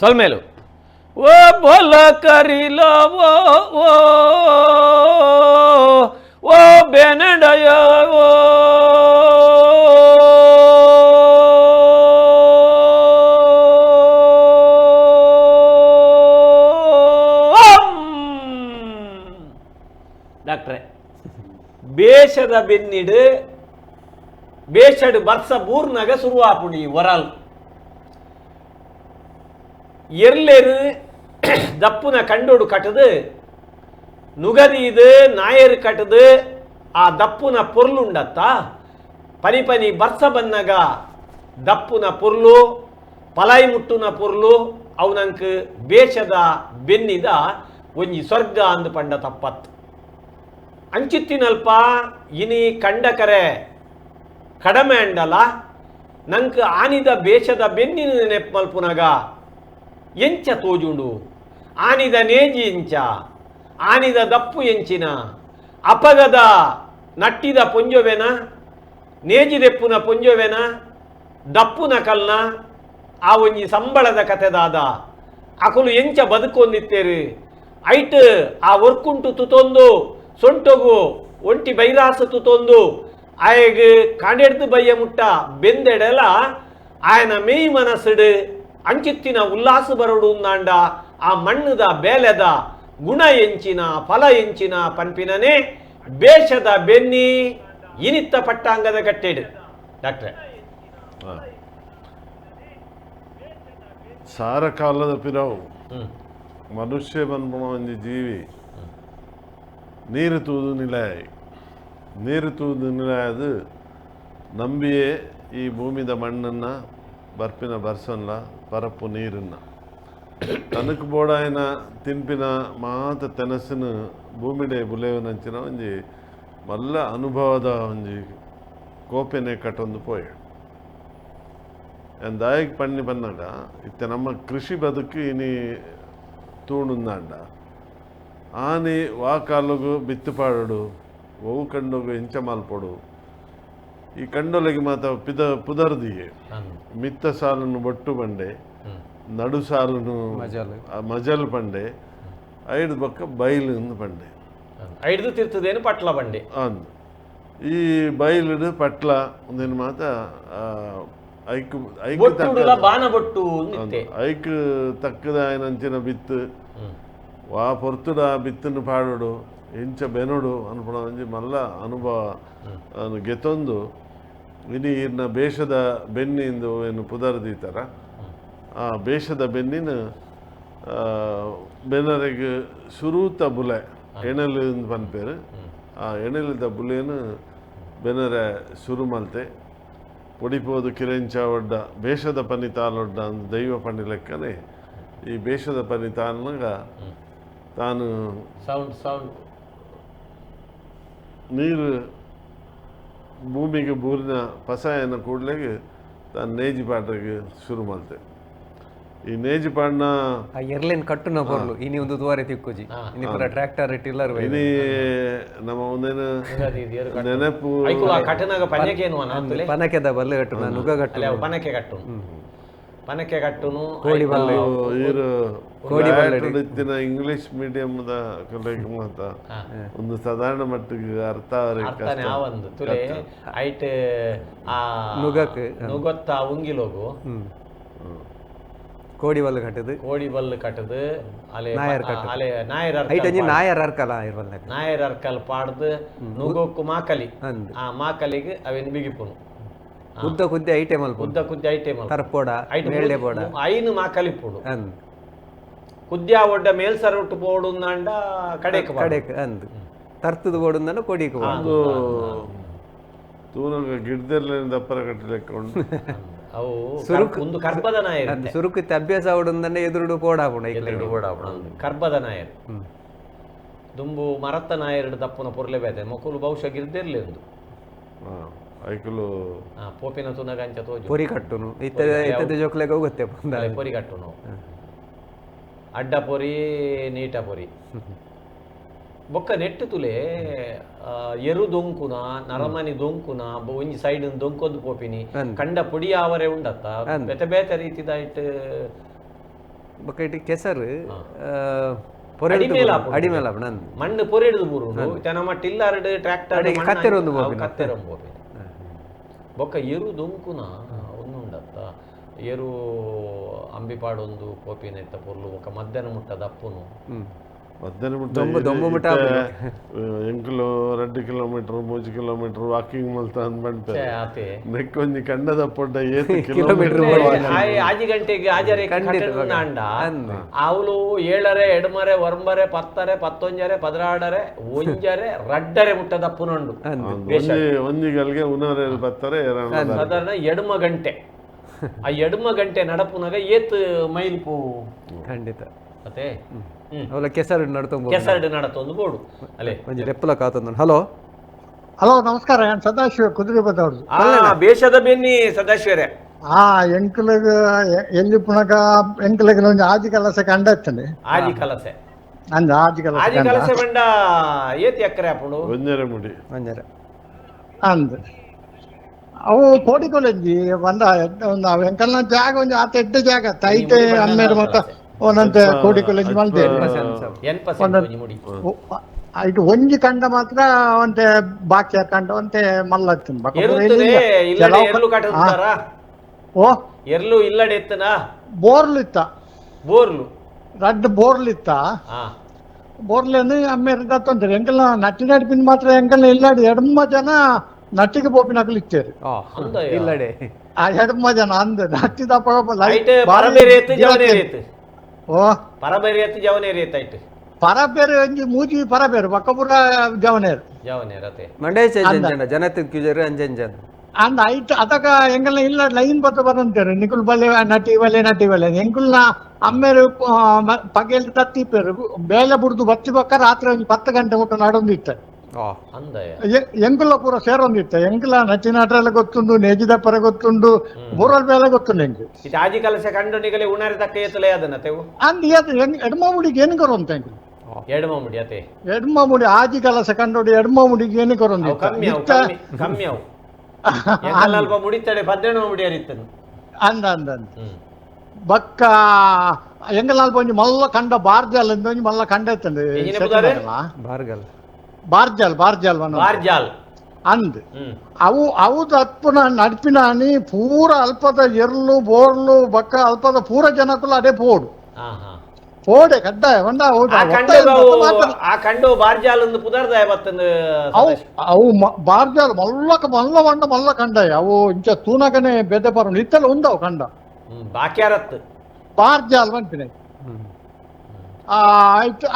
ಸೊಲ್ಮೇಲು ಓ ಬೊಲ ಕರಿಲ ಓ ಓ ಓ ಬೆನಡಯ ಓ ಡಾಕ್ಟ್ರೆ, ಬೇಷದ ಬೆನ್ನಿಡು ಬೇಷಡ್ ಬರ್ಸ ಬೂರ್ನಗ ಸುರುವಾಪುಣಿ ಒರಲ್ ಎರ್ಲೆರು ದಪ್ಪುನ ಕಂಡೋಡು ಕಟ್ಟದು ನುಗದೀದು ನಾಯರು ಕಟ್ಟದು ಆ ದಪ್ಪುನ ಪೊರ್ಲುಂಡತ್ತ ಪನಿ ಪನಿ ಬರ್ಸ ಬನ್ನಗ ದಪ್ಪುನ ಪೊರ್ಲು ಪಲಾಯಿ ಮುಟ್ಟುನ ಪೊರ್ಲು ಅವು ಬೇಷದ ಬೆನ್ನಿದ ಒಂಜಿ ಸ್ವರ್ಗ ಅಂದು ಪಂಡ ತಪ್ಪತ್ತು. ಅಂಚಿತ್ತಿನಲ್ಪ ಇನಿ ಕಂಡಕರೆ ಕಡಮೆ ಅಂಡಲ ನಂಕ್ ಆನಿದ ಬೇಷದ ಬೆನ್ನಿನ ನೆನಪು ಮಲ್ಪುನಗ ಎಂಚ ತೋಜುಂಡು, ಆನಿದ ನೇಜಿ ಎಂಚ, ಆನಿದ ದಪ್ಪು ಎಂಚಿನ, ಅಪಗದ ನಟ್ಟಿದ ಪೊಂಜೊವೆನ, ನೇಜಿದೆಪ್ಪುನ ಪೊಂಜೊವೆನ, ದಪ್ಪುನ ಕಲ್ನ ಆ ಒಂಜಿ ಸಂಬಳದ ಕತೆದಾದ ಅಕುಲು ಎಂಚ ಬದುಕೊಂದಿತ್ತೇರು, ಐಟ್ ಆ ಒರ್ಕುಂಟು ತುತೊಂದು ಸೊಂಟೊಗು ಒಂಟಿ ಬೈರಾಸು ತುತೊಂದು ಆಯಗ್ ಕಾಂಡೆಡ್ದು ಬಯ್ಯ ಮುಟ್ಟ ಬೆಂದೆಡೆಲ ಆಯನ ಮೇಯ್ ಮನಸ್ಸುಡು ಅಂಚಿತ್ತಿನ ಉಲ್ಲಾಸ ಬರಡು ಉಂದಾಂಡ ಆ ಮಣ್ಣುದ ಬೇಲೆದ ಗುಣ ಎಂಚಿನ ಫಲ ಎಂಚಿನ ಪನ್ಪಿನನೇ ಬೇಷದ ಬೆನ್ನಿ ಇನಿತ್ತ ಪಟ್ಟಾಂಗದ ಕಟ್ಟೆಡು. ಡಾಕ್ಟ್ರೆ, ಸಾರ ಕಾಲದ ಪಿರವು ಮನುಷ್ಯ ಬನ್ಪುಣ ಒಂಜಿ ಜೀವಿ ನೀರು ತೂದು ನಿಲಯ, ನೀರು ತೂದು ನಿಲಯದು ನಂಬಿಯೇ ಈ ಭೂಮಿದ ಮಣ್ಣನ್ನು ಬರ್ಪಿನ ಬರ್ಸನ್ಲ ಪರಪ್ಪು ನೀರನ್ನ ತನಕ್ ಬೋಡಾಯನ ತಿನ್ಪಿನ ಮಾತ ತೆನಸಿನ ಭೂಮಿಡೆ ಬುಲೆವನಂಚಿನ ಒಂಜಿ ಮಲ್ಲ ಅನುಭವದ ಒಂಜಿ ಕೋಪೆನೆ ಕಟ್ಟೊಂದು ಪೋಯೆ. ದಾಯಕ್ ಪಣ್ಣಿ ಬನ್ನಾಗ ಇತ್ತೆ ನಮ್ಮ ಕೃಷಿ ಬದುಕು ಇನಿ ತೂಣುಂದಾಂಡ ಆನಿ ವಾ ಕಾಲುಗು ಬಿತ್ತು ಪಾಡೋಡು, ಒವು ಕಂಡೋಗು ಎಂಚ ಮಾಲ್ಪೊಡು, ಈ ಕಂಡೊಲೆಗೆ ಮಾತ ಪಿದ ಪುದರ್ದಿಗೆ ಮಿತ್ತ ಸಾಲನ್ನು ಬೊಟ್ಟು ಬಂಡೆ, ನಡು ಸಾಲನ್ನು ಮಜಲ್ ಪಂಡೆ, ಐದು ಬೊಕ್ಕ ಬೈಲು ಪಂಡೆ, ಐದು ತಿರ್ತದೇನು ಪಟ್ಲ ಬಂಡೆ ಅಂದ್ ಈ ಬೈಲುಡು ಪಟ್ಲ ಒಂದೇನು ಮಾತ ಐಕ್ ಐಕ್ ಬಾನ ಬೊಟ್ಟು ಐಕ್ ತಕ್ಕದ ಆಯನಂಚಿನ ಬಿತ್ತು ವಾ ಪೊರ್ತುಡ ಬಿತ್ತನ್ನು ಪಾಡೋಡು ಎಂಚ ಬೆನೋಡು ಅನ್ಪುಣ ಒಂಜಿ ಮಲ್ಲ ಅನುಭವ ಗೆತೊಂದು ಇನಿ ಇರ್ನ ಬೇಷದ ಬೆನ್ನಿಂದು ಏನು ಪುದರ್ದೀತರ ಆ ಬೇಷದ ಬೆನ್ನಿನ ಬೆನರೆಗ್ ಸುರೂತ ಬುಲೆ ಎಣೆಲು ಪನ್ಪೇರು. ಆ ಎಣೆಲದ ಬುಲೆನು ಬೆನರೆ ಸುರು ಮಲ್ತೆ ಪೊಡಿಪೋದು ಕಿರೆಂಚ ಒಡ್ಡ ಬೇಷದ ಪನಿ ತಾಲೊಡ್ಡ ಅಂದ್ ದೈವ ಪನಿ ಲೆಕ್ಕನೆ ಈ ಬೇಷದ ಪನಿ ತಾಲ್ನಗ ತಾನು ಸೌಂಡ್ ಸೌಂಡ್ ನೀರು ಭೂಮಿಗೆ ಬೂರಿನ ಪಸಾಯನ ಕೂಡಲೆಗೆ ತಾನು ನೇಜಿ ಪಾಡ್ರಿಗೆ ಶುರು ಮಲ್ತೆ. ಈ ನೇಜಿ ಪಾಡ್ನ ಆ ಎರ್ಲೆನ್ ಕಟ್ಟುನ ಪೊರ್ಲು ಇನಿ ಒಂದು ತುವಾರೆ ತಿಕ್ಕುಜಿ, ಇನಿ ಪೂರ ಟ್ರ್ಯಾಕ್ಟರ್ ಟಿಲ್ಲರ್. ಇನಿ ನಮ್ಮ ಒಂದೇನು ನೆನಪು ಪನಕೆದ ಬಲ್ಲೆ ಕಟ್ಟುನ ನುಗ ಕಟ್ಟು ಪನಕೆ ಕಟ್ಟು ಪನಕೆ ಕಟ್ಟುನು ಕೋಡಿ ಬಲ್ಲೆ ಕೋಡಿ ಬಲ್ಲೆ ಇಂಗ್ಲಿಷ್ ಮೀಡಿಯಂದ ಕಲೆಗೆ ಮಾತ ಒಂದು ಸಾಧಾರಣ ಮಟ್ಟಿಗೆ ಅರ್ಥ ಅರ್ಥನೇ ಆವಂದು ತುಲೆ ಐಟ್ ಆ ನುಗಕ್ ನುಗೊತ್ತ ಉಂಗಿಲೋಗು ಕೋಡಿ ಬಲ್ಲು ಕಟ್ಟದು, ಕೋಡಿ ಬಲ್ಲು ಕಟ್ಟದು, ಅಲೆ ಅಲೆ ನಾಯರ್ ಐಟಂಜಿ ನಾಯರ್ ಅರ್ಕಲ ಇರ್ಬಲ್ಲ ನಾಯರ್ ಅರ್ಕಲ್ ಪಾಡ್ದು ನುಗೋಕ್ಕು ಮಾಕಲಿ ಆ ಮಾಕಲಿಗೆ ಅವೇನು ಬಿಗಿಪುನು ಉದ್ದ ಕುದ್ದೆ ಐಟಮ್ ಅಲ್ಪ ಉದ್ದ ಕುದ್ದೆ ಐಟಮ್ ತರ್ಪೋಡ ಮೇಳೆ ಬೋಡ ಐನು ಮಾಕಲಿ ಪೋಡು ಕುದ್ಯಾ ಒಡ್ಡ ಮೇಲ್ಸರೊಟ್ಟು ಪೋಡು ಅಂಡ ಕಡೆಕ್ ಕಡೆಕ್ ಅಂದ್ ತರ್ತದ ಬೋಡು ಕೊಡಿಕ್ ಒಂದು ತೂನಗ ಗಿಡದಲ್ಲೇ ದಪ್ಪರ ಕಟ್ಟಲೆಕ್ಕ ಉಂಟು. ಅವು ಒಂದು ಕರ್ಬದ ನಾಯರ್ ಸುರುಕುತ್ತೆ ಅಭ್ಯಾಸ ಅವಡುಂದನೆ ಎದುರುಡು ಪೋಡಾಪುಣ ಎದುರುಡು ಪೋಡಾಪುಣ ಕರ್ಬದ ನಾಯರ್ ದುಂಬು ಮರತ್ತ ನಾಯರ್ಡು ದಪ್ಪುನ ಪೊರ್ಲೆ ಬೇತೆ ಮೊಕುಲು ಬಹುಶಃ ಗಿರ್ದಿರ್ಲಿ ಒಂದು ಐಕುಲು ಪೋಪಿನ ತುನಗ ಅಂಚ ತೋಜು ಪೊರಿ ಕಟ್ಟುನು ಇತ್ತ ಇತ್ತದ ಜೋಕ್ಲೆಗ ಹೋಗುತ್ತೆ ಪೊರಿ ಕಟ್ಟುನು ಅಡ್ಡ ಪೊರಿ ನೀಟ ಪೊರಿ ಬೊಕ್ಕ ನೆಟ್ಟು ತುಲೆ ಎರು ದೊಂಕುನ ನರಮನಿ ದೊಂಕುನ ಒಂಜಿ ಸೈಡ್ ದೊಂಕೊಂದು ಪೋಪಿನಿ ಕಂಡ ಪೊಡಿ ಆವರೆ ಉಂಡತ್ತ ಬೇತೆ ಬೇತೆ ರೀತಿದ ಇಟ್ಟು ಬೊಕ್ಕ ಇಟ್ಟು ಕೆಸರು ಅಡಿಮೇಲ ಮಣ್ಣು ಪೊರೆಡ್ದು ಬೂರುಂಡು ನಮ್ಮ ಟಿಲ್ಲರ್ಡ್ ಟ್ರ್ಯಾಕ್ಟರ್ ಕತ್ತೆರೊಂದು ಕತ್ತೆರೊಂದು ಬೊಕ್ಕ ಎರು ದೊಂಕುನ ಒಂದುಂಡತ್ತ ಎರು ಅಂಬಿಪಾಡೊಂದು ಪೋಪಿನ ಇತ್ತ ಪೊರ್ಲು ಬೊಕ್ಕ ಮಧ್ಯಾಹ್ನ ಮುಟ್ಟ ದಪ್ಪುನು ಮಧ್ಯಾಹ್ನ ಮುಟ್ಟ ಎಂಕುಲು 2 kilometre 3 kilometre walking ಮಲ್ತ ಅಂದ್ಬಂಟೆ ನೆಕ್ಕೊಂಜಿ ಕಂಡದ ಪೊಡ್ಡ ಏತ್ ಕಿಲೋಮೀಟರ್ ಆಜಿ ಗಂಟೆಗೆ ಆಜರೆ ಅಂಡ ಅವಳು 7, 8, 9, 10, 11, 12, 1, 2 ಮುಟ್ಟ ದಪ್ಪುನುಂಡು ಒಂಜಿಗಳಿಗೆ ಉನರೆ ಬತ್ತಾರೆ ಸಾಧಾರಣ 8 ಗಂಟೆ. ಆ 8 ಗಂಟೆ ನಡಪುನಾಗ ಏತ್ ಮೈಲ್ ಪೋ ಖಂಡಿತ ಅದೇ ಅವಲ ಕೆಸರು ನಡ್ತೊಂದು ಕೆಸರು ನಡತೊಂದು ಬೋಡು ಅಲ್ಲೇ ಒಂಜಿ ರೆಪ್ಪಲ ಕಾತೊಂದು. ಹಲೋ ಹಲೋ ನಮಸ್ಕಾರ, ನಾನು ಸದಾಶಿವ ಕುದುರೆಬದವ್ರದ್ದು. ಬೇಷದ ಬೆನ್ನಿ ಸದಾಶಿವರೇ. ಆ ಎಂಕುಲಗ ಎಲ್ಲಿ ಪುನಗ ಎಂಕುಲಗ ಒಂಜಿ ಆಜಿ ಕಲಸೆ ಕಂಡ ಇತ್ತಂಡೆ. ಆಜಿ ಕಲಸೆ ಅಂದ ಆಜಿ ಕಲಸೆ ಆಜಿ ಕಲಸೆ ಬಂಡ ಏತ್ ಎಕರೆ ಆಪುಂಡು? ಒಂಜರೆ ಮುಡಿ ಒಂಜರೆ ಅಂದ್ ಅವು ಕೋಡಿಕೊಲಂಜಿ ಬಂದ ಎಂಕಲ್ನ ಜಾಗ ಒಂಜಿ ಆತ ಎಡ್ಡ ಜಾಗ ತೈತೆ ಅಮ್ಮೇರು ಮತ್ತ ಒಂದಂತೆ ಕೋಡಿಕೊಲಂಜಿ ಮಲ್ತೇವೆ. ಇದು ಒಂಜಿ ಕಂಡ ಮಾತ್ರ ಒಂತೆ ಬಾಕಿ ಕಂಡ ಒಂತೆ ಮಲ್ಲ ಓ ಎರ್ಲು ಇಲ್ಲಡೆ ಇತ್ತನಾ? ಬೋರ್ಲು ಇತ್ತ, ಬೋರ್ಲು ರಡ್ಡ್ ಬೋರ್ಲು ಇತ್ತ. ಬೋರ್ಲೇನು ಅಮ್ಮೇರು ದತ್ತೊಂತಾರೆ ಎಂಕಲ್ನ ನಟ್ಟಿ ನಡಿಪಿನ ಮಾತ್ರ ಎಂಕಲ್ನ ಇಲ್ಲಾಡಿ ಎಡಮ ಜನ ನಟ್ಟಿಗೆ ಪೋಪಿನಕಲು ಇತ್ತೇರು ಇಲ್ಲಡೆ. ಆ ಎಡಮ ಜನ ಅಂದ್ ನಟ್ಟಿದ ಓ ಪರಬೇರಿ ಜವನೇರಿ ಐಟ್ ಪರಬೇರು ಒಂಜಿ ಮೂಜಿ ಪರಬೇರು ಬಕ್ಕಪುರ ಜವನೇರು ಜವನೇರು ಅತೆ ಮಂಡೇ ಜನ ಜನತೆ ಕ್ಯೂಜರ್ ಅಂಜನ್ ಜನ ಅಂದ್ ಐಟ್ ಅದಕ ಎಂಕಲ್ನ ಇಲ್ಲ ಲೈನ್ ಬತ್ತ ಬರಂತೇರು ನಿಕುಲ್ ಬಲ್ಲೆ ನಟಿ ಬಲ್ಲೆ ನಟಿ ಬಲ್ಲೆ ಎಂಕುಲ್ನ ಅಮ್ಮೇರು ಪಗೆಲ್ ತತ್ತಿಪ್ಪೇರು ಬೇಲೆ ಬುಡ್ದು ಬತ್ತಿ ಬಕ್ಕ ರಾತ್ರಿ ಒಂಜಿ 10 ಗಂಟೆ ಮುಟ್ಟ ನಡೊಂದಿತ್ತ. ಎಂಕುಲ ಪೂರ ಸೇರೊಂದಿತ್ತ. ಎಂಕುಲ ನಟಿ ನಾಟ್ರೆಲ್ಲ ಗೊತ್ತುಂಡು, ನೇಜಿದಪ್ಪರ ಗೊತ್ತುಂಡು, ಬೋರಲ್ ಬೇಲೆ ಗೊತ್ತುಂಡು ಎಂಕು. ಆಜಿ ಕಲಸೆ ಕಂಡು ನಿಗಲೆ ಉಣಾರಿ ತಕ್ಕ ಏತಲೆ ಅದನ್ನ ತೆವು ಅಂದ್ ಏತ್ ಎಡ್ಮಮುಡಿಗೆ ಏನು ಕೊರಂತ ಎಂಕುಲು ಎಡ್ಮಮುಡಿ ಅತೆ ಎಡ್ಮಮುಡಿ ಆಜಿ ಕಲಸೆ ಕಂಡೋಡಿ ಎಡ್ಮಮುಡಿಗೆ ಏನು ಕೊರೊಂದಿತ್ತ. ಕಮ್ಮಿ ಕಮ್ಮಿ ಅವು ಅಲ್ಪ ಮುಡಿತಡೆ 18 ಮುಡಿ ಅರಿತನು ಅಂದ ಅಂದ ಅಂದ ಬಕ್ಕ ಎಂಗಲ್ ಅಲ್ಪ ಒಂಜಿ ಮಲ್ಲ ಕಂಡ ಬಾರ್ಜಾಲ್ ಅಂದ ಒಂಜಿ ಮಲ್ಲ ಕಂಡ ಇತ್ತಂದು ಬಾರ್ಗಲ್ ಬಾರ್ಜಾಲ್ ಬಾರ್ಜಾಲ್ ಬಾರ್ಜಾಲ್ ಅಂದ್ ಅವು ಅವು ತಪ್ಪುನ ನಡ್ಪಿನಾನಿ ಪೂರ ಅಲ್ಪದ ಎರ್ಲು ಬೋರ್ಲು ಬಕ್ಕ ಅಲ್ಪದ ಪೂರ ಜನಕುಲು ಅದೇ ಪೋಡು ಪೋಡೆ ಕಡ್ಡಾಯ ಒಂದ ಆ ಕಂಡು ಬಾರ್ಜಾಲ್ ಒಂದು ಪುದರ್ದಾಯ ಬತ್ತಂದು ಅವು ಅವು ಬಾರ್ಜಾಲ್ ಮಲ್ಲಕ ಮಲ್ಲ వంಡ ಮಲ್ಲ ಕಂಡಾಯ ಅವು ಇಂಚ ತೂನಕನೆ ಬೆದೆ ಪರ ಇತ್ತಲ್ಲ ಉಂದವು ಕಂಡ ಬಾಕ್ಯಾರತ್ ಬಾರ್ಜಾಲ್ ಬಂತಿನ ಆಯ್ತು.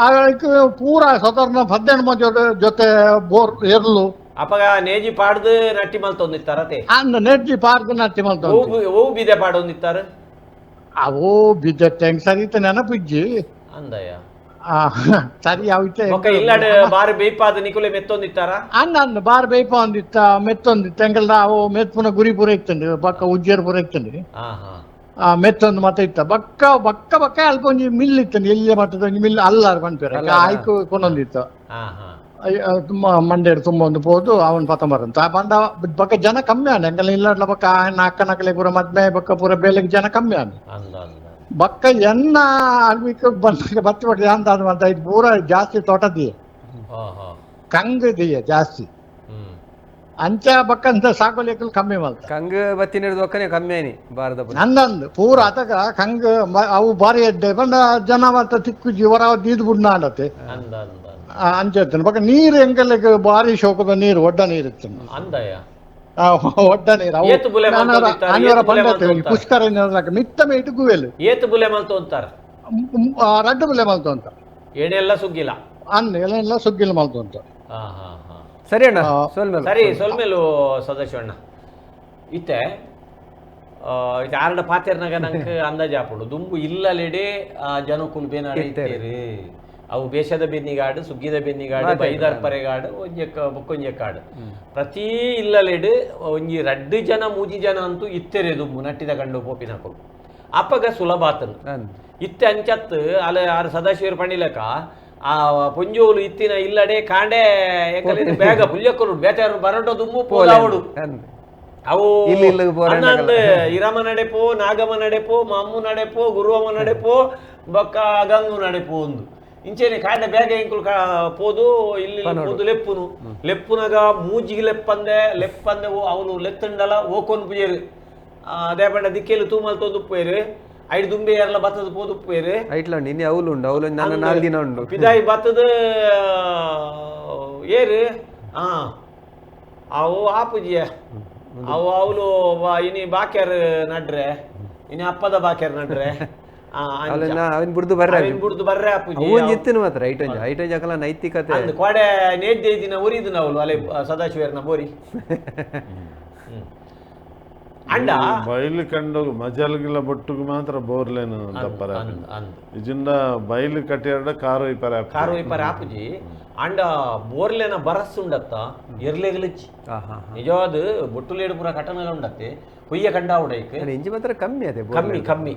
ಪೂರ ಸಾಧಾರಣ 18 ಜೊತೆ ಬೋರ್ ಎರ್ಲು ಅಪಗ ನೇಜಿ ಪಾಡ್ದು ನಟ್ಟಿ ಮಲ್ತೊಂದಿತ್ತಾರತೆ ಅಂದ ನೇಜಿ ಪಾಡ್ದು ನಟ್ಟಿ ಮಲ್ತೊಂದು ಓವು ಬಿದೆ ಪಾಡೊಂದಿತ್ತಾರ ಅವು ಬಿದ್ದೆ ಹೆಂಗ್ ಸರಿ ಇತ್ತು ನೆನಪಿಜ್ಜಿ ಅಂದಯ್ಯ ಸರಿ ಅವಿತ್ತೆ ಇಲ್ಲಡೆ ಬಾರಿ ಬೇಯ್ಪಾದ ನಿಕುಲೆ ಮೆತ್ತೊಂದಿತ್ತಾರ ಅಂದ ಅಂದ ಬಾರಿ ಬೇಯ್ಪ ಒಂದಿತ್ತ ಮೆತ್ತೊಂದಿತ್ತ ಎಂಕಲ್ದ ಅವು ಮೆತ್ಪುನ ಗುರಿ ಪೂರ ಇತ್ತಂಡು ಬಕ್ಕ ಉಜ್ಜೇರು ಪೂರ ಇತ್ತಂಡು ಮೆತ್ತೊಂದು ಮತ ಇತ್ತ ಬಕ್ಕ ಬಕ್ಕ ಬಕ್ಕ ಅಲ್ಪ ಒಂಜಿ ಮಿಲ್ ಇತ್ತಂಡು ಎಲ್ಲಿ ಮಟ್ಟದ ಒಂಜಿ ಮಿಲ್ ಅಲ್ಲಾರು ಪನ್ಪೇರು ಆಯ್ಕು ಕೊನೊಂದಿತ್ತು ತುಂಬ ಮಂಡೇರು ತುಂಬ ಒಂದು ಪೋದು ಅವನ್ ಪತಂಬರಂತ ಬಂದ ಬಕ್ಕ ಜನ ಕಮ್ಮಿ ಆನೆ ಎಂಕಲ್ ಇಲ್ಲಡ್ಲ ಬಕ್ಕ ಅಕ್ಕನಕಲೆ ಪೂರ ಮದ್ಮೆ ಬಕ್ಕ ಪೂರ ಬೇಲೆಗೆ ಜನ ಕಮ್ಮಿ ಆನೆ ಬಕ್ಕ ಎನ್ನ ಅಲ್ವಿಕ್ ಬಂದಾಗ ಬತ್ತಿ ಬಟ್ಟೆ ಅಂತ ಅಂತ ಇದು ಪೂರ ಜಾಸ್ತಿ ತೋಟದಿಯೆ ಕಂಗದಿಯೆ ಜಾಸ್ತಿ ಅಂಚ ಬಕ್ಕ ಅಂತ ಸಾಕೋಲಿಕ್ಕಲು ಕಮ್ಮಿ ಮಲ್ತ ಕಂಗ ಬತ್ತಿ ಹಿಡಿದು ಒಕ್ಕನೆ ಕಮ್ಮಿ ಆಯ್ನಿ ಭಾರತ ನಂದಂದು ಪೂರ ಅತಕ ಕಂಗ ಅವು ಬಾರಿ ಎಡ್ಡೆ ಬಂದ ಜನ ಮತ್ತ ತಿಕ್ಕು ಹೊರ ದೀದ್ ಬುಡ್ನ ಆಡತ್ತೆ ಅಂಚ ಬಕ್ಕ ನೀರು ಎಂಕಲೆಗ್ ಬಾರಿ ಶೋಕದ ನೀರು ಒಡ್ಡ ನೀರು ಇತ್ತು ಒಡ್ಡ ನೀರು ಪುಷ್ಕರ ಮಿತ್ತ ಮೇಟು ಗುವೆಲ್ ಏತು ಬುಲೆ ಮಲ್ತು ಅಂತಾರ ರಡ್ಡು ಬುಲೆ ಮಲ್ತು ಅಂತ ಎಣ್ಣೆಲ್ಲ ಸುಗ್ಗಿಲ್ಲ ಅನ್ನ ಎಲ್ಲ ಸುಗ್ಗಿಲ್ಲ ಮಲ್ತು ಅಂತ. ಸರಿ ಅಣ್ಣ, ಸರಿ ಸೊಲ್ಮೇಲು ಸದಾಶಿವಣ್ಣ ಇತ್ತೆ ಇತ್ತೆ ಆರಡ ಪಾತೆರ್ನಾಗ ನಂಗೆ ಅಂದಾಜು ಆಪುಂಡು ದುಂಬು ಇಲ್ಲಲೆಡೆ ಜನಕ್ಕುಲು ಬೇನಾರ ಇತ್ತೇರು ಅವು ಬೇಷದ ಬೆನ್ನಿಗಾಡು ಸುಗ್ಗಿದ ಬೆನ್ನಿಗಾಡು ಬೈದಾರ್ ಪರೆಗಾಡು ಒಂಜೆಕ್ಕ ಬೊಕ್ಕೊಂಜೆಕ್ಕಾಡು ಪ್ರತಿ ಇಲ್ಲಲೆಡು ಒಂಜಿ ರಡ್ಡು ಜನ ಮೂಜಿ ಜನ ಅಂತೂ ಇತ್ತೆರೆ ದುಂಬು ನಟ್ಟಿದ ಕಂಡು ಪೋಪಿನಕುಲು ಅಪ್ಪಗ ಸುಲಭ ಆತನು ಇತ್ತೆ ಅಂಚತ್ತು ಅಲ್ಲ ಆರು ಸದಾಶಿವರು ಪಣಿಲಕ ಆ ಪೊಂಜೋಲು ಇತ್ತಿನ ಇಲ್ಲಡೆ ಕಾಂಡೆ ಏಕಲೆ ಬೇಗ ಪುಲ್ಯಕ್ಕಲು ಬೇತಾರು ಬರಟೋ ದುಂಬು ಪೋಲಾವಡು ಅವು ಇರಮ ನಡೆಪೋ ನಾಗಮ ನಡೆಪೋ ಮಾಮು ನಡೆಪೋ ಗುರುವಮ್ಮ ನಡೆಪೋ ಬೊಕ್ಕ ಗಂಗು ನಡೆ ಪೋಂದು ಇಂಚೆನೆ ಕಾಂಡೆ ಬೇಗ ಇಂಕುಲು ಪೋದು ಇಲ್ಲಿ ಪೋದು ಲೆಪ್ಪುನು ಲೆಪ್ಪುನಗ ಮೂಜಿಗೆ ಲೆಪ್ಪಂದೆ ಲೆಪ್ಪಂದೆ ಅವನು ಲೆತ್ತಂಡಲ ಓಕೊನ್ ಪುಜೇರು ದೇಪಂಡ ದಿಕ್ಕೆಲು ತೂಮಲ್ ತೋದುಪ್ಪೇರು ಐದು ದುಂಬೆ ಯಾರಲ್ಲ ಬತ್ತದ ಪೋದುಪ್ಪೇರು ಐಟ್ಲ ಉಂಡು ಇನ್ನೇ ಅವಲು ಉಂಡು ಅವಲು ನನ್ನ 4 ದಿನ ಉಂಡು ಪಿದಾಯಿ ಬತ್ತದ ಏರು ಅವು ಆಪುಜಿಯ ಅವು ಅವಲು ಇನಿ ಬಾಕ್ಯಾರು ನಡ್ರೆ ಇನಿ ಅಪ್ಪದ ಬಾಕ್ಯಾರು ನಡ್ರೆ ಬುಡ್ದು ಬರ್ರೆ ಬುಡ್ದು ಬರ್ರೆ ಆಪುಜಿ ಎತ್ತಿನ ಮಾತ್ರ ಐಟಂಜ ಐಟಂಜ ಅಕಲ ನೈತಿಕತೆ ಅಂದ್ ಕೋಡೆ ನೇದ್ದೆ ದಿನ ಉರಿದು ನಾವು ಅಲೆ ಸದಾಶಿವರ್ನ ಬೋರಿ ಅಂಡ ಬಯಲು ಕಂಡು ಮಜಲ್ಗಿಲ್ಲ ಬೊಟ್ಟುಗು ಮಾತ್ರ ಬೋರ್ಲೇನು ದಪ್ಪರ ಇಜಿಂದ ಬಯಲು ಕಟ್ಟಿಯಾಡ ಕಾರು ಇಪ್ಪರ ಕಾರು ಇಪ್ಪರ ಆಪುಜಿ ಅಂಡ ಬೋರ್ಲೇನ ಬರಸ್ಸುಂಡತ್ತ ಎರ್ಲೆಗಲಚ್ಚಿ ನಿಜವಾದ ಬೊಟ್ಟುಲೇಡು ಪೂರ ಕಟನಲ ಉಂಡತ್ತೆ ಕೊಯ್ಯ ಕಂಡ ಉಡೈಕ್ ಇಂಜಿ ಮಾತ್ರ ಕಮ್ಮಿ ಅದೇ ಕಮ್ಮಿ ಕಮ್ಮಿ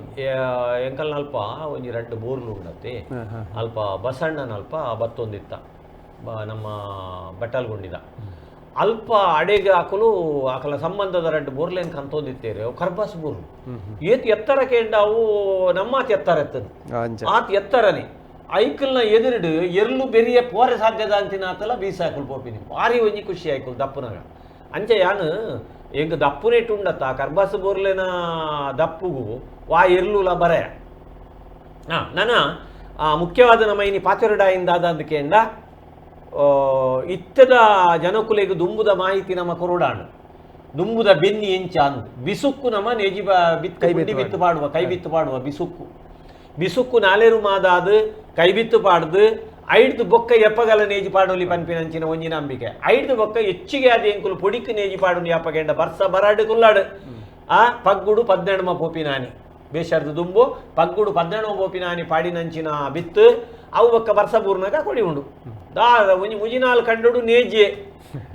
ಎಂಕಲ್ನ ಅಲ್ಪ ಒಂಜಿ ರಡ್ಡು ಬೋರ್ಲು ಉಂಡತ್ತೆ ಅಲ್ಪ ಬಸಣ್ಣನ ಅಲ್ಪ ಬತ್ತೊಂದಿತ್ತ ನಮ್ಮ ಬಟ್ಟಲ್ಗುಂಡಿದ ಅಲ್ಪ ಅಡೆಗೆ ಹಾಕಲು ಆಕಲ ಸಂಬಂಧದ ರಡ್ಡು ಬೋರ್ಲೇನ್ ಕಂತೊಂದಿತ್ತೇರೆ ಅವು ಕರ್ಬಾಸ್ ಬೋರ್ಲು ಏತ್ ಎತ್ತರ ಕೇಂಡವು ನಮ್ಮಾತ್ ಎತ್ತರ ಎತ್ತದು ಆತ್ ಎತ್ತರನೆ ಐಕಲ್ನ ಎದುರುಡು ಎರ್ಲು ಬೆರಿಯ ಪೋರೆ ಸಾಧ್ಯದ ಅಂತಿನ ಆತಲ ಬೀಸಾಕುಲು ಪೋಪಿನಿ ಭಾರಿ ಒಂಜಿ ಖುಷಿ ಆಯ್ಕುಲು ದಪ್ಪುನಗ ಅಂಚೆ ಯಾನು ಎಂಕ್ ದಪ್ಪುನೇಟು ಉಂಡತ್ತ ಕರ್ಬಾಸ್ ಬೋರ್ಲೇನ ದಪ್ಪುಗು ವಾ ಎರ್ಲುಲ ಬರೆಯ ನನ್ನ ಮುಖ್ಯವಾದ ನಮ್ಮ ಇನಿ ಪಾತೆರುಡಾಯಿಂದ ಅಂದಕೇಂಡ ಇತ್ತದ ಜನಕುಲೆಗ್ ದುಂಬುದ ಮಾಹಿತಿ ನಮ್ಮ ಕೊರೊಡಾಂಡು ದುಂಬುದ ಬೆನ್ನಿ ಎಂಚ ಅಂದ್ ಬಿಸುಕ್ಕು ನಮ್ಮ ನೇಜಿ ಬಿತ್ತು ಬಿತ್ತು ಪಾಡುವ ಕೈ ಬಿತ್ತು ಪಾಡುವ ಬಿಸುಕ್ಕು ಬಿಸುಕ್ಕು ನಾಲೇರು ಮಾದಾದು ಕೈ ಬಿತ್ತು ಪಾಡ್ದು ಐಡ್ದು ಬೊಕ್ಕ ಎಪ್ಪಗಲ ನೇಜಿ ಪಾಡೋಲಿ ಪನ್ಪಿನಂಚಿನ ಒಂಜಿ ನಂಬಿಕೆ ಐಡ್ದು ಬೊಕ್ಕ ಹೆಚ್ಚಿಗೆ ಆದ ಎಂಕುಲು ಪೊಡಿಕ್ ನೇಜಿ ಪಾಡುನಿ ಅಪ್ಪಗೆಂಡ ಬರ್ಸ ಬರಾಡು ಕುಲ್ಲಾಡು ಆ ಪಗ್ಗುಡು 18 ಪೋಪಿನಾನಿ ಬೇಷರ್ದು ದುಂಬು ಪಗ್ಗುಡು 18 ಪೋಪಿನಾನಿ ಪಾಡಿನಂಚಿನ ಬಿತ್ತು ಅವು ಬೊಕ್ಕ ಬರ್ಸ ಬೂರ್ನಾಗ ಕೊಡಿ ಉಂಡು ದಾದ ಒಂಜಿ ಮುಜಿನಾಲ್ ಕಂಡುಡು ನೇಜಿಯೆ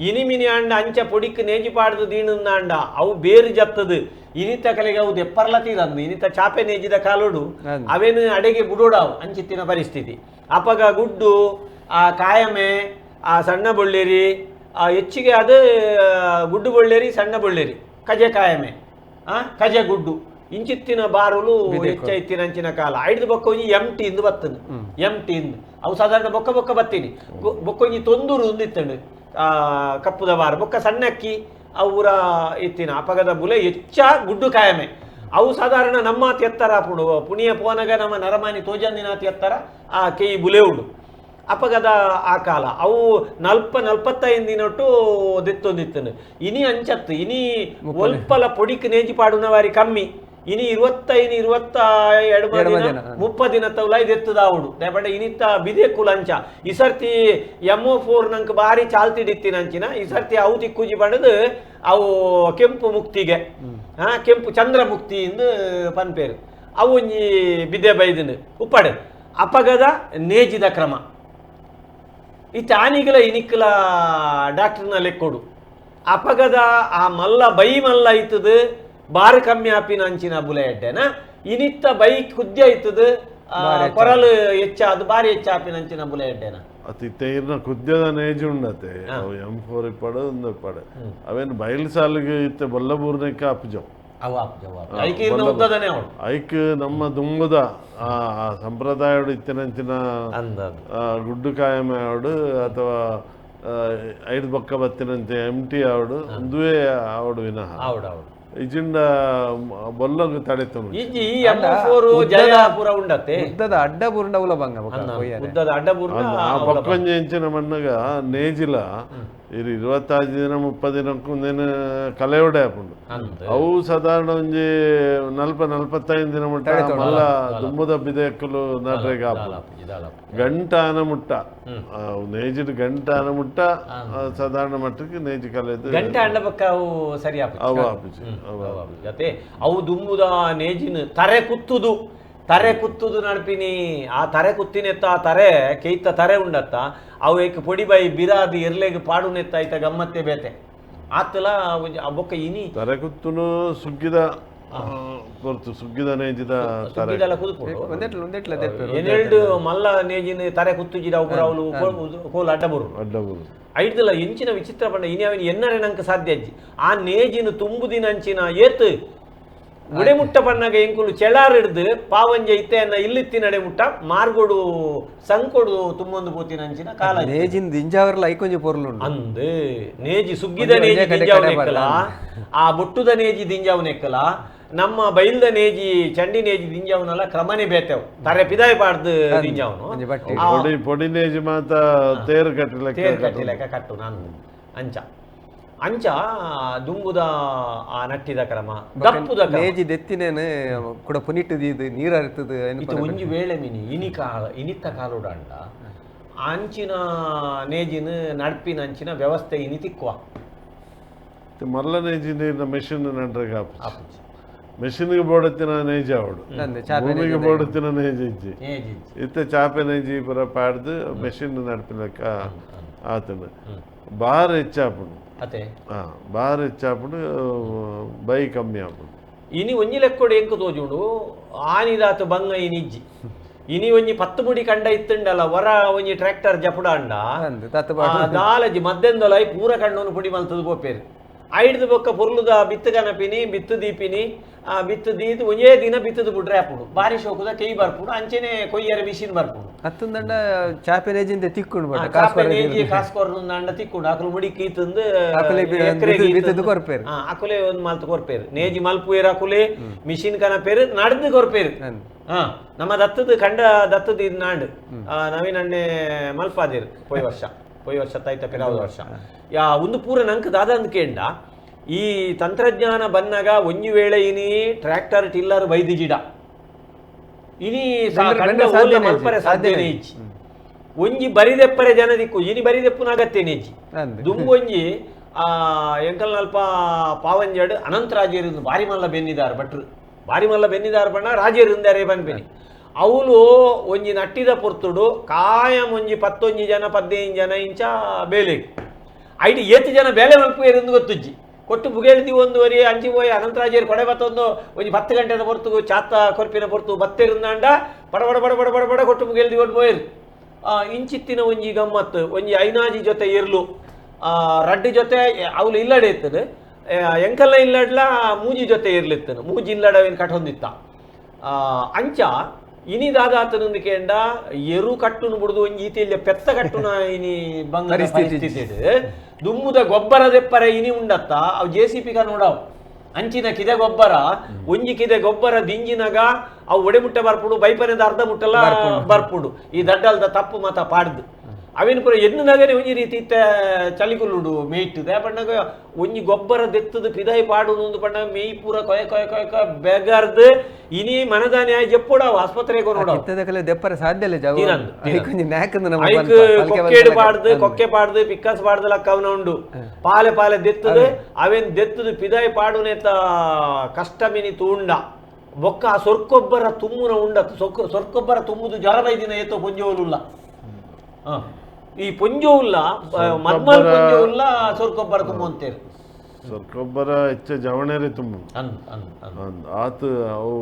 ಇನಿಮಿನಿ ಅಂಡ ಅಂಚ ಪೊಡಿಕ್ ನೇಜಿ ಪಾಡ್ದು ದೀಣಂದಾಂಡ ಅವು ಬೇರು ಜತ್ತದು ಇನಿತ ಕಲೆಗೆ ಅವು ದೆಪ್ಪರ್ಲ ತೀರಂದು ಇನಿತ ಚಾಪೆ ನೇಜಿದ ಕಾಲೋಡು ಅವೇನು ಅಡೆಗೆ ಬುಡೋಡಾವು ಅಂಚಿತ್ತಿನ ಪರಿಸ್ಥಿತಿ ಅಪಗ ಗುಡ್ಡು ಆ ಕಾಯಮೆ ಆ ಸಣ್ಣ ಬೊಳ್ಳೇರಿ ಆ ಹೆಚ್ಚಿಗೆ ಅದು ಗುಡ್ಡು ಬೊಳ್ಳೇರಿ ಸಣ್ಣ ಬೊಳ್ಳೇರಿ ಕಜೆ ಕಾಯಮೆ ಕಜೆ ಗುಡ್ಡು ಇಂಚಿತ್ತಿನ ಬಾರುಲು ಹೆಚ್ಚೈತಿನ ಅಂಚಿನ ಕಾಲ ಐದು ಬೊಕ್ಕ ಒಂಜಿ ಎಂ ಟಿ ಇಂದು ಬತ್ತನು ಎಂ ಟಿ ಇಂದು ಅವು ಸಾಧಾರಣ ಬೊಕ್ಕ ಬೊಕ್ಕ ಬತ್ತೀನಿ ಬೊಕ್ಕ ಒಂಜಿ ತೊಂದೂರು ಒಂದಿತ್ತಂಡು ಕಪ್ಪುದ ಬಾರು ಬೊಕ್ಕ ಸಣ್ಣಕ್ಕಿ ಅವು ಊರ ಇತ್ತಿನ ಅಪಗದ ಬುಲೆ ಹೆಚ್ಚ ಗುಡ್ಡು ಕಾಯಮೆ ಅವು ಸಾಧಾರಣ ನಮ್ಮ ಎತ್ತರ ಪುಣು ಪುಣಿಯ ಪೋನಗ ನಮ್ಮ ನರಮಾನಿ ತೋಜಂದಿನಾತಿ ಎತ್ತರ ಆ ಕೆಯಿ ಬುಲೆ ಉಂಡು ಅಪಗದ ಆ ಕಾಲ ಅವು 40-45 ದಿನೊಟ್ಟು ದೆತ್ತೊಂದಿತ್ತನು ಇನಿ ಅಂಚತ್ತು ಇನಿ ಒಲ್ಪಲ ಪೊಡಿಕ್ ನೇಜಿ ಪಾಡುನ ವಾರಿ ಕಮ್ಮಿ ಇನಿ 25, 22 ದಿನ 30 ದಿನ ತೌಲ ಇದೆತ್ತದಾವುಡು ದಯಪಂಡ ಇನಿತ್ತ ಬಿದೆ ಕುಲಂಚ ಈ ಸರ್ತಿ MO4 ನಂಗೆ ಬಾರಿ ಚಾಲ್ತಿಡಿತ್ತಿನಂಚಿನ ಈ ಸರ್ತಿ ಅವು ತಿಕ್ಕುಜಿ ಬಣ್ಣದು ಅವು ಕೆಂಪು ಮುಕ್ತಿಗೆ ಕೆಂಪು ಚಂದ್ರ ಮುಕ್ತಿ ಎಂದು ಪನ್ಪೇರು ಅವು ಒಂಜಿ ಬಿದ್ದೆ ಬೈದಿನ ಉಪ್ಪಾಡು ಅಪಗದ ನೇಜಿದ ಕ್ರಮ ಇತ್ತ ಆನಿಗಲ ಇನಿಕ್ಕಲ ಡಾಕ್ಟರ್ನ ಲೆಕ್ಕೊಡು ಅಪಗದ ಆ ಮಲ್ಲ ಬೈ ಮಲ್ಲ ಐತದ ಬಾರು ಕಮ್ಮಿ ಆಪಿನ ಅಂಚಿನ ಬುಲೆ ಎಡ್ಡೆನ ಇನಿತ್ತ ಬೈ ಕುದ್ಯ ಐತದ ಕೊರಲು ಹೆಚ್ಚ ಅದು ಬಾರಿ ಹೆಚ್ಚ ಆಪಿನ ಅಂಚಿನ ಬುಲೆ ಎಡ್ಡೆನ ಅತಿ ತೈರ್ನ ಕುದ್ಯದ ನೇಜಿ ಉಂಡತೆ ಅವು M4 ಇಪ್ಪಡು ಒಂದು ಇಪ್ಪಡು ಅವೇನು ಬಯಲು ಸಾಲಿಗೆ ಇತ್ತ ಬೊಲ್ಲಬೂರ್ನಕ್ಕೆ ಆಪುಜವು ಅವು ಆಪುಜವು ಐಕ್ ಇರ್ನ ಉದ್ದದನೆ ಅವಳು ಐಕ್ ನಮ್ಮ ದುಂಬುದ ಆ ಸಂಪ್ರದಾಯಡು ಇತ್ತಿನಂಚಿನ ಗುಡ್ಡು ಕಾಯಮೆ ಅವಡು ಅಥವಾ ಐದು ಬೊಕ್ಕ ಬತ್ತಿನಂತೆ ಎಂ ಟಿ ಅವಡು ಒಂದುವೇ ಅವಡು ವಿನಃ ಇಜಿಂಡ ಬೊಲ್ಲಂಗು ತಡೆತು ಇಜ್ಜಿ M4 ಜಯಪುರ ಉಂಡತೆ ಉದ್ದದ ಅಡ್ಡ ಬೂರ್ಣ ಉಲ ಬಂಗ ಉದ್ದದ ಅಡ್ಡ ಬೂರ್ಣ ಆ ಬೊಕ್ಕೊಂಜಿ ಇಂಚಿನ ಮಣ್ಣಗ ನೇಜಿಲ ಇರು 25 ದಿನ 30 ದಿನಕ್ಕೂ ನೇನು ಕಲೆಯೋಡೆ ಆಪುಂಡು ಅವು ಸಾಧಾರಣ ಒಂಜಿ 40-45 ದಿನ ಮುಟ್ಟ ಮಲ್ಲ ದುಂಬುದ ಬಿದೆಕ್ಕಲು ನಡ್ರೆಗೆ ಆಪುಂಡು ಗಂಟಾನ ಮುಟ್ಟ ನೇಜಿಡ್ ಗಂಟಾನ ಮುಟ್ಟ ಸಾಧಾರಣ ಮಟ್ಟಕ್ಕೆ ನೇಜಿ ಕಲೆದು ಗಂಟೆ ಅಂಡ ಬಕ್ಕ ಅವು ಸರಿ ಆಪುಜಿ ಅವು ಆಪುಜಿ ಜೊತೆ ಅವು ದುಂಬುದ ನೇಜಿನ ತರೆ ಕುತ್ತುದು ತರೆ ಕುತ್ತುದು ನಡ್ಪಿನಿ ಆ ತರೆ ಕುತ್ತಿನೆತ್ತ ಆ ತರೆ ಕೇಯ್ತ ತರೆ ಉಂಡತ್ತ ಅವು ಏಕ್ ಪೊಡಿ ಬೈ ಬಿರಾದು ಎರ್ಲೆಗ್ ಪಾಡುನೆತ್ತ ಐತ ಗಮ್ಮತ್ತೆ ಬೇತೆ ಆತಲ ಬೊಕ್ಕ ಇನಿ ತರೆ ಕುತ್ತುನು ಸುಗ್ಗಿದ ಹೊರ್ತು ಸುಗ್ಗಿದ ನೇಜಿದ ತರೆ ಎನೆಲ್ಡು ಮಲ್ಲ ನೇಜಿನ ತರೆ ಕುತ್ತುಜಿದ ಅವು ಅವಳು ಕೋಲು ಅಡ್ಡಬರು ಅಡ್ಡಬರು ಐಡ್ದಲ್ಲ ಎಂಚಿನ ವಿಚಿತ್ರ ಪಂಡ ಇನಿ ಅವನ ಎನ್ನರೆ ನಂಗೆ ಸಾಧ್ಯ ಅಜ್ಜಿ ಆ ನೇಜಿನ ತುಂಬುದಿನ ಅಂಚಿನ ಏತ್ ಉಡೆ ಮುಟ್ಟ ಪನ್ನಾಗ ಎಂಕುಲು ಚೆಳಾರ್ ಹಿಡ್ದು ಪಾವಂಜ ಇತ್ತೆ ಅನ್ನ ಇಲ್ಲಿತ್ತಿ ನಡೆ ಮುಟ್ಟ ಮಾರ್ಗೋಡು ಸಂಕೊಡು ತುಂಬೊಂದು ಪೋತಿನ ಅಂಚಿನ ಕಾಲ ಇತ್ತು. ನೇಜಿನ್ ದಿಂಜಾವರ್ಲ ಐಕೊಂಜಿ ಪೊರ್ಲುಂಡು ಅಂದ್ ನೇಜಿ ಸುಗ್ಗಿದ ನೇಜಿ ಒಂಜೇ ಕಡೆ ದಿಂಜಾವ್ ಕಡೆ ನೆಕ್ಕಲ, ಆ ಬೊಟ್ಟುದ ನೇಜಿ ದಿಂಜಾವ್ ನೆಕ್ಕಲ, ನಮ್ಮ ಬೈಲ್ದ ನೇಜಿ ಚಂಡಿ ನೇಜಿ ದಿಂಜಾವ್ನಲ್ಲ ಕ್ರಮನೇ ಬೇತೆವ್ ತರೆ ಪಿದಾಯಿ ಪಾಡ್ದು ದಿಂಜಾವ್ನು ಒಂಜಿ ಬಟ್ಟೆ ಪೊಡಿ ಪೊಡಿ ನೇಜಿ ಮಾತ ತೇರು ಕಟ್ಟಲೆಕ್ಕ ತೇರು ಕಟ್ಟಿಲೆಕ್ಕ ಕಟ್ಟು ನಾನು ಅಂಚ ಅಂಚ ದುಂಬುದ ಆ ನಟ್ಟಿದ ಕ್ರಮ ದಪ್ಪುದ ಕ್ರಮ. ನೇಜಿ ದೆತ್ತಿನೇನು ಕೂಡ ಪುನಿಟ್ಟು ದೀದು ನೀರು ಹರಿತದ ಇದು ಒಂಜಿ ವೇಳೆ ಮಿನಿ ಇನಿ ಕಾಲ ಇನಿತ್ತ ಕಾಲುಡಾಂಡ ಅಂಚಿನ ನೇಜಿನ ನಡ್ಪಿನ ಅಂಚಿನ ವ್ಯವಸ್ಥೆ ಇನಿ ತಿಕ್ಕುವ ಮಲ್ಲ ನೇಜಿ ನೀರಿನ ಮೆಷಿನ್ ನಡ್ರಗ ಆಪುಜಿ. ಮೆಷಿನ್ಗೆ ಬೋಡತ್ತಿನ ನೇಜಿ ಅವಡು ಅಂದೆ ಚಾಪೆ ಭೂಮಿಗೆ ಬೋಡತ್ತಿನ ನೇಜಿ ಇಜ್ಜಿ ನೇಜಿ ಇತ್ತ ಚಾಪೆ ನೇಜಿ ಪೂರ ಪಾಡ್ದು ಮೆಷಿನ್ ನಡ್ಪಿನಕ್ಕ ಆತನ ಬಾರ್ ಹೆಚ್ಚಾಪುಂಡು ಅತೆ ಬಾರ್ ಹೆಚ್ಚಾಪುಂಡು ಬೈ ಕಮ್ಮಿ ಆಪುಂಡು ಇನಿ ಒಂಜಿ ಲೆಕ್ಕೊಡು ಎಂಕು ತೋಜುಂಡು ಆನಿದಾತು ಬಂಗ ಇನಿಜ್ಜಿ ಇನಿ ಒಂಜಿ ಪತ್ತು ಮುಡಿ ಕಂಡ ಇತ್ತುಂಡಲ್ಲ ವರ ಒಂಜಿ ಟ್ರ್ಯಾಕ್ಟರ್ ಜಪುಡಾಂಡ ಅಂದ್ ತತ್ತು ಬಾಡು ದಾಲಜಿ ಮದ್ದೆಂದೊಲೈ ಪೂರ ಕಂಡೋನು ಪುಡಿ ಮಲ್ತದು ಪೋಪೇರು ಐಡ್ದು ಬೊಕ್ಕ ಪೊರ್ಲುದ ಬಿತ್ತು ಕನಪಿನಿ ಬಿತ್ತು ದೀಪಿನಿ ಆ ಬಿತ್ತು ದೀದು ಒಂಜೇ ದಿನ ಬಿತ್ತದು ಬಿಟ್ರೆ ಆಪುಂಡು ಬಾರಿ ಶೋಕುದ ಕೈ ಬರ್ಪುಂಡು ಅಂಚೆನೆ ಕೊಯ್ಯರ ಮಿಷಿನ್ ಬರ್ಪುಂಡು ಅತ್ತಂದಂಡ ಚಾಪೆ ನೇಜಿಂದ ತಿಕ್ಕೊಂಡು ಬಟ್ಟ ಚಾಪೆ ನೇಜಿ ಕಾಸ್ಕೊರ್ನುಂದಾಂಡ ತಿಕ್ಕೊಂಡು ಅಕುಲು ಮುಡಿ ಕೀತಂದು ಅಕುಲೆ ಎಕರೆಗೆ ಬಿತ್ತದು ಕೊರ್ಪೇರು. ಅಕುಲೆ ಒಂದು ಮಲ್ತು ಕೊರ್ಪೇರು ನೇಜಿ ಮಲ್ಪುವೇರು ಅಕುಲೆ ಮಿಷಿನ್ ಕನಪೇರು ನಡ್ದು ಕೊರ್ಪೇರು ಹಾ ನಮ್ಮ ದತ್ತದ ಕಂಡ ದತ್ತದ ಇದು ನಾಂಡು ನವೀನ್ ಅಣ್ಣೆ ಮಲ್ಪಾದಿರು ಪೋಯ್ ವರ್ಷ ಪೋಯ್ ವರ್ಷ ತೈತ ಪಿರಾವದ ವರ್ಷ ಯಾ ಒಂದು ಪೂರ ನಂಕ್ ದಾದ ಅಂದ್ಕೇಂಡ ಈ ತಂತ್ರಜ್ಞಾನ ಬನ್ನಾಗ ಒಂಜಿ ವೇಳೆ ಇನಿ ಟ್ರ್ಯಾಕ್ಟರ್ ಟಿಲ್ಲರ್ ಬೈದಿಜಿಡ ಇನಿ ಬೆಂಡ್ರೆ ಕಂಡ ಓಲೆ ಸಾಧ್ಯನೇ ಮಲ್ಪರೆ ಇಜ್ಜಿ, ಸಾಧ್ಯನೇ ಸಾಧ್ಯನೇ ಇಜ್ಜಿ ಒಂಜಿ ಬರಿದೆಪ್ಪರೆ ಜನ ದಿಕ್ಕು ಇನಿ ಬರಿದೆಪ್ಪುನ ಅಗತ್ಯನೇ ಇಜ್ಜಿ ಅಂದ್. ದುಂಬೊಂಜಿ ಆ ಎಂಕಲ್ನಲ್ಪ ಪಾವಂಜಡ್ ಅನಂತರಾಜೇರು ಬಾರಿ ಮಲ್ಲ ಬೆನ್ನಿದಾರ್ ಭಟ್ರು ಬಾರಿ ಮಲ್ಲ ಬೆನ್ನಿದಾರ್ ಬಣ್ಣ ರಾಜೇರು ಇಂದಾರೆ ಬನ್ಪೆನಿ ಅವಳು ಒಂಜಿ ನಟ್ಟಿದ ಪೊರ್ತುಡು ಕಾಯಂ ಒಂಜಿ ಪತ್ತೊಂಜಿ ಜನ 15 ಜನ ಇಂಚ ಬೇಲೆ ಐಡಿ ಏತು ಜನ ಬೇಲೆ ಮಲ್ಪುವೇರೆಂದು ಗೊತ್ತುಜ್ಜಿ ಕೊಟ್ಟು ಬುಗೇಳ್ದಿ ಒಂದುವರೆ ಅಂಚಿ ಪೋಯಿ ಅನಂತರಾಜೇರು ಕೊಡೆ ಬತ್ತೊಂದು ಒಂಜಿ 10 ಗಂಟೆದ ಪೊರ್ತು ಚಾತ ಕೊರ್ಪಿನ ಪೊರ್ತು ಬತ್ತೆರುಂದಾಂಡ ಬಡ ಬಡ ಬಡ ಬಡ ಬಡ ಬಡ ಕೊಟ್ಟು ಬುಗೇಳ್ದಿ ಒಂದು ಪೋಯರು ಇಂಚಿತ್ತಿನ ಒಂಜಿ ಗಮ್ಮತ್ತು ಒಂಜಿ ಐನಾಜಿ ಜೊತೆ ಇರ್ಲು ರಡ್ಡು ಜೊತೆ ಅವಳು ಇಲ್ಲಡೆ ಇತ್ತನು ಎಂಕಲ್ಲ ಇಲ್ಲಡ್ಲ ಮೂಜಿ ಜೊತೆ ಇರ್ಲಿತ್ತನು ಮೂಜಿ ಇಲ್ಲಡ ಅವೇನು ಕಟ್ಟೊಂದಿತ್ತ ಅಂಚ ಇನಿ ದಾದಾತನಂದು ಕೇಂಡ ಎರು ಕಟ್ಟುನು ಬುಡ್ದು ಒಂಜಿ ಈತಿಲ್ಲ ಪೆತ್ತ ಕಟ್ಟುನ ಇನಿ ಬಂಗ ಪರಿಸ್ಥಿತಿ ಪರಿಸ್ಥಿತಿ ದುಮ್ಮುದ ಗೊಬ್ಬರ ದೆಪ್ಪರೆ ಇನಿ ಉಂಡತ್ತ ಅವು J C P ನೋಡವು ಅಂಚಿನ ಕಿದೆ ಗೊಬ್ಬರ ಒಂಜಿ ಕಿದೆ ಗೊಬ್ಬರ ದಿಂಜಿನಾಗ ಅವು ಒಡೆ ಮುಟ್ಟೆ ಬರ್ಪುಡು ಬೈಪನೆದ ಅರ್ಧ ಮುಟ್ಟಲ್ಲ ಬರ್ಪುಡು ಈ ದಡ್ಡಲ್ದ ತಪ್ಪು ಮತ ಪಾಡ್ದು ಅವೇನು ಪೂರ ಎನ್ನು ನಗರಿ ಒಂಜಿ ರೀತಿ ಇತ್ತ ಚಳಿಕುಲ್ಲುಡು ಮೇಯ್ಟುದೆ ಪಣ್ಣಗ ಒಂಜಿ ಗೊಬ್ಬರ ದೆತ್ತದು ಪಿದಾಯಿ ಪಾಡುನು ಒಂದು ಪಣ್ಣಗ ಮೇಯ್ ಪೂರ ಕೊಯ ಕೊಯ ಕೊಯ ಕೊಯ ಬೆಗರ್ದು ಇನಿ ಮನದಾನಿ ಆಯ್ ಜೆಪ್ಪುಡವು ಆಸ್ಪತ್ರೆಗೆ ನೋಡವು ಇತ್ತದಕಲೆ ದೆಪ್ಪರೆ ಸಾಧ್ಯ ಇಲ್ಲ ಜಾಗ ತೀರಂದು, ಐಕೊಂಜಿ ನ್ಯಾಕಂದು ನಮ್ಮ ಐಕ್ ಪನ್ಪ, ಪಲ್ಕೆ ಕೊಕ್ಕೇಡು ಪಲ್ಕೆ ಪಾಡ್ದು ಕೊಕ್ಕೆ ಪಾಡ್ದು ಪಿಕ್ಕಸ್ ಪಾಡ್ದು ಲಕ್ಕ ಅವನ ಉಂಡು ಪಾಲೆ ಪಾಲೆ ದೆತ್ತದು ಅವೇನ್ ದೆತ್ತದು ಪಿದಾಯಿ ಪಾಡುನೇತ ಕಷ್ಟ ಮಿನಿ ತೂಂಡ ಬೊಕ್ಕ ಆ ಸೊರ್ಕೊಬ್ಬರ ತುಮ್ಮುನ ಉಂಡ ಸೊರ್ಕೊಬ್ಬರ ತುಂಬುದು ಜ್ವರ ಬೈದಿನ ಏತೋ ಪೊಂಜೋಲುಲ್ಲ ಈ ಪೊಂಜೋವುಲ್ಲ ಮದ್ಮಲ್ ಪೊಂಜೋವುಲ್ಲ ಸೊರ್ಕೊಬ್ಬರ ತುಂಬುವಂತೇರು ಸೊರ್ಕೊಬ್ಬರ ಹೆಚ್ಚ ಜವಣೇರಿ ತುಂಬ ಅನ್ ಅನ್ ಅನ್ ಅಂದ್ ಆತ ಅವು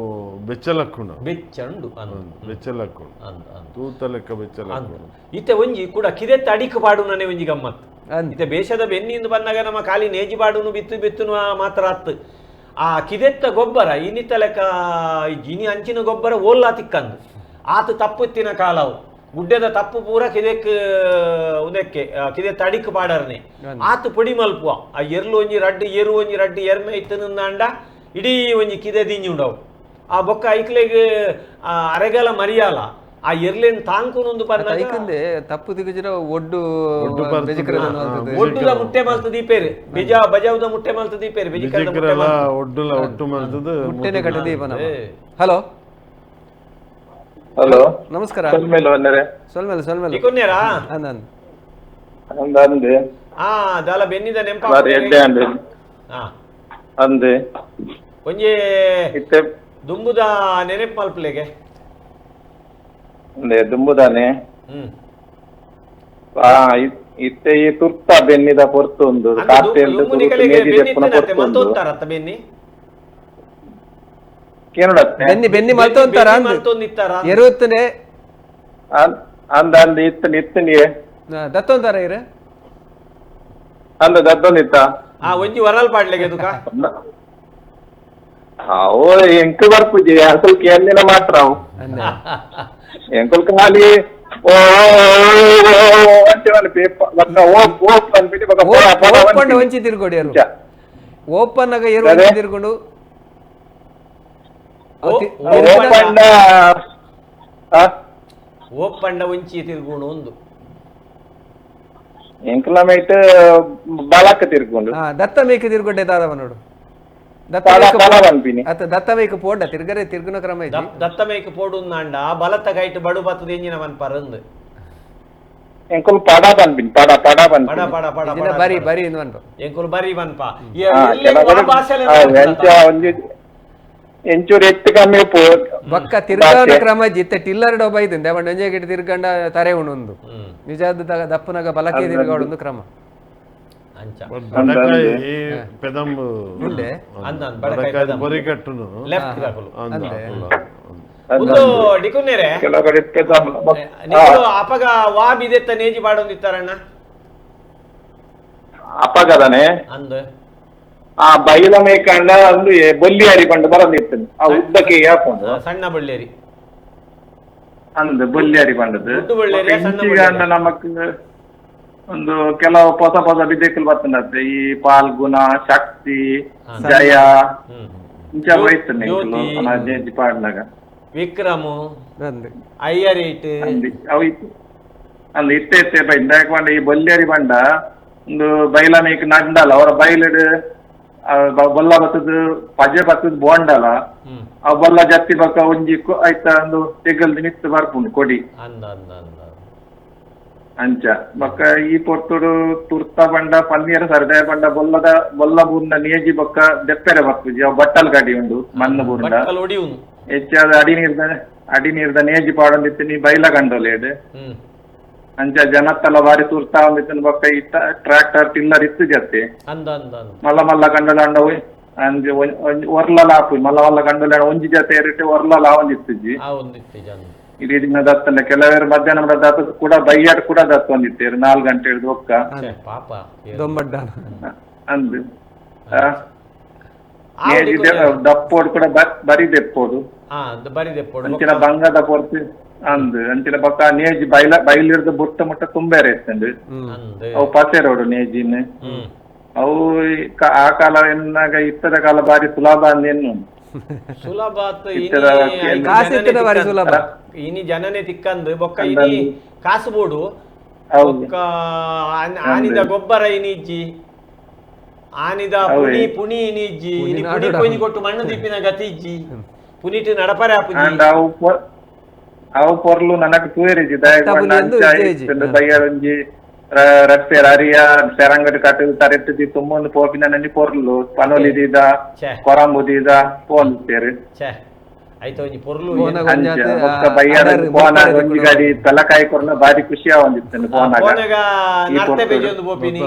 ಬೆಚ್ಚಲಕ್ಕುಂಡು ಬೆಚ್ಚಂಡು ಅನ್ ಬೆಚ್ಚಲಕ್ಕುಂಡು ಅನ್ ಅನ್ ತೂತ ಲೆಕ್ಕ ಬೆಚ್ಚಲಕ್ಕುಂಡು ಇತ್ತೆ ಒಂಜಿ ಕೂಡ ಕಿದೆತ್ತ ಅಡಿಕ್ ಪಾಡುನನೆ ಒಂಜಿ ಗಮ್ಮತ್ ಅಂದ್. ಇತ್ತೆ ಬೇಷದ ಬೆನ್ನಿಂದ ಬಂದಾಗ ನಮ್ಮ ಖಾಲಿ ನೇಜಿ ಪಾಡುನು ಬಿತ್ತು ಬಿತ್ತುನು ಮಾತ್ರ ಅತ್ತು ಆ ಕಿದೆತ್ತ ಗೊಬ್ಬರ ಇನ್ನಿತ್ತ ಲೆಕ್ಕ ಇನಿ ಅಂಚಿನ ಗೊಬ್ಬರ ಓಲ್ಲಾ ತಿಕ್ಕಂದು ಆತ ತಪ್ಪುತ್ತಿನ ಕಾಲವು ಗುಡ್ಡೆದ ತಪ್ಪು ಪೂರ ಕಿದೆಕ್ ಉದಕ್ಕೆ ಕಿದೆತ್ತ ಅಡಿಕ್ ಪಾಡರ್ನೆ ಆತ ಪೊಡಿ ಮಲ್ಪುವ ಆ ಎರ್ಲು ಒಂಜಿ ರಡ್ಡು ಎರು ಒಂಜಿ ರಡ್ಡು ಎರ್ಮೆ ಇತ್ತನಂದಾಂಡ ಇಡೀ ಒಂಜಿ ಕಿದೆ ದಿಂಜಿ ಉಂಡವು ಆ ಬೊಕ್ಕ ಐಕ್ಲೆಗ್ ಅರೆಗಲ ಮರಿಯಾಲ ಆ ಎರ್ಲೆನ್ ತಾಂಕುನೊಂದು ಪರ್ನಾಗ ಐಕಂದೆ ತಪ್ಪು ತಿಗುಜಿರ ಒಡ್ಡು ಒಡ್ಡು ಬರ್ತದೆ. ಬೆಜಕರದ ಮಲ್ತದೆ. ಒಡ್ಡುದ ಮುಟ್ಟೆ ಮಲ್ತು ದೀಪೇರು ಬಿಜಾ ಬಜಾವುದ ಮುಟ್ಟೆ ಮಲ್ತು ದೀಪೇರು ಬೆಜಿಕರದ ಮುಟ್ಟೆ ಬಿಜಿಕ್ರೆಲ್ಲ ಒಡ್ಡುಲ ಒಟ್ಟು ಮಲ್ತದು ಮುಟ್ಟೆನೆ ಕಟ್ಟ ದೀಪ ನಮ್ಮ ಹಲೋ ಹಲೋ ನಮಸ್ಕಾರ ಸೊಲ್ಮೇಲೆ ಬಂದರೆ ಸೊಲ್ಮೇಲೆ ಸೊಲ್ಮೇಲೆ ಇಕೊನ್ನೇರಾ ಅಂದ್ ಅಂದ್ ಅಂದ ಅಂದೆ ಆ ದಾಲ ಬೆನ್ನಿದ ನೆಂಪ ಬಾರಿ ಎಡ್ಡೆ ಅಂದೆ ಹಾ ಅಂದೆ ಒಂಜಿ ಇತ್ತೆ ದುಂಬುದ ನೆನೆಪ್ ಮಲ್ಪಲೆಗೆ ಅಂದೆ ದುಂಬುದಾನೆ ಹ್ಮ್ ಆ ಇತ್ತೆ ಈ ತುರ್ತ ಬೆನ್ನಿದ ಪೊರ್ತು ಉಂದು ಕಾತೆ ದುಂಬು ನಿಕಲೆಗೆ ಬೆನ್ನಿ ಇತ್ತನತ್ತೆ ಮಲ್ತೊಂತಾರತ್ತ ಬೆನ್ನಿ ಕೇನಡತ್ತೆ ಬೆನ್ನಿ ಬೆನ್ನಿ ಮಲ್ತೊಂತಾರ ಬೆನ್ನಿ ಮಲ್ತೊಂದಿತ್ತಾರ ಎರುತ್ತನೆ ಅಂದ ಅಂದ ಇತ್ತನಿ ಇತ್ತನಿಯೇ ದತ್ತೊಂತಾರ ಇರು ಅಂದ ದದ್ದೊಂದಿತ್ತ ಆ ಒಂಜಿ ವರಲ್ ಪಾಡ್ಲೆಗೆ ತುಕ ಅವು ಎಂಕ್ ಬರ್ಪುಜಿ ಅಸಲ್ ಕೇಂದಿನ ಮಾತ್ರ ಅವು ಎಂಕುಲ್ ಖಾಲಿ ಓ ಓಪನ್ ಒಂಚಿ ತಿರ್ಗೊಡಿ ಅರು ಓಪನ್ ಆಗ ಏರು ಒಂಚಿ ತಿರ್ಕೊಂಡು ಓಪಂಡ ಒಂಚಿ ತಿರ್ಗುಣು ಒಂದು ಎಂಕುಲ ಮೇಟ್ ಬಾಲಕ ತಿರ್ಗೊಂಡು ದತ್ತ ಮೇಕ ತಿರ್ಗೊಂಡೆ ದಾದವ ನೋಡು ದತ್ತ ಮೇಕ ಪೋಡ ತಿರ್ಗರೆ ತಿರ್ಗುನ ಕ್ರಮ ಇದೆ ದತ್ತ ಮೇಕ ಪೋಡು ಅಂಡ ಬಲತ್ತ ಕೈಟ್ ಬಡು ಬತ್ತದ ಎಂಜಿನ ಮನ್ ಪರಂದು ಎಂಕುಲ್ ಪಡ ಪನ್ಪಿನಿ ಪಡ ಪಡ ಪನ್ಪಿನಿ ಪಡ ಪಡ ಪಡ ಪಡ ಬರಿ ಬರಿ ಇಂದು ಮನ್ಪ ಎಂಕುಲ್ ಬರಿ ಮನ್ಪ ಎಂಚೂರು ಎತ್ತು ಕಮ್ಮಿ ಉಪ್ಪು ಬಕ್ಕ ತಿರ್ಗಾನ ಕ್ರಮ ಜಿತ್ತ ಟಿಲ್ಲರ್ ಡೊಬ್ಬ ಇದೆ ದೇವಣ್ಣ ಒಂಜೆ ಗಿಡ ತಿರ್ಗಂಡ ತರೆ ಉಣೊಂದು ನಿಜಾದ ದಪ್ಪನಾಗ ಬಲಕೆ ತಿರ್ಗಾಡೊಂದು ಕ್ರಮ ಬಡಕಾಯಿ ಪೆದಂಬು ಬಡಕಾಯಿ ಬರಿಕಟ್ಟುನು ಲೆಫ್ಟ್ ಒಂದು ಡಿಕುನ್ನೇರೆ ನಿಕುಲು ಅಪಗ ವಾ ಬಿದೆತ್ತ ನೇಜಿ ಪಾಡೊಂದಿತ್ತಾರಣ್ಣ ಅಪಗದನೆ ಅಂದ್ ಆ ಬೈಲ ಮೇಕಂಡ ಒಂದು ಬೊಲ್ಲಿಯಾರಿ ಪಂಡ ಬರಂದಿತ್ತು ಆ ಉದ್ದಕ್ಕೆ ಹಾಕೊಂಡು ಸಣ್ಣ ಬಳ್ಳೇರಿ ಅಂದ್ ಬೊಲ್ಲಿಯಾರಿ ಪಂಡದು ಸಣ್ಣ ನಮಕ್ ಒಂದು ಕೆಲವು ಹೊಸ ಹೊಸ ಬಿದ್ದೆಕುಲು ಬರ್ತಂಡತ್ತೆ ಈ ಪಾಲ್ಗುಣ ಶಕ್ತಿ ಜಯ ಇಂಚ ಬೈತು ನೇಜಿ ಪಾಡ್ನಾಗ ವಿಕ್ರಮ್ ಅಯ್ಯರ್ ಏಟ್ ಅವು ಅಂದ್ ಇತ್ತೆ ಇತ್ತೆ ಬೈಂದ ಯಾಕಂದ್ರೆ ಈ ಬೊಲ್ಲೇರಿ ಬಂಡ ಒಂದು ಬೈಲ ಮೇಕ್ ನಡ್ಡಲ್ಲ ಅವರ ಬೈಲಡ್ ಬೊಲ್ಲ ಬತ್ತದ ಪಜೆ ಬತ್ತದ ಬೋಂಡಲ ಆ ಬೊಲ್ಲ ಜತ್ತಿ ಬಕ್ಕ ಒಂಜಿ ಐತ ಒಂದು ತೆಗಲ್ದು ನಿತ್ತು ಬರ್ಪುಂಡು ಕೊಡಿ ಅಂಚ ಬೊಕ್ಕ ಈ ಪೊರ್ತುಡು ತುರ್ತ ಬಂಡ ಪನ್ನೀರ ಸರ್ದಾಯ ಬಂಡ ಬೊಲ್ಲದ ಬೊಲ್ಲ ಬೂರ್ನ ನೇಜಿ ಬೊಕ್ಕ ದೆಪ್ಪೆರೆ ಬರ್ಪುಜಿ ಅವು ಬಟ್ಟಲ್ ಗಾಡಿ ಉಂಡು ಮಣ್ಣು ಬೂರ್ನ ಹೆಚ್ಚಾದ ಅಡಿ ನೀರ್ದ ಅಡಿ ನೀರ್ದ ನೇಜಿ ಪಾಡೊಂದಿತ್ತು ನೀ ಬೈಲ ಕಂಡೋಲೇಡ್ ಅಂಚ ಜನತ್ತಲ ಬಾರಿ ತುರ್ತಾ ಒಂದಿತ್ತು ಬೊಕ್ಕ ಇತ್ತ ಟ್ರಾಕ್ಟರ್ ಟಿಲ್ಲರ್ ಇತ್ತು ಜತ್ತೆ ಮಲ್ಲ ಮಲ್ಲ ಕಂಡೋಲಾಂಡ ಅಂಜೆ ಒರ್ಲಲ ಆಪು ಮಲ್ಲ ಮಲ್ಲ ಕಂಡೋಲಾಂಡ ಒಂಜಿ ಜತೆ ಎರಟೆ ಒರ್ಲಲ ಒಂದಿತ್ತಿಜಿ ಇಡೀ ದಿನ ದತ್ತಂಡ ಕೆಲವರು ಮಧ್ಯಾಹ್ನ ದತ್ತ ಕೂಡ ಬೈಯಾಟ ಕೂಡ ದತ್ತ ಒಂದಿತ್ತೇರು 4 ಗಂಟೆ ಹಿಡಿದು ಒಕ್ಕ ಪಾಪ ಅಂದ್ ದಪ್ಪೋಡು ಕೂಡ ಬರಿ ದೆಪ್ಪೋಡು ಅಂಚಿನ ಬಂಗದ ಪೊರ್ತು ಅಂದ್ ಅಂಚಿನ ಬೊಕ್ಕ ನೇಜಿ ಬೈಲ ಬೈಲಿರ್ದ ಬುಟ್ಟ ಮುಟ್ಟ ತುಂಬೇರೆ ಇತ್ತಂಡು ಅವು ಪಸೆರೋಡು ನೇಜಿನ್ ಅವು ಆ ಕಾಲ ಎನ್ನಾಗ ಇತ್ತದ ಕಾಲ ಬಾರಿ ಸುಲಭ ಅಂದೇನು ಸುಲಭ ಸುಲಭ ಇನಿ ಜನನೆ ತಿಕ್ಕಂದು ಬೊಕ್ಕ ಇನಿ ಕಾಸು ಬೋಡು ಬೊಕ್ಕ ಆನಿದ ಗೊಬ್ಬರ ಇನಿಜ್ಜಿ ಆನಿದ ಪುಣಿ ಪುಣಿ ಇನಿಜ್ಜಿ ಇನಿ ಪುಣಿ ಕೊಯ್ನಿ ಕೊಟ್ಟು ಮಣ್ಣು ದಿಪ್ಪಿನ ಗತಿ ಇಜ್ಜಿ ಪುನಿಟ್ ನಡಪರೆ ಆಪುಜಿ ಅವು ಪೊರ್ಲು ನನಗೆ ತೂಯರಿಜಿ ಬಯ್ಯರಂಜಿ ರಪ್ಪೆರ್ ಅರಿಯ ಸೆರಂಗಡ್ ಕಟ್ಟು ತರೆಟ್ಟು ತುಂಬೊಂದು ಪೋಪಿನ ನಂಜಿ ಪೊರ್ಲು ಪನೊಲಿ ದೀದ ಕೊರಂಬು ದೀದ ಪೋಂತೇರು ಆಯ್ತು ಒಂಜಿ ಪೊರ್ಲು ಬಯ್ಯಾರ ಪೋನಾಗ ಒಂಜಿ ಗಾಡಿ ಪೆಲಕಾಯಿ ಕೊರ್ನ ಬಾರಿ ಖುಷಿ ಆವೊಂದಿತ್ತು ಪೋನಾಗ ನರ್ತೆ ಪೇಜೊಂದು ಪೋಪಿನಿ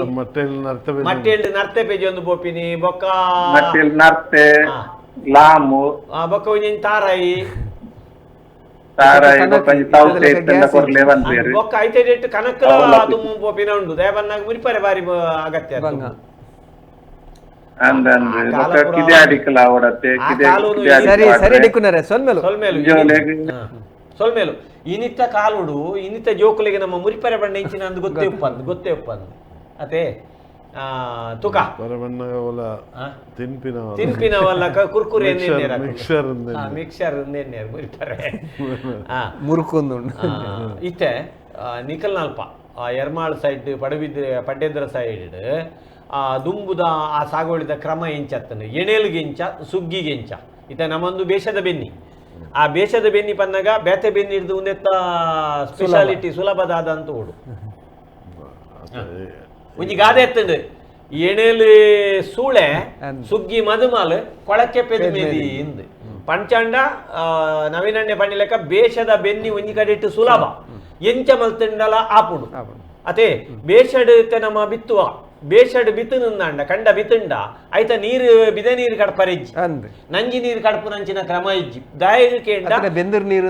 ಮಟ್ಟೆಲ್ ನರ್ತೆ ಪೇಜೊಂದು ಪೋಪಿನಿ ಬೊಕ್ಕ ಮಟ್ಟೆಲ್ ನರ್ತೆ ಲಾಮು ಬೊಕ್ಕ ಒಂಜಿ ತಾರಾಯಿ ಬೊಕ್ಕ ಐತೆ ಕನಕಲ ತುಮ್ಮು ಪೋಪಿನ ಉಂಡು ದೇವನ್ನಾಗ ಮುರಿಪರೆ ಬಾರಿ ಅಗತ್ಯ ಸೊಲ್ಮೇಲು ಇನಿತ್ತ ಕಾಲುಡು ಇನಿತ್ತ ಜೋಕುಲಿಗೆ ನಮ್ಮ ಮುರಿಪರೆ ಬಣ್ಣ ಇಂಚಿನ ಅಂದು ಗೊತ್ತೇ ಉಪ್ಪಂದು ಗೊತ್ತೇ ಉಪ್ಪಂದು ಅದೇ ತುಕ ತಿನ್ಪಿನವಲ್ಲ ಕುರ್ಕುರೆ ಮಿಕ್ಸರ್ ಮುರಿಪರೆ ಮುರುಕೊಂದು ಇತ್ತೆ ನಿಕಲ್ನಲ್ಪ ಎರ್ಮಾಳ್ ಸೈಡ್ ಪಡಬಿದ್ರೆ ಪಡ್ಡೆದ್ರ ಸೈಡ್ ಆ ದುಂಬುದ ಆ ಸಾಗುವಳಿದ ಕ್ರಮ ಎಂಚತ್ತನು ಎಣೆಲ್ಗೆಂಚ ಸುಗ್ಗಿಗೆಂಚ ಇತ ನಮ್ಮೊಂದು ಬೇಷದ ಬೆನ್ನಿ ಆ ಬೇಷದ ಬೆನ್ನಿ ಪನ್ನಾಗ ಬೇತೆ ಬೆನ್ನಿ ಹಿಡಿದು ಒಂದೆತ್ತ ಸ್ಪೆಷಾಲಿಟಿ ಸುಲಭದಾದ ಅಂತ ಓಡು ಒಂಜಿ ಗಾದೆ ಎತ್ತಂಡು ಎಣೆಲು ಸೂಳೆ ಸುಗ್ಗಿ ಮದುಮಾಲು ಕೊಳಕ್ಕೆ ಪೆದುಮೇದಿ ಇಂದು ಪಂಚಾಂಡ ನವೀನಣ್ಣೆ ಪಣ್ಣಿಲೆಕ್ಕ ಬೇಷದ ಬೆನ್ನಿ ಒಂಜಿ ಕಡೆ ಇಟ್ಟು ಸುಲಭ ಎಂಚ ಮಲ್ತಂಡಲ ಆಪುಡು ಅದೇ ಬೇಷಡ್ ನಮ್ಮ ಬಿತ್ತುವ ಬೇಷಡ್ ಬಿತ್ತು ನಿಂದಾಂಡ ಕಂಡ ಬಿತ್ತುಂಡ ಆಯ್ತ ನೀರು ಬಿದೆ ನೀರು ಕಡಪರೆಜ್ಜಿ ನಂಜಿ ನೀರು ಕಡಪು ನಂಚಿನ ಕ್ರಮ ಇಜ್ಜಿ ದಾಯಗ ಕೇಂಡ ಬೆಂದಿರ್ ನೀರು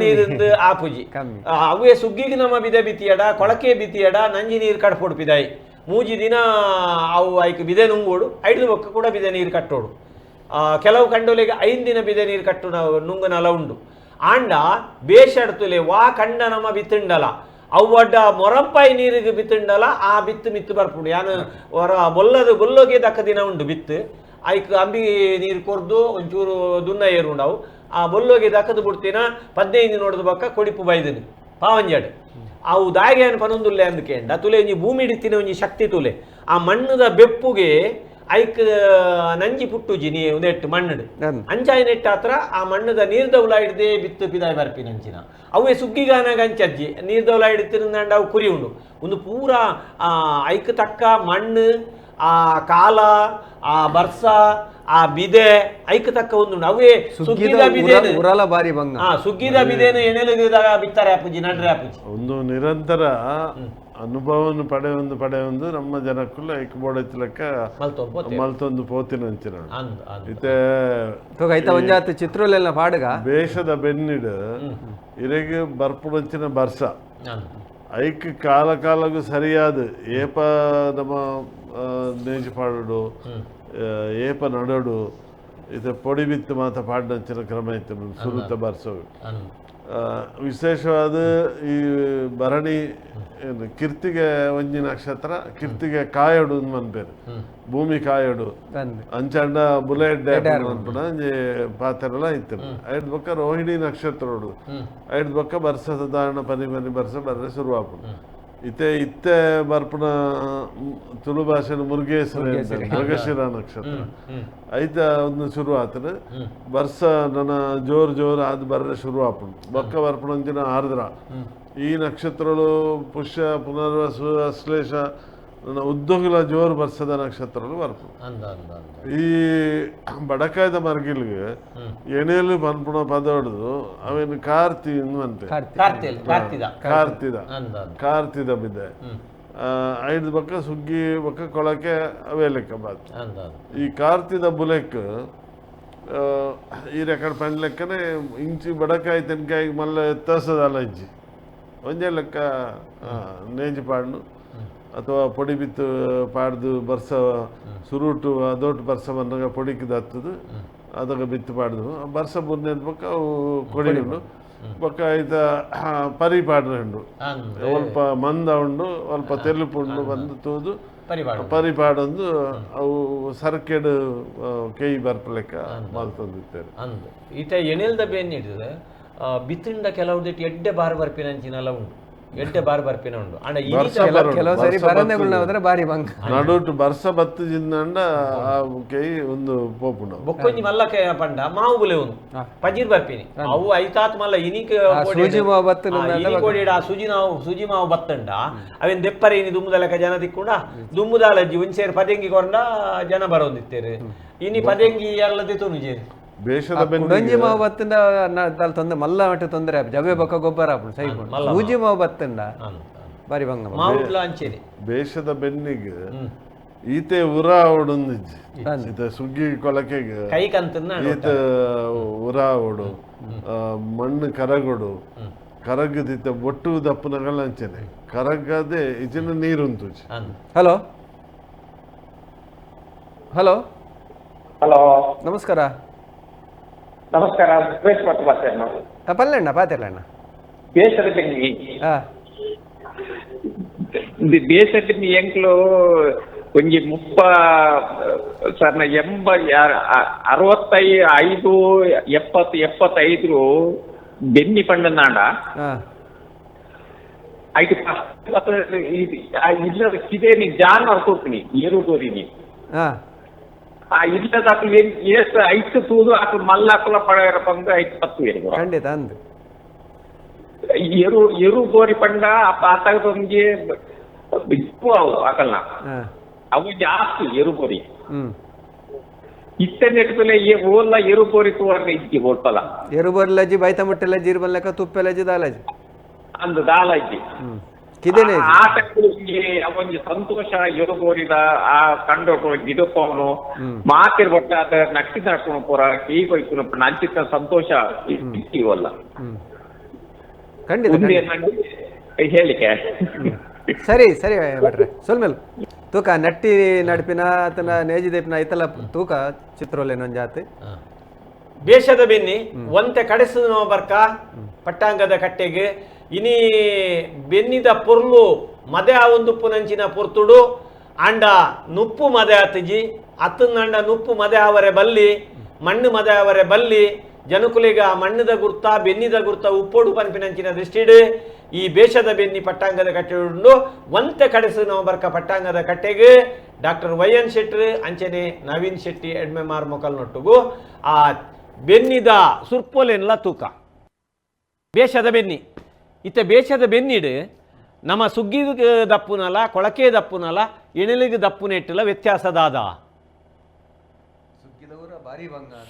ನೀರಿಂದು ಆಪುಜಿ ಅವೇ ಸುಗ್ಗಿಗೆ ನಮ್ಮ ಬಿದೆ ಬಿತ್ತಿಯಡ ಕೊಳಕೆ ಬಿತ್ತಿಯಡ ನಂಜಿ ನೀರು ಕಡಪೋಡು ಪಿದಾಯಿ ಮೂಜಿ ದಿನ ಅವು ಐಕ್ ಬಿದೆ ನುಂಗೋಡು ಐದು ಬೊಕ್ಕ ಕೂಡ ಬಿದೆ ನೀರು ಕಟ್ಟೋಡು. ಕೆಲವು ಕಂಡೋಲೆಗೆ 5 ದಿನ ಬಿದೆ ನೀರು ಕಟ್ಟುನ ನುಂಗನಲ ಉಂಡು ಆಂಡ ಬೇಷಡ್ತುಲೆ ವಾ ಕಂಡ ನಮ್ಮ ಬಿತ್ತುಂಡಲ ಅವ್ವಡ್ಡ ಮೊರಂಪಾಯಿ ನೀರಿಗೆ ಬಿತ್ತುಂಡಲ ಆ ಬಿತ್ತು ಮಿತ್ತು ಬರ್ಪುಂಡು ಯಾನು ಹೊರ ಬೊಲ್ಲದು ಬೊಲ್ಲೋಗೆ ದಕ್ಕ ದಿನ ಉಂಡು ಬಿತ್ತು ಐಕ್ ಅಂಬಿ ನೀರು ಕೊರ್ದು ಒಂಚೂರು ದುನ್ನ ಏರುಂಡವು ಆ ಬೊಲ್ಲೋಗೆ ದಕ್ಕದು ಬಿಡ್ತೀನ 15 ನೋಡಿದ ಬಕ್ಕ ಕೊಡಿಪು ಬೈದನು ಪಾವಂಜಾಡು ಅವು ದಾಗೆ ಏನು ಪನೊಂದುಲ್ಲೆ ಅಂದ್ಕೇಂಡ ತುಲೆ ಒಂಜಿ ಭೂಮಿ ಹಿಡಿತಿನ ಒಂಜಿ ಶಕ್ತಿ ತುಲೆ ಆ ಮಣ್ಣುದ ಬೆಪ್ಪುಗೆ ಐಕ್ ನಂಜಿ ಪುಟ್ಟುಜಿ ನೀ ಒಂದೆಟ್ಟು ಮಣ್ಣು ಅಂಚಾಯಿ ನೆಟ್ಟ ಹತ್ರ ಆ ಮಣ್ಣದ ನೀರ್ದೌಲ ಹಿಡ್ದೆ ಬಿತ್ತು ಪಿದಾಯಿ ಬರ್ಪಿನ ಅಂಚಿನ ಅವೇ ಸುಗ್ಗಿಗಾನಾಗ ಅಂಚಜ್ಜಿ ನೀರ್ದೌಲ ಹಿಡಿತಿರಂದಾಂಡ ಅವು ಕುರಿ ಉಂಡು ಒಂದು ಪೂರ ಐಕ್ ತಕ್ಕ ಮಣ್ಣು ಆ ಕಾಲ ಆ ಬರ್ಸ ಆ ಬಿದೆ ಐಕ್ ತಕ್ಕ ಒಂದು ಅವೇ ಸುಗ್ಗಿದ ಬಿದೇನು ಉರಲ ಬಾರಿ ಬಂಗ ಸುಗ್ಗಿದ ಬಿದೇನು ಎಣೆಲುಗಿದಾಗ ಬಿತ್ತಾರೆ ಅಪ್ಪುಜಿ ನಡ್ರೆ ಅಪ್ಪುಜಿ ಒಂದು ನಿರಂತರ ಅನುಭವವನ್ನು ಪಡೆಯೊಂದು ಪಡೆಯೊಂದು ನಮ್ಮ ಜನಕ್ಕೂ ಐಕ್ ಬೋಡೈತಿ ಲೆಕ್ಕ ಮಲ್ತೊಂದು ಪೋತಿನ ಅಂಚಿನ ಇತ್ತೆ ಐತ ಒಂಜಾತ್ ಚಿತ್ರೋಲೆಲ್ಲ ಪಾಡುಗ ಬೇಷದ ಬೆನ್ನಿಡು ಇರೆಗೆ ಬರ್ಪುಡಂಚಿನ ಬರ್ಸ ಐಕ್ ಕಾಲ ಕಾಲಗೂ ಸರಿಯಾದ ಏಪ ನಮ್ಮ ನೇಜಿ ಪಾಡುಡು ಏಪ ನಡೋಡು ಇದು ಪೊಡಿ ಬಿತ್ತು ಮಾತ ಪಾಡಂಚಿನ ಕ್ರಮ ಇತ್ತು ಸುರುತ ಬರ್ಸೋ ವಿಶೇಷವಾದ ಈ ಭರಣಿ ಕಿರ್ತಿಗೆ ಒಂಜಿ ನಕ್ಷತ್ರ ಕಿರ್ತಿಗೆ ಕಾಯಡು ಮನ್ಪೇರು ಭೂಮಿ ಕಾಯಡು ಅಂಚಾಂಡ ಬುಲೆ ಅನ್ಪುಣ ಒಂಜಿ ಪಾತ್ರೆಲ್ಲ ಇತ್ತು ಐದು ಬೊಕ್ಕ ರೋಹಿಣಿ ನಕ್ಷತ್ರೋಡು ಐದು ಬೊಕ್ಕ ಬರ್ಸ ಸಾಧಾರಣ ಪನಿ ಪನಿ ಬರ್ಸ ಬರ್ರೆ ಶುರುವಾಪುಂಡು ಇತ್ತೆ ಇತ್ತೆ ಬರ್ಪುಣ ತುಳು ಭಾಷೆನ ಮುರುಗೇಶ್ವರ ಮೃಗಶಿರ ನಕ್ಷತ್ರ ಐತ ಒಂದು ಶುರು ಆತನ ಬರ್ಸ ನನ್ನ ಜೋರು ಜೋರು ಅದು ಬರ್ರೆ ಶುರು ಆಪುಂಡು ಬೊಕ್ಕ ಬರ್ಪುಣ ಅಂಚಿನ ಆರ್ದ್ರ ಈ ನಕ್ಷತ್ರಗಳು ಪುಷ್ಯ ಪುನರ್ವಸು ಅಶ್ಲೇಷ ನನ್ನ ಉದ್ದಗುಲ ಜೋರು ಬರ್ಸದ ನಕ್ಷತ್ರಗಳು ಬರ್ಪುಂಡು. ಈ ಬಡಕಾಯ್ದ ಮರ್ಗಿಲ್ಗೆ ಎಣೆಯಲ್ಲಿ ಪನ್ಪುಣ ಪದ ಹೊಡೆದು ಅವೇನು ಕಾರ್ತಿ ಅಂತೆ ಕಾರ್ತಿದ ಕಾರ್ತಿದ ಬಿದ್ದೆ ಐದು ಬಕ್ಕ ಸುಗ್ಗಿ ಬಕ್ಕ ಕೊಳಕೆ ಅವೇ ಲೆಕ್ಕ ಬಾತ್. ಈ ಕಾರ್ತಿದ ಬುಲೆಕ್ ಈ ರೆಕಾರ್ಡ್ ಪಂಡ್ ಲೆಕ್ಕನೆ ಇಂಚಿ ಬಡಕಾಯಿ ತೆನ್ಕಾಯಿ ಮಲ್ಲ ಎತ್ತಸದಲ್ಲ ಇಂಚಿ ಒಂದೇ ಲೆಕ್ಕ ನೇಜಿ ಪಾಡ್ನು ಅಥವಾ ಪೊಡಿ ಬಿತ್ತು ಪಾಡ್ದು ಬರ್ಸ ಸುರುಟು ಅದೊಟ್ಟು ಬರ್ಸ ಬಂದಾಗ ಪೊಡಿకి ದತ್ತದು ಅದಾಗ ಬಿತ್ತು ಪಾಡ್ದು ಬರ್ಸ ಬುರ್ನೆ ಬಕ್ಕ ಅವು ಕೊಡಿ ಉಂಡು ಬೊಕ್ಕ ಐತ ಪರಿ ಪಾಡ್ರೆ ಉಂಡು ಅಲ್ಪ ಮಂದ ಉಂಡು ಅಲ್ಪ ತೆಲುಪು ಉಂಡು ಬಂದು ತೂದು ಪರಿ ಪಾಡೊಂದು ಅವು ಸರ್ಕೆಡು ಕೈ ಬರ್ಪ ಲೆಕ್ಕ ಮಲ್ತೊಂದಿತ್ತೇವೆ. ಅಂದು ಈತ ಎಣೆಲ್ದ ಬೇನ್ ಹಿಡಿದ್ರೆ ಬಿತ್ತಿಂಡ ಕೆಲವು ಎಡ್ಡೆ ಬಾರ್ ಬರ್ಪಿನ ಅಂಚಿನೆಲ್ಲ ಉಂಟು ಎಡ್ಡೆ ಬಾರ್ ಬರ್ಪಿನ ಉಂಡು ಅಂಡ ಕೆಲವು ಸರಿ ಬರನೆಗುಳ್ನ ಹೋದ್ರೆ ಬಾರಿ ಬಂಗ ನಡುಟು ಬರ್ಸ ಬತ್ತು ಜಿಂದಂಡ ಆ ಕೈ ಒಂದು ಪೋಪುಂಡು ಬೊಕ್ಕೊಂಜಿ ಮಲ್ಲ ಪಂಡ ಮಾವು ಬುಲೆ ಒಂದು ಪಜೀರ್ ಬರ್ಪಿನಿ ಅವು ಐತಾತ್ ಮಲ್ಲ ಇನಿಕ್ ಸೂಜಿ ಮಾವು ಬತ್ತು ಕೋಡಿಡ ಸುಜಿ ನಾವು ಸುಜಿ ಮಾವು ಬತ್ತಂಡ ಅವೇನ್ ದೆಪ್ಪರೆ ಇನಿ ದುಮ್ಮುದಲಕ ಜನ ದಿಕ್ಕುಂಡ ದುಮ್ಮುದಾಲಜ್ಜಿ ಒಂದ್ ಸೇರಿ ಪದೆಂಗಿ ಕೊಂಡ ಜನ ಬರೋದಿತ್ತೇರು ಇನಿ ಪದೆಂಗಿ ಅಲ್ಲದೆ ತುನುಜೇರಿ ಬೇಷದ ಕುಡಂಜಿ ಮಾವು ಬತ್ತಂಡ ತೊಂದರೆ ಮಲ್ಲ ಮಟ್ಟ ತೊಂದರೆ ಜವೆ ಬೊಕ್ಕ ಗೊಬ್ಬರ ಆಪುಂಡು ಸೈ ಸೂಜಿ ಮಾವು ಬತ್ತಂಡ ಬಾರಿ ಬಂಗ ಬೇಷದ ಬೆನ್ನಿಗೆ ಈತೆ ಉರ ಓಡೊಂದಿಜ್ಜಿ ಈತ ಸುಗ್ಗಿ ಕೊಲಕೆಗೆ ಕೈ ಕಂತನ್ನ ಈತ ಉರ ಓಡು ಮಣ್ಣು ಕರಗೋಡು ಕರಗದಿತ್ತ ಬೊಟ್ಟು ದಪ್ಪನಗಲ ಅಂಚನೆ ಕರಗದೆ ಇಚಿನ ನೀರುಂತುಜಿ. Hello hello hello ನಮಸ್ಕಾರ. ನಮಸ್ಕಾರ, ಸುರೇಶ್ ಭಟ್ ಮಾತಾಡೋದು. ಪಲ್ಲಣ್ಣ ಪಾತಿರ್ಲಣ್ಣ. ಬೇಸರ ಬೆನ್ನಿ ಬೇಸರ ಬೆನ್ನಿ ಎಂಕ್ಲು ಒಂಜಿ ಮುಪ್ಪ ಸರ್ನ 85 70 75 ಬೆನ್ನಿ ಪಂಡನಾಂಡ ಐದು ಇಲ್ಲ ಕಿದೇನಿ ಜಾನುವಾರು ತೂಪಿನಿ ಏರು ತೋರಿನಿ ಆ ಇಲ್ಲದ ಏಸ್ ಐತು ತೂದು ಆಕಳು ಮಲ್ಲಾಕುಲ ಪಡೆಯರ ಪಂಗ ಐತು ಪತ್ತು ಏರು ಖಂಡಿತ ಅಂದು ಎರು ಎರು ಗೋರಿ ಪಂಡ ಆತಾಗದೊಂದಿಗೆ ಇಪ್ಪು ಅವು ಆಕಲ್ನ ಅವು ಜಾಸ್ತಿ ಎರು ಗೋರಿ ಇತ್ತ ನೆಟ್ಟಲೆ ಓಲ್ಲ ಎರು ಗೋರಿ ತೂವರ್ಗ ಇಜ್ಜಿ ಓಡ್ಪಲ ಎರು ಬೋರ್ಲಜ್ಜಿ ಬೈತ ಮುಟ್ಟೆಲಜ್ಜಿ ಇರ್ಬಲ್ಲಕ ತುಪ್ಪೆಲಜ್ಜಿ ದಾಲಜ್ಜಿ ಅಂದು ದಾಲಜ್ಜಿ ಕಿದೇನೆ ಆ ಟೈಮ್ಗೆ ಅವೊಂಜಿ ಸಂತೋಷ ಎರು ಗೋರಿದ ಆ ಕಂಡು ಗಿಡಪ್ಪವನು ಮಾತಿರ್ ಬಟ್ಟ ಆತ ನಟ್ಟಿ ನಡ್ಕೊಂಡು ಪೂರ ಕೀ ಕೊಯ್ಕೊಂಡು ನಂಚಿತ್ತ ಸಂತೋಷ ಇವಲ್ಲ ಖಂಡಿತ ಹೇಳಿಕೆ. ಸರಿ ಸರಿ ಭಟ್ರೆ ಸೊಲ್ಮೇಲೆ. ತೂಕ ನಟ್ಟಿ ನಡ್ಪಿನ ಆತನ ನೇಜಿ ದೇಪಿನ ಐತಲ ತೂಕ ಚಿತ್ರೋಲೇನೊಂದು ಜಾತಿ ಬೇಷದ ಬೆನ್ನಿ ಒಂತೆ ಕಡೆಸು ಬರ್ಕ ಪಟ್ಟಾಂಗದ ಕಟ್ಟೆಗೆ ಇನಿ ಬೆನ್ನಿದ ಪೊರ್ಲು ಮದೆ ಆ ಒಂದು ಪುನಂಚಿನ ಪೊರ್ತುಡು ಅಂಡ ನುಪ್ಪು ಮದೆ ಆತಜಿ ಅತ್ತಂಡ ನುಪ್ಪು ಮದೆ ಅವರೆ ಬಲ್ಲಿ ಮಣ್ಣು ಮದೆ ಅವರೆ ಬಲ್ಲಿ ಜನಕುಲಿಗ ಮಣ್ಣದ ಗುರ್ತ ಬೆನ್ನಿದ ಗುರ್ತ ಉಪ್ಪೋಡು ಪನ್ಪಿನಂಚಿನ ದೃಷ್ಟಿಡು ಈ ಬೇಷದ ಬೆನ್ನಿ ಪಟ್ಟಾಂಗದ ಕಟ್ಟೆ ಒಂತೆ ಕಡೆಸು ನಾವು ಬರ್ಕ ಪಟ್ಟಾಂಗದ ಕಟ್ಟೆಗೆ doctor Y N ಶೆಟ್ರು ಅಂಚನೆ ನವೀನ್ ಶೆಟ್ಟಿ ಎಡ್ಮೆಮಾರ್ ಮೊಕಲ್ ನೊಟ್ಟುಗು ಆ ಬೆನ್ನಿದ ಸುರ್ಪೋಲೆನ್ಲ ತೂಕ ಬೇಷದ ಬೆನ್ನಿ ಇತ್ತ ಬೇಷದ ಬೆನ್ನಿಡು ನಮ್ಮ ಸುಗ್ಗಿ ದಪ್ಪುನಲ ಕೊಳಕೆ ದಪ್ಪುನಲ ಎಣೆಲಿಗೆ ದಪ್ಪುನೆಟ್ಟಲ ವ್ಯತ್ಯಾಸದಾದ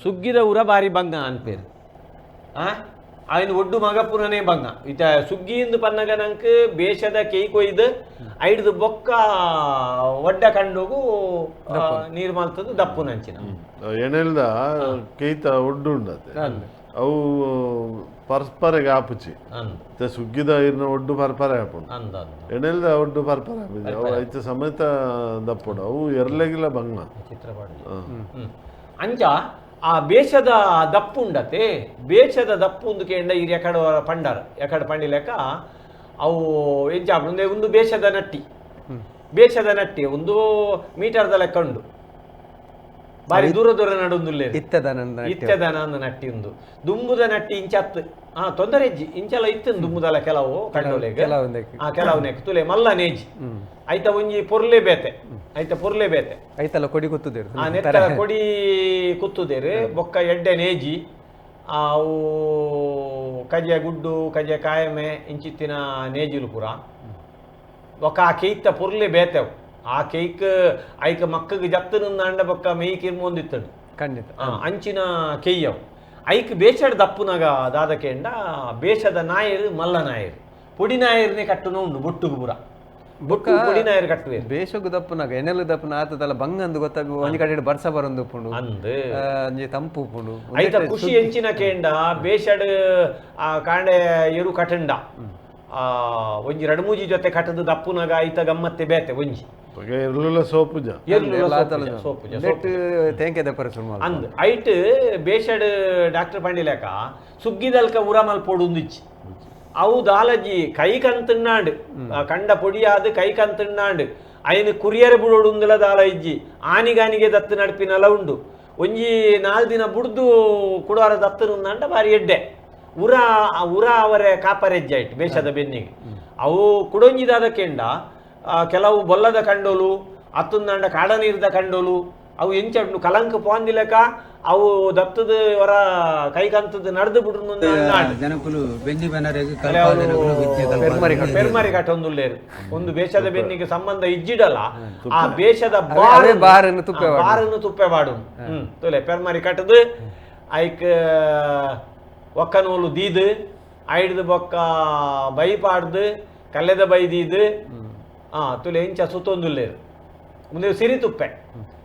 ಸುಗ್ಗಿದ ಊರ ಬಾರಿ ಬಂಗ ಅನ್ಪೇರು ఆయన ಒಡ್ಡು ಮಗಪುರನೇ ಬಂಗ ಇತ ಸುಗ್ಗಿಯಿಂದ ಪನ್ನಗ ನಂಕ್ ಬೇಷದ ಕೇಯ್ ಕೊಯ್ದು ಐಡ್ದು ಬೊಕ್ಕ ಒಡ್ಡ ಕಂಡೋಗು ನೀರು ಮಲ್ತದ್ದು ದಪ್ಪು ನಂಚಿನ ಎಣೆಲ್ದ ಕೇಯ್ತ ಒಡ್ಡು ಉಂಡತೆ ಅವು ಪರಸ್ಪರಗೆ ಆಪುಚಿ ಸುಗ್ಗಿದ ಇರ್ನ ಒಡ್ಡು ಪರ್ಪರೆ ಆಪುಂಡು ಎಣೆಲ್ದ ಒಡ್ಡು ಪರ್ಪರೆ ಆಪುಜಿ ಅವು ಐತ ಸಮೇತ ದಪ್ಪುಡು ಅವು ಎರ್ಲೆಗಿಲ್ಲ ಬಂಗ ಚಿತ್ರ ಅಂಚ ಆ ಬೇಷದ ದಪ್ಪು ಉಂಡತೆ ಬೇಷದ ದಪ್ಪು ಒಂದು ಕೇಂಡ ಇರ್ ಎಕಡ ಪಂಡಾರ ಎಕಡ ಪಂಡಿಲೆಕ್ಕ ಅವು ಎಂಚ ಒಂದು ಬೇಷದ ನಟ್ಟಿ ಬೇಷದ ನಟ್ಟಿ ಒಂದು ಮೀಟರ್ದ ಲೆಕ್ಕ ಉಂಡು ಬಾರಿ ದೂರ ದೂರ ನಡುಂದುಲ್ಲೆ ಇತ್ತದನ ನಟ್ಟಿ ಉಂದು ದುಂಬುದ ನಟ್ಟಿ ಇಂಚತ್ತು ಹಾ ತೊಂದರೆ ಇಜ್ಜಿ ಇಂಚಲ ಇತ್ತು ದುಂಬುದಲ ಕೆಲವು ಕಂಡೋಲೆಗ್ ಆ ಕೆಲವು ನೆಕ್ ತುಲೆ ಮಲ್ಲ ನೇಜಿ ಐತ ಒಂಜಿ ಪೊರ್ಲೆ ಬೇತೆ ಐತ ಪೊರ್ಲೆ ಬೇತೆ ಐತಲ್ಲ ಕೊಡಿ ಕುತ್ತುದೇರು ಆ ನೆತ್ತಲ ಕೊಡಿ ಕುತ್ತುದೇರು ಬೊಕ್ಕ ಎಡ್ಡೆ ನೇಜಿ ಅವು ಕಜೆ ಗುಡ್ಡು ಕಜೆ ಕಾಯಮೆ ಇಂಚಿತ್ತಿನ ನೇಜಿಲು ಪೂರ ಬೊಕ್ಕ ಆ ಕೇಯ್ತ ಪೊರ್ಲೆ ಬೇತೆವು ಆ ಕೇಕ್ ಐಕ ಮಕ್ಕಗೆ ಜತ್ತು ಅಂಡ ಬೊಕ್ಕ ಮೇಯ್ ಕಿರ್ಮೊಂದಿತ್ತಡು ಖಂಡಿತ ಅಂಚಿನ ಕೇಯವು ಐಕ್ ಬೇಷಡ್ ದಪ್ಪುನಗ ದಾದಕೇಂಡ ಬೇಷದ ನಾಯರು ಮಲ್ಲ ನಾಯರು ಪೊಡಿ ನಾಯರ್ನೇ ಕಟ್ಟುನ ಉಂಡು ಬೊಟ್ಟುಗು ಪೂರ ಬೊಟ್ಟು ಪೊಡಿ ನಾಯರು ಕಟ್ಟುವೆ ಬೇಷಗು ದಪ್ಪುನಗ ಎಣೆಲು ದಪ್ಪುನ ಆತದಲ್ಲ ಬಂಗ ಅಂದು ಗೊತ್ತಾಗ ಒಂಜಿ ಕಡೆ ಬರ್ಸ ಬರೊಂದು ಉಪ್ಪುಂಡು ಅಂದ್ ಒಂಜಿ ತಂಪು ಉಪ್ಪುಂಡು ಐತ ಖುಷಿ ಎಂಚಿನ ಕೇಂಡ ಬೇಷಡ್ ಆ ಕಾಂಡೆ ಎರು ಕಟಂಡ ಆ ಒಂಜಿ ರಡ್ಮೂಜಿ ಜೊತೆ ಕಟ್ಟದು ದಪ್ಪುನಗ ಐತ ಗಮ್ಮತ್ತೆ ಬೇತೆ ಒಂಜಿ ಅಂದ್ ಐಟ್ ಬೇಷಡ್ ಡಾಕ್ಟರ್ ಪಂಡಿಲೇಕ ಸುಗ್ಗಿದಲ್ಕ ಉರಮಲ್ ಪೊಡುಂದಿಚ್ಚಿ ಅವು ದಾಲಜಿ ಕೈ ಕಂತುನ್ನಾಂಡ್ ಕಂಡ ಪೊಡಿಯಾದ ಕೈ ಕಂತುನ್ನಾಂಡ್ ಐನು ಕುರಿಯರ ಬುಡೋಡುಂದಲ ದಾಲ ಇಜ್ಜಿ ಆನಿಗಾನಿಗೆ ದತ್ತು ನಡ್ಪಿನಲ ಉಂಡು ಒಂಜಿ ನಾಲ್ ದಿನ ಬುಡ್ದು ಕುಡಾರ ದತ್ತನುಂದಾಂಡ ಬಾರಿ ಎಡ್ಡೆ ಉರ ಉರ ಅವರೇ ಕಾಪರೆಜ್ಜಾಯ್ತು ಬೇಷದ ಬೆನ್ನಿಗೆ ಅವು ಕುಡೊಂಜಿದಾದ ಕೆಂಡ ಕೆಲವು ಬೊಲ್ಲದ ಕಂಡೋಲು ಅತ್ತುಂದಾಂಡ ಕಾಡ ನೀರ್ದ ಕಂಡೋಲು ಅವು ಎಂಚ ಕಲಂಕ ಪೋಂದಿಲೆಕ ಅವು ದತ್ತದ ಹೊರ ಕೈಕಂತದ ನಡೆದು ಬಿಡ್ರು ಜನಕುಲು ಬೆನ್ನಿ ಬೆನರೆಗ್ ಪೆರ್ಮರಿ ಕಟ್ಟೊಂದುಲ್ಲೇರು ಒಂದು ಬೇಷದ ಬೆನ್ನಿಗೆ ಸಂಬಂಧ ಇಜ್ಜಿಡಲ್ಲ ಆ ಬೇಷದ ಬಾರನ್ನು ತುಪ್ಪೆ ಬಾಡು ತೊಲೆ ಪೆರ್ಮರಿ ಕಟ್ಟದು ಐಕ್ ಒಕ್ಕನೂಲು ದೀದು ಐಡ್ದು ಬೊಕ್ಕ ಬೈ ಪಾಡ್ದು ಕಲ್ಲೆದ ಬೈ ದೀದು ತುಲೆ ಇಂಚ ಸುತ್ತೊಂದುಲ್ಲೇರು ಮುಂದೆ ಸಿರಿ ತುಪ್ಪೆ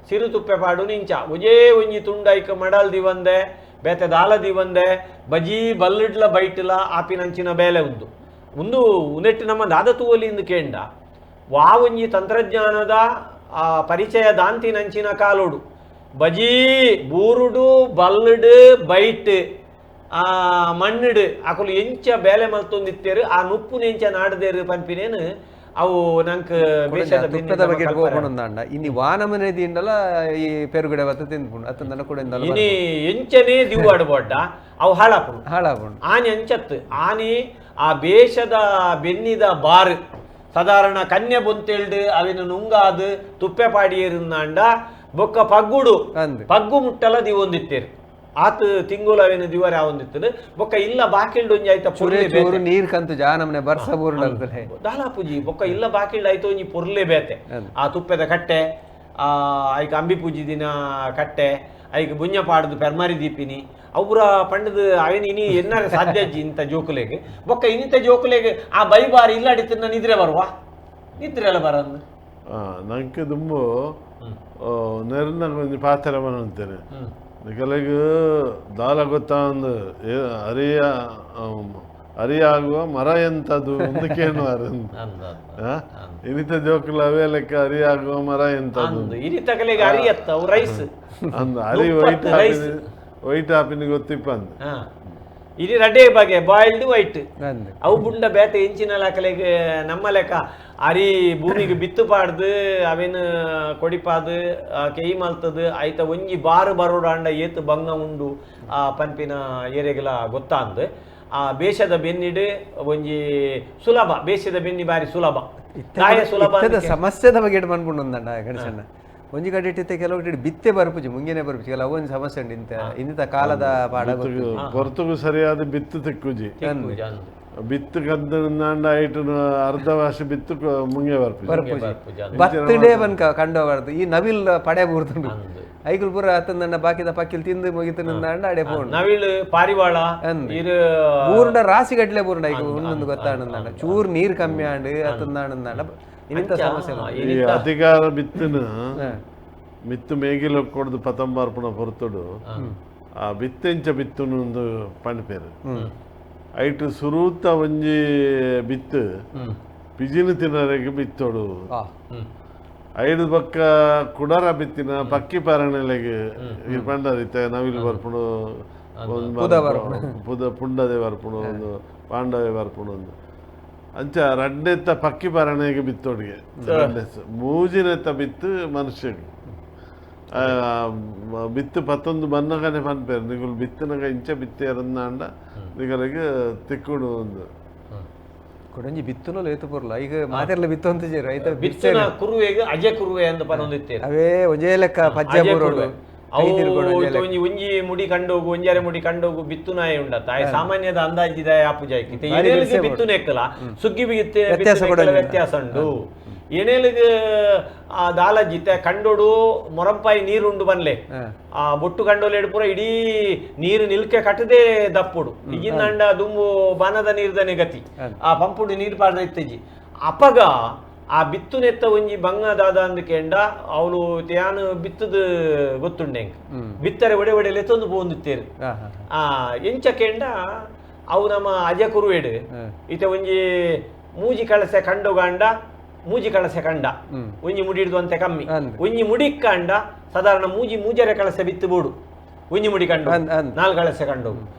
ಸಿರು ತುಪ್ಪೆ ಪಾಡುನು ಇಂಚ ಒಂಜೇ ಒಂಜಿ ತುಂಡು ಐಕ್ ಮಡಲ್ ದಿವಂದೆ ಬೇತೆ ದಾಲ ದಿವಂದೆ ಬಜೀ ಬಲ್ಲಿಡ್ಲ ಬೈಟ್ಲ ಆಪಿನಂಚಿನ ಬೇಲೆ ಉಂದು ಒಂದು ಉನೆಟ್ಟು ನಮ್ಮ ದಾದ ತೂವಲಿಂದು ಕೇಂಡ ವಾ ಒಂಜಿ ತಂತ್ರಜ್ಞಾನದ ಆ ಪರಿಚಯ ದಾಂತಿನಂಚಿನ ಕಾಲೋಡು ಬಜೀ ಬೂರುಡು ಬಲ್ಲುಡು ಬೈಟ್ ಆ ಮಣ್ಣುಡು ಅಕುಲು ಎಂಚ ಬೇಲೆ ಮಲ್ತೊಂದಿತ್ತೇರು ಆ ನುಪ್ಪು ಎಂಚ ನಾಡದೇರು ಪನ್ಪಿನೇನು ಅವು ನಂಕ್ ತುಪ್ಪದ ಬಗ್ಗೆ ಹೋಗೋಣ ಇನಿ ವಾನಮನೆ ದಿಂಡಲ ಈ ಪೆರುಗಡೆ ಬತ್ತ ತಿಂದ್ಪುಂಡು ಅತ್ತಂದನ ಕೂಡ ಇನಿ ಎಂಚನೇ ದಿವ್ವಾಡು ಬೊಡ್ಡ ಅವು ಹಾಳಾಪುಂಡು ಹಾಳಾಪುಂಡು ಆನಿ ಅಂಚತ್ತು ಆನಿ ಆ ಬೇಷದ ಬೆನ್ನಿದ ಬಾರ್ ಸಾಧಾರಣ ಕನ್ಯೆ ಬೊಂತೇಳ್ಡು ಅವಿನ ನುಂಗಾದು ತುಪ್ಪೆ ಪಾಡಿಯೇರುಂದಾಂಡ ಬೊಕ್ಕ ಪಗ್ಗುಡು ಪಗ್ಗು ಮುಟ್ಟಲ ದಿವೊಂದಿತ್ತೇರು ಆತ ತಿಂಗುಲ ಅವಿನ ದಿವರ ಆವೊಂದಿತ್ತದು ಬೊಕ್ಕ ಇಲ್ಲ ಬಾಕಿಲ್ಡು ಒಂಜಿ ಆಯ್ತ ಪೊರ್ಲೆ ನೀರ್ ಕಂತು ಜಾನಮನೆ ಬರ್ಸ ಬೂರ್ಡಲ್ತಲೆ ದಾಲಾಪೂಜಿ ಬೊಕ್ಕ ಇಲ್ಲ ಬಾಕಿಲ್ಡು ಆಯ್ತು ಒಂಜಿ ಪೊರ್ಲೆ ಬೇತೆ ಆ ತುಪ್ಪೆದ ಕಟ್ಟೆ ಆ ಐಕ್ ಅಂಬಿ ಪೂಜಿ ದಿನ ಕಟ್ಟೆ ಐಕ್ ಬುಂಜ ಪಾಡ್ದು ಪೆರ್ಮಾರಿ ದೀಪಿನಿ ಅವ್ರ ಪಂಡದ ಅವಿನ ಇನಿ ಎನ್ನಾರ ಸಾಧ್ಯ ಅಜ್ಜಿ ಇಂಥ ಜೋಕುಲೆಗ್ ಬೊಕ್ಕ ಇನ್ನಿಂತ ಜೋಕುಲೆಗ್ ಆ ಬೈ ಬಾರಿ ಇಲ್ಲ ಅಡಿತ ನಿದ್ರೆ ಬರುವ ನಿದ್ರೆ ಎಲ್ಲ ಬರಂದು ನಂಗೆ ದುಂಬು ನೆರನ ಒಂಜಿ ಪಾತ್ರ ಬಂತೇನೆ ಕೆಲಗ ದಾಲ ಗೊತ್ತಾಂದು ಅರಿಯ ಅರಿಯಾಗುವ ಮರ ಎಂತದು ಒಂದು ಕೇಳುವಾರು. ಇನಿತ ಜೋಕುಲು ಅವೇ ಲೆಕ್ಕ ಅರಿಯಾಗುವ ಮರ ಎಂತದು ಇನಿತಕಲೆಗೆ ಅರಿಯತ್ತ ಅವು ರೈಸ್ ಅಂದ್ ಅರಿ ವೈಟ್ ವೈಟ್ ಆಪಿನ ಗೊತ್ತಿಪ್ಪ ಅಂದ್. ಇನಿ ರಡ್ಡೆ ಬಗೆ ಬಾಯ್ಲ್ಡ್ ವೈಟ್ ಅವು ಬುಂಡ ಬೇತೆ ಇಂಚಿನ ಲೆಕ್ಕಲೆಗೆ ನಮ್ಮ ಲೆಕ್ಕ ಅರಿ ಭೂಮಿಗೆ ಬಿತ್ತು ಪಾಡ್ದು ಅವೇನು ಕೊಡಿಪಾದು ಕೆಯಿ ಮಲ್ತದು ಐತ ಒಂಜಿ ಬಾರು ಬರೋಡಾಂಡ ಏತು ಬಂಗ ಉಂಡು ಆ ಪನ್ಪಿನ ಏರೆಗೆಲ ಗೊತ್ತಾಂದು. ಆ ಬೇಷದ ಬೆನ್ನಿಡು ಒಂಜಿ ಸುಲಭ, ಬೇಷದ ಬೆನ್ನಿ ಬಾರಿ ಸುಲಭ, ದಾಯ ಸುಲಭ. ಸಮಸ್ಯೆದ ಬಗ್ಗೆ ಮನ್ಪುಂಡು ಗಣೇಶಣ್ಣ. ಒಂಜಿ ಕಡೆ ಇಟ್ಟಿತ್ತೆ ಕೆಲವು ಕಡೆ ಬಿತ್ತೆ ಬರ್ಪುಜಿ ಮುಂಗೇನೆ ಬರ್ಪುಜಿ ಕೆಲವು ಒಂಜಿ ಸಮಸ್ಯೆ ಉಂಟು ಇಂತ ಇಂತ ಕಾಲದ ಪಾಡ ಹೊರತುಗು ಸರಿಯಾದ ಬಿತ್ತು ತಿಕ್ಕುಜಿ ಬಿತ್ತು ಕಂದ ಐಟು ಅರ್ಧ ವರ್ಷ ಬಿತ್ತು ಮುಂಗೆ ಬರ್ಪುಜಿ ಬತ್ತಡೇ ಬನ್ಕ ಕಂಡೋಬಾರ್ದು. ಈ ನವಿಲ್ ಪಡೆ ಬೂರ್ತುಂಡು ಐಕುಲ್ ಪೂರ ಅತ್ತಂದಣ್ಣ ಬಾಕಿದ ಪಕ್ಕಿಲ್ ತಿಂದು ಮುಗಿತಂಡ ಅಡೆ ಪೋಂಡು ನವಿಲ್ ಪಾರಿವಾಳ ಬೂರ್ಡ ರಾಸಿ ಗಟ್ಲೆ ಬೂರ್ಡ ಐಕು ಒಂದೊಂದು ಗೊತ್ತಾಂಡ ಚೂರ್ ನೀರ್ ಕಮ್ಮಿ ಆಂಡ್ ಅತ್ತಂದಾಂಡ ಇಂತ ಸಮಸ್ಯೆ. ಈ ಅಧಿಕಾರ ಬಿತ್ತನ ಮಿತ್ತು ಮೇಗಿಲ ಕೊಡ್ದು ಪತಂಬಾರ್ಪಣ ಹೊರತುಡು ಆ ಬಿತ್ತೆಂಚ ಬಿತ್ತುನು ಒಂದು ಪಂಡ್ಪೇರು ಐಟು ಸುರೂತ ಒಂಜಿ ಬಿತ್ತು ಪಿಜಿನ ತಿನ್ನರೆಗೆ ಬಿತ್ತೋಡು ಐದು ಪಕ್ಕ ಕುಡರ ಬಿತ್ತಿನ ಪಕ್ಕಿ ಪಾರಣೆಲೆಗೆ ಪಂಡರಿತ್ತ ನವಿಲು ಬರ್ಪುಣು ಒಂದು ಪುಂಡದೆ ಬರ್ಪುಣು ಒಂದು ಪಾಂಡವೆ ಬರ್ಪುಣು ಒಂದು ಅಂಚ ರಡ್ಡೆತ್ತ ಪಕ್ಕಿ ಪಾರಣೆಗೆ ಬಿತ್ತೋಡಿಗೆ ಮೂಜಿನೆತ್ತ ಬಿತ್ತು ಮನುಷ್ಯಗೆ ಬಿತ್ತು ಪತ್ತೊಂದು ಬನ್ನಗನೆ ಪನ್ಪೇರು ನಿಗುಲು ಬಿತ್ತನಗ ಇಂಚ ಬಿತ್ತೇರಂದಾಂಡ ನಿಗಲಿಗೆ ತಿಕ್ಕುಡು ಒಂದು ಕೊಡಂಜಿ ಬಿತ್ತುನ ಲೇತು ಪೊರ್ಲ ಈಗ ಮಾತೆರ್ಲ ಬಿತ್ತು ಅಂತ ಸೇರು ಐತ ಬಿತ್ತಿನ ಕುರುವೆಗೆ ಅಜೆ ಕುರುವೆ ಅಂತ ಪನೊಂದಿತ್ತೇರು ಅವೇ ಒಂಜೇ ಲೆಕ್ಕ ಪಜ್ಜೆ ಬರೋಡು ಅವು ಒಂಜಿ ಒಂಜಿ ಮುಡಿ ಕಂಡೋಗು ಒಂಜಾರೆ ಮುಡಿ ಕಂಡೋಗು ಬಿತ್ತು ನಾಯಿ ಉಂಡತ್ತ ಸಾಮಾನ್ಯದ ಅಂದಾಜಿದ ಆಪುಜಾಯ್ಕೆ ಎಣೆಲಿಗೆ ಬಿತ್ತು ನೆಕ್ಕಲ ಸುಗ್ಗಿ ಬಿತ್ತೆ ವ್ಯತ್ಯಾಸ ಉಂಡು. ಎಣೆಲಿಗೆ ಆ ದಾಲಜಿತ್ತೆ ಕಂಡೋಡು ಮೊರಂಪಾಯಿ ನೀರುಂಡು ಬನ್ಲೆ ಆ ಬೊಟ್ಟು ಕಂಡೋಲೇಡು ಪೂರ ಇಡೀ ನೀರು ನಿಲ್ಕೆ ಕಟ್ಟದೆ ದಪ್ಪುಡು ಈಗಿನ ದುಂಬು ಬಾನದ ನೀರ್ದನೆ ಗತಿ ಆ ಪಂಪುಡು ನೀರು ಪಾಡ್ದ ಇತ್ತೆಜಿ ಅಪಗ ಆ ಬಿತ್ತು ನೆತ್ತ ಒಂಜಿ ಬಂಗ ದಾದ ಅಂದಕೆಂಡ ಅವಳು ತ್ಯಾನು ಬಿತ್ತದ ಗೊತ್ತುಂಡೆ ಬಿತ್ತರೆ ಒಡೆ ಒಡೆ ಲೆತ್ತೊಂದು ಪೋಂದಿತ್ತೇರು ಆ ಎಂಚ ಕೆಂಡ ಅವು ನಮ್ಮ ಅಜ ಕುರುವೇಡು ಇತ ಒಂಜಿ ಮೂಜಿ ಕಳಸೆ ಕಂಡುಗಾಂಡ ಮೂಜಿ ಕಳಸೆ ಕಂಡ ಒಂಜಿ ಮುಡಿ ಹಿಡಿದು ಅಂತೆ ಕಮ್ಮಿ ಒಂಜಿ ಮುಡಿ ಕಂಡ ಸಾಧಾರಣ ಮೂಜಿ ಮೂಜರೆ ಕಳಸೆ ಬಿತ್ತು ಬೋಡು ಒಂಜಿ ಮುಡಿ ಕಂಡು ನಾಲ್ಕು ಕಳಸೆ ಕಂಡು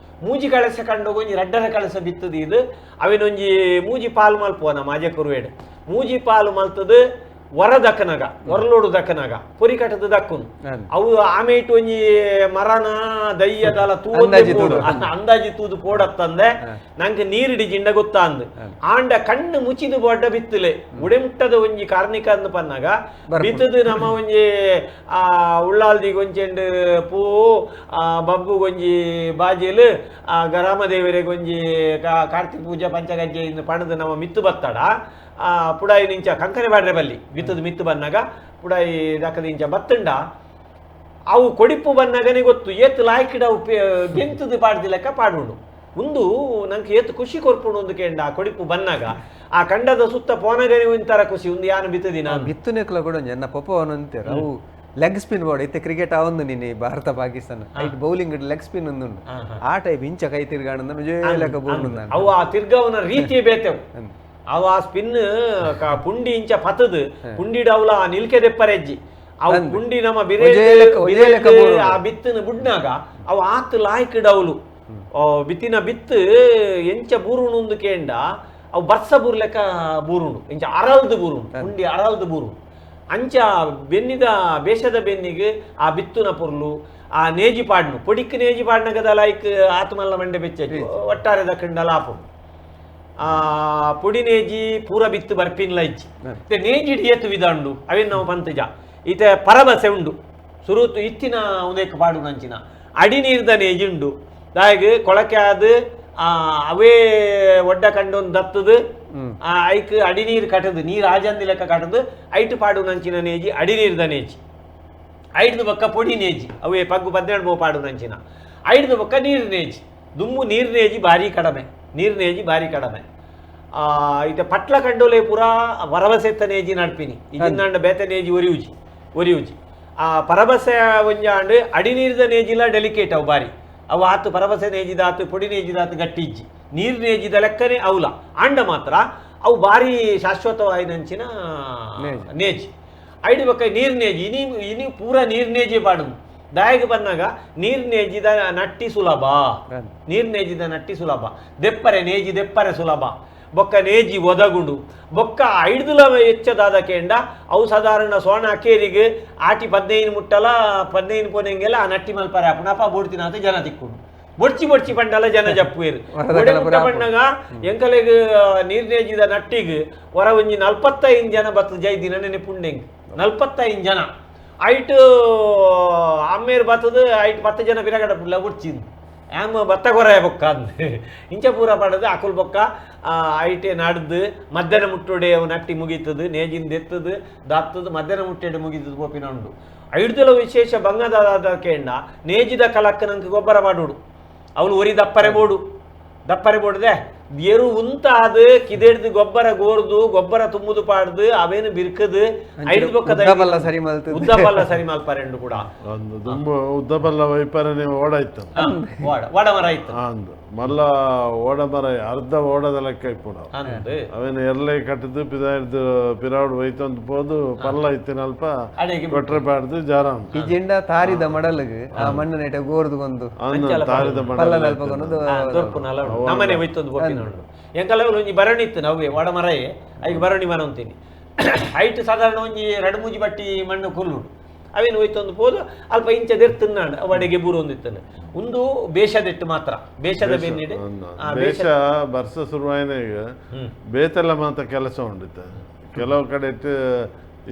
ಮೂಜಿ ಕಳಸೆ ಕಂಡು ಒಂಜಿ ರಡ್ಡರ ಕಳಸೆ ಬಿತ್ತದ ಇದು ಅವಿನೊಂಜಿ ಮೂಜಿ ಪಾಲು ಮಲ್ಪುವ ನಮ್ಮ ಅಜ ಕುರುವೇಡು ಮೂಜಿ ಪಾಲು ಮಲ್ತದು ವರ ದಕ್ಕನಗ ಹೊರಲೋಡು ದಕ್ಕನಗ ಪೊರಿ ಕಟ್ಟದ ದಕ್ಕುನು ಅವು ಆಮೆ ಇಟ್ಟು ಒಂಜಿ ಮರನ ದಯ್ಯದಲ ತೂದು ಅಂದಾಜಿ ತೂದು ಪೋಡತ್ತಂದೆ ನಂಗೆ ನೀರಿಡಿ ಜಿಂಡ ಗೊತ್ತಾ ಅಂದ್ ಆಂಡ ಕಣ್ಣು ಮುಚ್ಚಿದು ಬೊಡ್ಡ ಬಿತ್ತಲೆ ಉಡೆಮುಟ್ಟದ ಒಂಜಿ ಕಾರ್ಣಿಕ ಅಂದ್ ಪನ್ನಾಗ ಬಿತ್ತದು ನಮ್ಮ ಒಂಜಿ ಆ ಉಳ್ಳಾಲ್ದಿಗೆ ಒಂಚೆಂಡು ಪೂ ಆ ಬಬ್ಬುಗೊಂಜಿ ಬಾಜಿಲು ಆ ಗರಾಮದೇವರಿಗೆ ಒಂಜಿ ಕಾರ್ತಿಕ ಪೂಜಾ ಪಂಚಗಜ್ಜೆ ಇಂದು ಪಣದು ನಮ್ಮ ಮಿತ್ತು ಬತ್ತಡ ಆ ಪುಡಾಯಿ ನಿಂಚ ಕಂಕನೆ ಬಾಡ್ರೆ ಬಲ್ಲಿ ಬಿತ್ತದ ಮಿತ್ತು ಬನ್ನಾಗ ಪುಡಾಯಿ ದಕ್ಕದ ಇಂಚ ಬತ್ತಂಡ ಅವು ಕೊಡಿಪು ಬನ್ನಾಗನೇ ಗೊತ್ತು ಏತು ಲಾಯ್ಕಿಡ ಅವು ಬೆಂತದ ಪಾಡ್ದಿ ಲೆಕ್ಕ ಪಾಡುಂಡು ಒಂದು ನಂಗೆ ಏತು ಖುಷಿ ಕೊರ್ಪುಂಡು ಒಂದು ಕೇಂಡ ಆ ಕೊಡಿಪು ಬನ್ನಾಗ ಆ ಕಂಡದ ಸುತ್ತ ಪೋನಗನೆ ಒಂಥರ ಖುಷಿ ಒಂದು ಯಾನು ಬಿತ್ತದಿನ ಬಿತ್ತು ನೆಕ್ಲ ಕೂಡ ಎನ್ನ ಪೊಪ್ಪವನು ಅಂತಾರೆ ಅವು ಲೆಗ್ ಸ್ಪಿನ್ ಬೋರ್ಡ್ ಇತ್ತೆ ಕ್ರಿಕೆಟ್ ಆವೊಂದು ನಿನ್ನೆ Bharat Pakistan height bowling leg spin ಒಂದುಂಡು ಆ ಟೈಪ್ ಇಂಚ ಕೈ ತಿರ್ಗಾಣ ಲೆಕ್ಕ ಬೋರ್ಡ್ ಅವು ಆ ತಿರ್ಗವನ ರೀತಿಯೇ ಬೇತೆವು ಅವ ಆ ಸ್ಪಿನ್ ಪುಂಡಿ ಇಂಚ ಪತದು ಪುಂಡಿ ಡೌಲ ಆ ನಿಲ್ಕೆ ದೆಪ್ಪರೆಜ್ಜಿ ಅವು ಪುಂಡಿ ನಮ್ಮ ಬಿರೆ ಆ ಬಿತ್ತನ ಬುಡ್ನಾಗ ಅವು ಆತ್ ಲಾಯ್ಕ್ ಡೌಲು ಬಿತ್ತಿನ ಬಿತ್ತು ಎಂಚ ಬೂರುಣು ಕೇಂಡ ಅವು ಬರ್ಸ ಬೂರ್ಲೆಕ್ಕ ಬೂರುಣು ಎಂಚ ಅರಲ್ದು ಬೂರುಣು ಪುಂಡಿ ಅರಲ್ದು ಬೂರುಣು ಅಂಚ ಬೆನ್ನಿದ ಬೇಷದ ಬೆನ್ನಿಗೆ ಆ ಬಿತ್ತುನ ಪೊರ್ಲು ಆ ನೇಜಿ ಪಾಡ್ನು ಪೊಡಿಕ್ ನೇಜಿ ಪಾಡ್ನಗದ ಲಾಯ್ಕ್ ಆತ್ಮಲ್ಲ ಮಂಡೆ ಬೆಚ್ಚ ಒಟ್ಟಾರೆ ದಕ್ಕಂಡಲ ಆಪುಂಡು ಆ ಪೊಡಿ ನೇಜಿ ಪೂರ ಬಿತ್ತು ಬರ್ಪಿನ್ಲ ಇಚ್ಚಿ ನೇಜಿ ಏತು ವಿಧ ಉಂಡು ಅವೇನು ನಾವು ಪಂತಜ ಈತ ಪರಬಸೆ ಉಂಡು ಸುರುತು ಇತ್ತಿನ ಉದಯಕ್ಕೆ ಪಾಡು ನಂಚಿನ ಅಡಿ ನೀರ್ದ ನೇಜಿ ಉಂಡು ದಾಯಿಗೆ ಕೊಳಕೆ ಆದ ಅವೇ ಒಡ್ಡ ಕಂಡೊಂದು ದತ್ತದು ಆ ಐಕ್ ಅಡಿ ನೀರು ಕಟ್ಟದು ನೀರು ಆಜಂದಿ ಲೆಕ್ಕ ಕಟ್ಟದು ಐಟು ಪಾಡು ನಂಚಿನ ನೇಜಿ ಅಡಿ ನೀರ್ದ ನೇಜಿ ಐಡ್ದು ಬಕ್ಕ ಪೊಡಿ ನೇಜಿ ಅವೇ ಪಗ್ಗು 12 ಮೋ ಪಾಡು ನಂಚಿನ ಐಡ್ದು ಬಕ್ಕ ನೀರು ನೇಜಿ ದುಮ್ಮು ನೀರು ನೇಜಿ ಭಾರಿ ಕಡಿಮೆ ನೀರು ನೇಜಿ ಭಾರಿ ಕಡಿಮೆ ಇತ್ತೆ ಪಟ್ಲ ಕಂಡೋಲೆ ಪೂರ ಪರಬಸೆತ್ತ ನೇಜಿ ನಡ್ಪಿನಿ ಇಜಿಂದಾಂಡ ಬೇತೆ ನೇಜಿ ಒರಿಯುಜಿ ಒರಿಯುಜಿ ಆ ಪರಬಸೆ ಒಂಜಾಂಡ್ ಅಡಿ ನೀರ್ದ ನೇಜಿಲ ಡೆಲಿಕೇಟ್ ಅವು ಬಾರಿ ಅವು ಆತು ಪರಬಸೆ ನೇಜಿದಾತು ಪೊಡಿ ನೇಜಿದಾತು ಗಟ್ಟಿ ಇಜ್ಜಿ ನೀರ್ ನೇಜಿದ ಲೆಕ್ಕನೆ ಅವಲ ಆಂಡ ಮಾತ್ರ ಅವು ಭಾರಿ ಶಾಶ್ವತವಾಯಿನಂಚಿನ ನೇಜಿ ಐಡಿ ಬೊಕ್ಕ ನೀರ್ ನೇಜಿ ಇನಿ ಇನಿ ಪೂರ ನೀರ್ ನೇಜಿ ಪಾಡು ದಾಯಗ ಬಂದಾಗ ನೀರ್ ನೇಜಿದ ನಟ್ಟಿ ಸುಲಭ ನೀರ್ ನೇಜಿದ ನಟ್ಟಿ ಸುಲಭ ದೆಪ್ಪರೆ ನೇಜಿ ದೆಪ್ಪರೆ ಸುಲಭ ಬೊಕ್ಕ ನೇಜಿ ಒದಗುಂಡು ಬೊಕ್ಕ ಐಡ್ದುಲ ಹೆಚ್ಚದಾದ ಕೇಂಡ ಅವು ಸಾಧಾರಣ ಸೋಣ ಅಕೇರಿಗೆ ಆಟಿ 15 ಮುಟ್ಟಲ 15 ಪೋನೆಂಗೆಲ್ಲ ಆ ನಟ್ಟಿ ಮಲ್ಪರೆ ಅಪ್ಪನಪ್ಪ ಬೋಡ್ತಿನ ಅಂತ ಜನ ತಿಕ್ಕೊಂಡು ಬೊಡ್ಚಿ ಬೊಡ್ಚಿ ಪಂಡಲ ಜನ ಜಪ್ಪುವೇರು ಪಂಡಗ ಎಂಕಲೆಗ್ ನೀರ್ ನೇಜಿದ ನಟ್ಟಿಗ್ ಹೊರ ಒಂಜಿ 45 ಜನ ಬತ್ತು ಜೈ ದಿನ ನೆನೆಪುಂಡೆಂಗ್ 45 ಜನ ಐಟ್ ಅಮ್ಮೇರು ಬತ್ತದ ಐಟ್ 10 ಜನ ಬಿರಗಡ ಪುಲ್ಲ ಬೊಡ್ಚಿಂದು ಆಮ ಬತ್ತ ಕೊರಾಯ ಬೊಕ್ಕ ಅಂದ್ ಇಂಚ ಪೂರ ಪಡದು ಅಕುಲ್ ಬೊಕ್ಕ ಐಟೆ ನಡ್ದು ಮಧ್ಯಾಹ್ನ ಮುಟ್ಟೋಡೆ ಅವು ನಟ್ಟಿ ಮುಗೀತದು ನೇಜಿಂದ ಎತ್ತದು ದಾತ್ತದು ಮಧ್ಯಾಹ್ನ ಮುಟ್ಟೆಡೆ ಮುಗೀತದು ಪೋಪಿನ ಉಂಡು ಐಡ್ದಲ ವಿಶೇಷ ಬಂಗದಾದ ಕೇಂಡ ನೇಜಿದ ಕಲಕ್ಕ ನಂಗೆ ಗೊಬ್ಬರ ಮಾಡೋಡು ಅವಳು ಒರಿ ದಪ್ಪರೆ ಬೋಡು ದಪ್ಪರೆ ಬೋಡದೆ ಎರು ಉಂತಾದ ಕಿದೆಡ್ದು ಗೊಬ್ಬರ ಗೋರ್ದು ಗೊಬ್ಬರ ತುಂಬುದು ಪಾಡ್ದು ಅವೇನು ಬಿರ್ಕದು ಐದು ಬೊಕ್ಕದ ಸರಿ ಮಲ್ತು ಉದ್ದ ಬಲ್ಲ ಸರಿ ಮಲ್ಪರೆಂಡು ಕೂಡ ಒಂದು ದುಂಬು ಉದ್ದ ಬಲ್ಲ ವೈಪರನೆ ಓಡ ಇತ್ತು ಓಡ ಓಡ ಮರ ಇತ್ತು ಅಂದು ಮಲ್ಲ ಓಡ ಮರ ಅರ್ಧ ಓಡದ ಲೆಕ್ಕ ಇಪ್ಪುಡು ಅಂದು ಅವೇನು ಎರ್ಲೆ ಕಟ್ಟದು ಪಿದಾಯ್ದು ಪಿರಾವಡ್ ಒಯ್ತೊಂದು ಪೋದು ಪಲ್ಲ ಇತ್ತಿನಲ್ಪ ಕೊಟ್ರೆ ಪಾಡ್ದು ಜಾರ ಈ ಜಿಂಡ ತಾರಿದ ಮಡಲಗ್ ಆ ಮಣ್ಣು ನೆಟ ಗೋರ್ದು ಗೊಂದು ತಾರಿದ ಪಲ್ಲದಲ್ಪ ದೊರ್ಪುನಲ್ಲ ನಮ್ಮನೆ ಒಯ್ತೊಂದು ಪೋಪಿನ ಉಂಡು ಎಂಕಲ ಒಂಜಿ ಭರಣಿ ಇತ್ತು ನಾವೇ ಓಡ ಮರಯೇ ಐಗೆ ಭರಣಿ ಮರ ಅಂತೀನಿ ಹೈಟ್ ಸಾಧಾರಣ ಒಂಜಿ ಎರಡು ಮೂಜಿ ಬಟ್ಟಿ ಮಣ್ಣು ಕುಲ್ಲುಡು ಅವೇನು ಹೋಯ್ತೊಂದು ಪೋದು ಅಲ್ಪ ಇಂಚ ದೆರ್ತುನ್ನಾಂಡ್ ವಡೆಗೆ ಬೂರು ಒಂದಿತ್ತನು ಒಂದು ಬೇಷದೆಟ್ಟು ಮಾತ್ರ ಬೇಷದ ಬೆನ್ನಿಡೆ ಬೇಷ ಬರ್ಸ ಶುರುವಾಯಿನ ಈಗ ಬೇತೆಲ್ಲ ಮಾತ್ರ ಕೆಲಸ ಉಂಡಿತ್ತು ಕೆಲವು ಕಡೆ ಇಟ್ಟು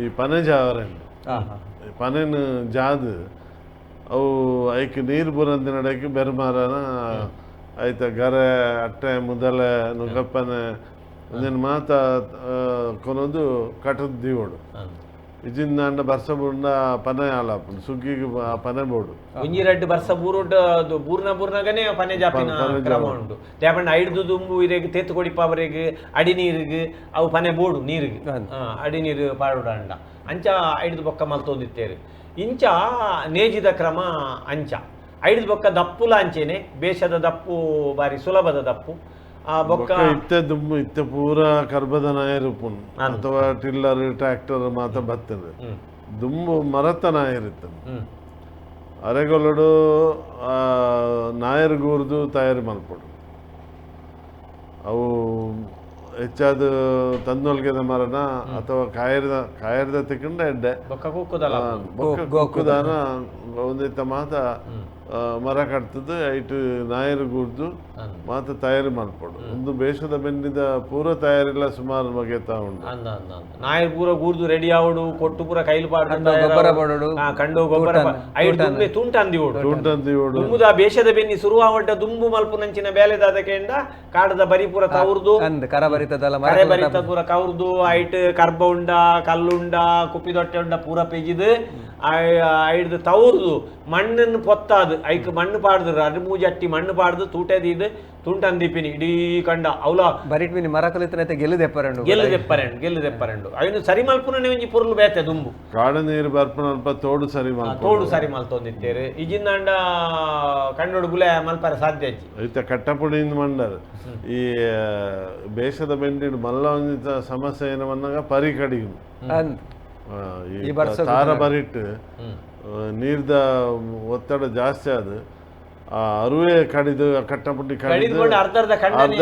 ಈ ಪನೆ ಜಾವರೆಂಡು ಪನೆನು ಜಾದು ಅವು ಐಕ್ ನೀರು ಬುರಂದಿನಡಕ್ಕೆ ಬೆರ್ಮಾರನ ಆಯ್ತ ಗರೆ ಅಟ್ಟೆ ಮುದಲೆ ನುಗ್ಗಪ್ಪನೆ ಒಂದಿನ ಮಾತ ಕೊನೊಂದು ಕಟ್ಟದ ದೀವೋಡು ಇಜಿಂದಾಂಡ ಬರ್ಸ ಬುಂಡ ಪನೆ ಆಲಾಪುಂಡು ಸುಗ್ಗಿಗೆ ಪನೆ ಬೋಡು ಒಂಜಿ ರಡ್ಡು ಬರ್ಸ ಬೂರುಡ್ ಬೂರ್ನ ಬೂರ್ನಗನೆ ಪನೆ ಜಾಪಿನ ಕ್ರಮ ಉಂಡು ದೇಪಂಡ ಐಡ್ದು ದುಂಬು ಇರೆಗ್ ತೇತು ಕೊಡಿಪ ಅವರಿಗೆ ಅಡಿ ನೀರಿಗೆ ಅವು ಪನೆ ಬೋಡು ನೀರಿಗೆ ಅಡಿ ನೀರು ಪಾಡುಡಂಡ ಅಂಚ ಐಡ್ದು ಬೊಕ್ಕ ಮಲ್ತೊಂದಿತ್ತೇರು ಇಂಚ ನೇಜಿದ ಕ್ರಮ ಅಂಚ ಐಡ್ದು ಬೊಕ್ಕ ದಪ್ಪುಲ ಅಂಚೇನೆ ಬೇಷದ ದಪ್ಪು ಬಾರಿ ಸುಲಭದ ದಪ್ಪು ಬೊಕ್ಕ ಇತ್ತೆ ದುಂಬು ಇತ್ತೆ ಪೂರ ಕರ್ಬದ ನಾಯರುಪುನ್ ಅಥವಾ ಟಿಲ್ಲರ್ ಟ್ರ್ಯಾಕ್ಟರ್ ಮಾತ ಬರ್ತದೆ ದುಂಬು ಮರತ ನಾಯರಿತ್ತನು ಅರೆಗೊಲಡು ನಾಯರ್ ಗೂರ್ದು ತಯಾರಿ ಮಲ್ಪಡು ಅವು ಹೆಚ್ಚಾದ ತಂದೊಲ್ಗೆದ ಮರನ ಅಥವಾ ಕಾಯರ್ದ ಕಾಯರ್ದ ತಿಕ್ಕಂಡ ಎಡ್ಡೆ ಬೊಕ್ಕ ಕುಕ್ಕುದಾನ ಒಂದಿತ್ತ ಮಾತ ಮರ ಕಟ್ತದ್ದು ಐಟು ನಾಯರು ಗೂರ್ದು ಮಾತ ತಯಾರಿ ಮಲ್ಪಡು ಒಂದು ಬೇಷದ ಬೆನ್ನಿದ ಪೂರ ತಯಾರಿಲ್ಲ ಸುಮಾರು ಬಗೆತಾ ಉಂಟು ನಾಯರ್ ಪೂರ ಗೂರ್ದು ರೆಡಿ ಆವಡು ಕೊಟ್ಟು ಪೂರ ಕೈಲು ಪಾಡು ಗೊಬ್ಬರ ಪಾಡೋಡು ಕಂಡು ಗೊಬ್ಬರ ಐದು ದುಂಬೆ ತುಂಟಂದಿವೋಡು ತುಂಟಂದಿವೋಡು ದುಂಬುದ ಬೇಷದ ಬೆನ್ನಿ ಸುರುವಾವಡ್ಡ ದುಂಬು ಮಲ್ಪುನಂಚಿನ ಬೇಲೆದಾದ ಕೇಂಡ ಕಾಡದ ಬರಿ ಪೂರ ತವರ್ದು ಕರ ಬರಿತದಲ್ಲ ಕರೆ ಬರಿತದ ಪೂರ ಕವರ್ದು ಐಟ್ ಕರ್ಬ ಉಂಡ ಕಲ್ಲುಂಡ ಕುಪ್ಪಿದೊಟ್ಟೆ ಉಂಡ ಪೂರ ಪೆಜಿದು ಐಡ್ದು ತವರ್ದು ಮಣ್ಣನ್ನು ಪೊತ್ತಾದು ಐಕ್ ಮಣ್ಣು ಪಾಡ್ದು ಅಡು ಮೂಜಟ್ಟಿ ಮಣ್ಣು ಪಾಡ್ದು ತೂಟೆದಿದ್ದು ತುಂಟಂದಿಪಿನಿ ಇಡೀ ಕಂಡ ಅವಲ ಬರಿಟ್ಮಿನಿ ಮರ ಕಲಿತನೈತೆ ಗೆಲ್ಲು ದೆಪ್ಪರಂಡು ಗೆಲ್ಲು ದೆಪ್ಪರಂಡು ಗೆಲ್ಲು ದೆಪ್ಪರಂಡು ಅವನು ಸರಿ ಮಲ್ಪುನನೆ ಒಂಜಿ ಪೊರ್ಲು ಬೇತೆ ದುಂಬು ಕಾಡ ನೀರು ಬರ್ಪುನ ಅಲ್ಪ ತೋಡು ಸರಿ ಮಲ್ಪ ತೋಡು ಸರಿ ಮಲ್ತೊಂದಿತ್ತೇರು ಇಜಿಂದಾಂಡ ಕಂಡೋಡು ಗುಲೆ ಮಲ್ಪರೆ ಸಾಧ್ಯ ಅಜ್ಜಿ ಐತ ಕಟ್ಟಪುಡಿಯಿಂದ ಮಂಡರ್ ಈ ಬೇಷದ ಬೆಂಡಿಡು ಮಲ್ಲ ಒಂಜಿತ ಸಮಸ್ಯೆ ಏನವನ್ನಾಗ ಪರಿ ಕಡಿಗೆ ಈ ತಾರ ಬರಿಟ್ಟು ನೀರ್ದ ಒತ್ತಡ ಜಾಸ್ತಿ ಅದು ಆ ಅರುವೆ ಕಡಿದು ಕಟ್ಟಪುಟ್ಟಿ ಕಡಿದು ಅರ್ಧ ಅರ್ಧ ಖಂಡನೆ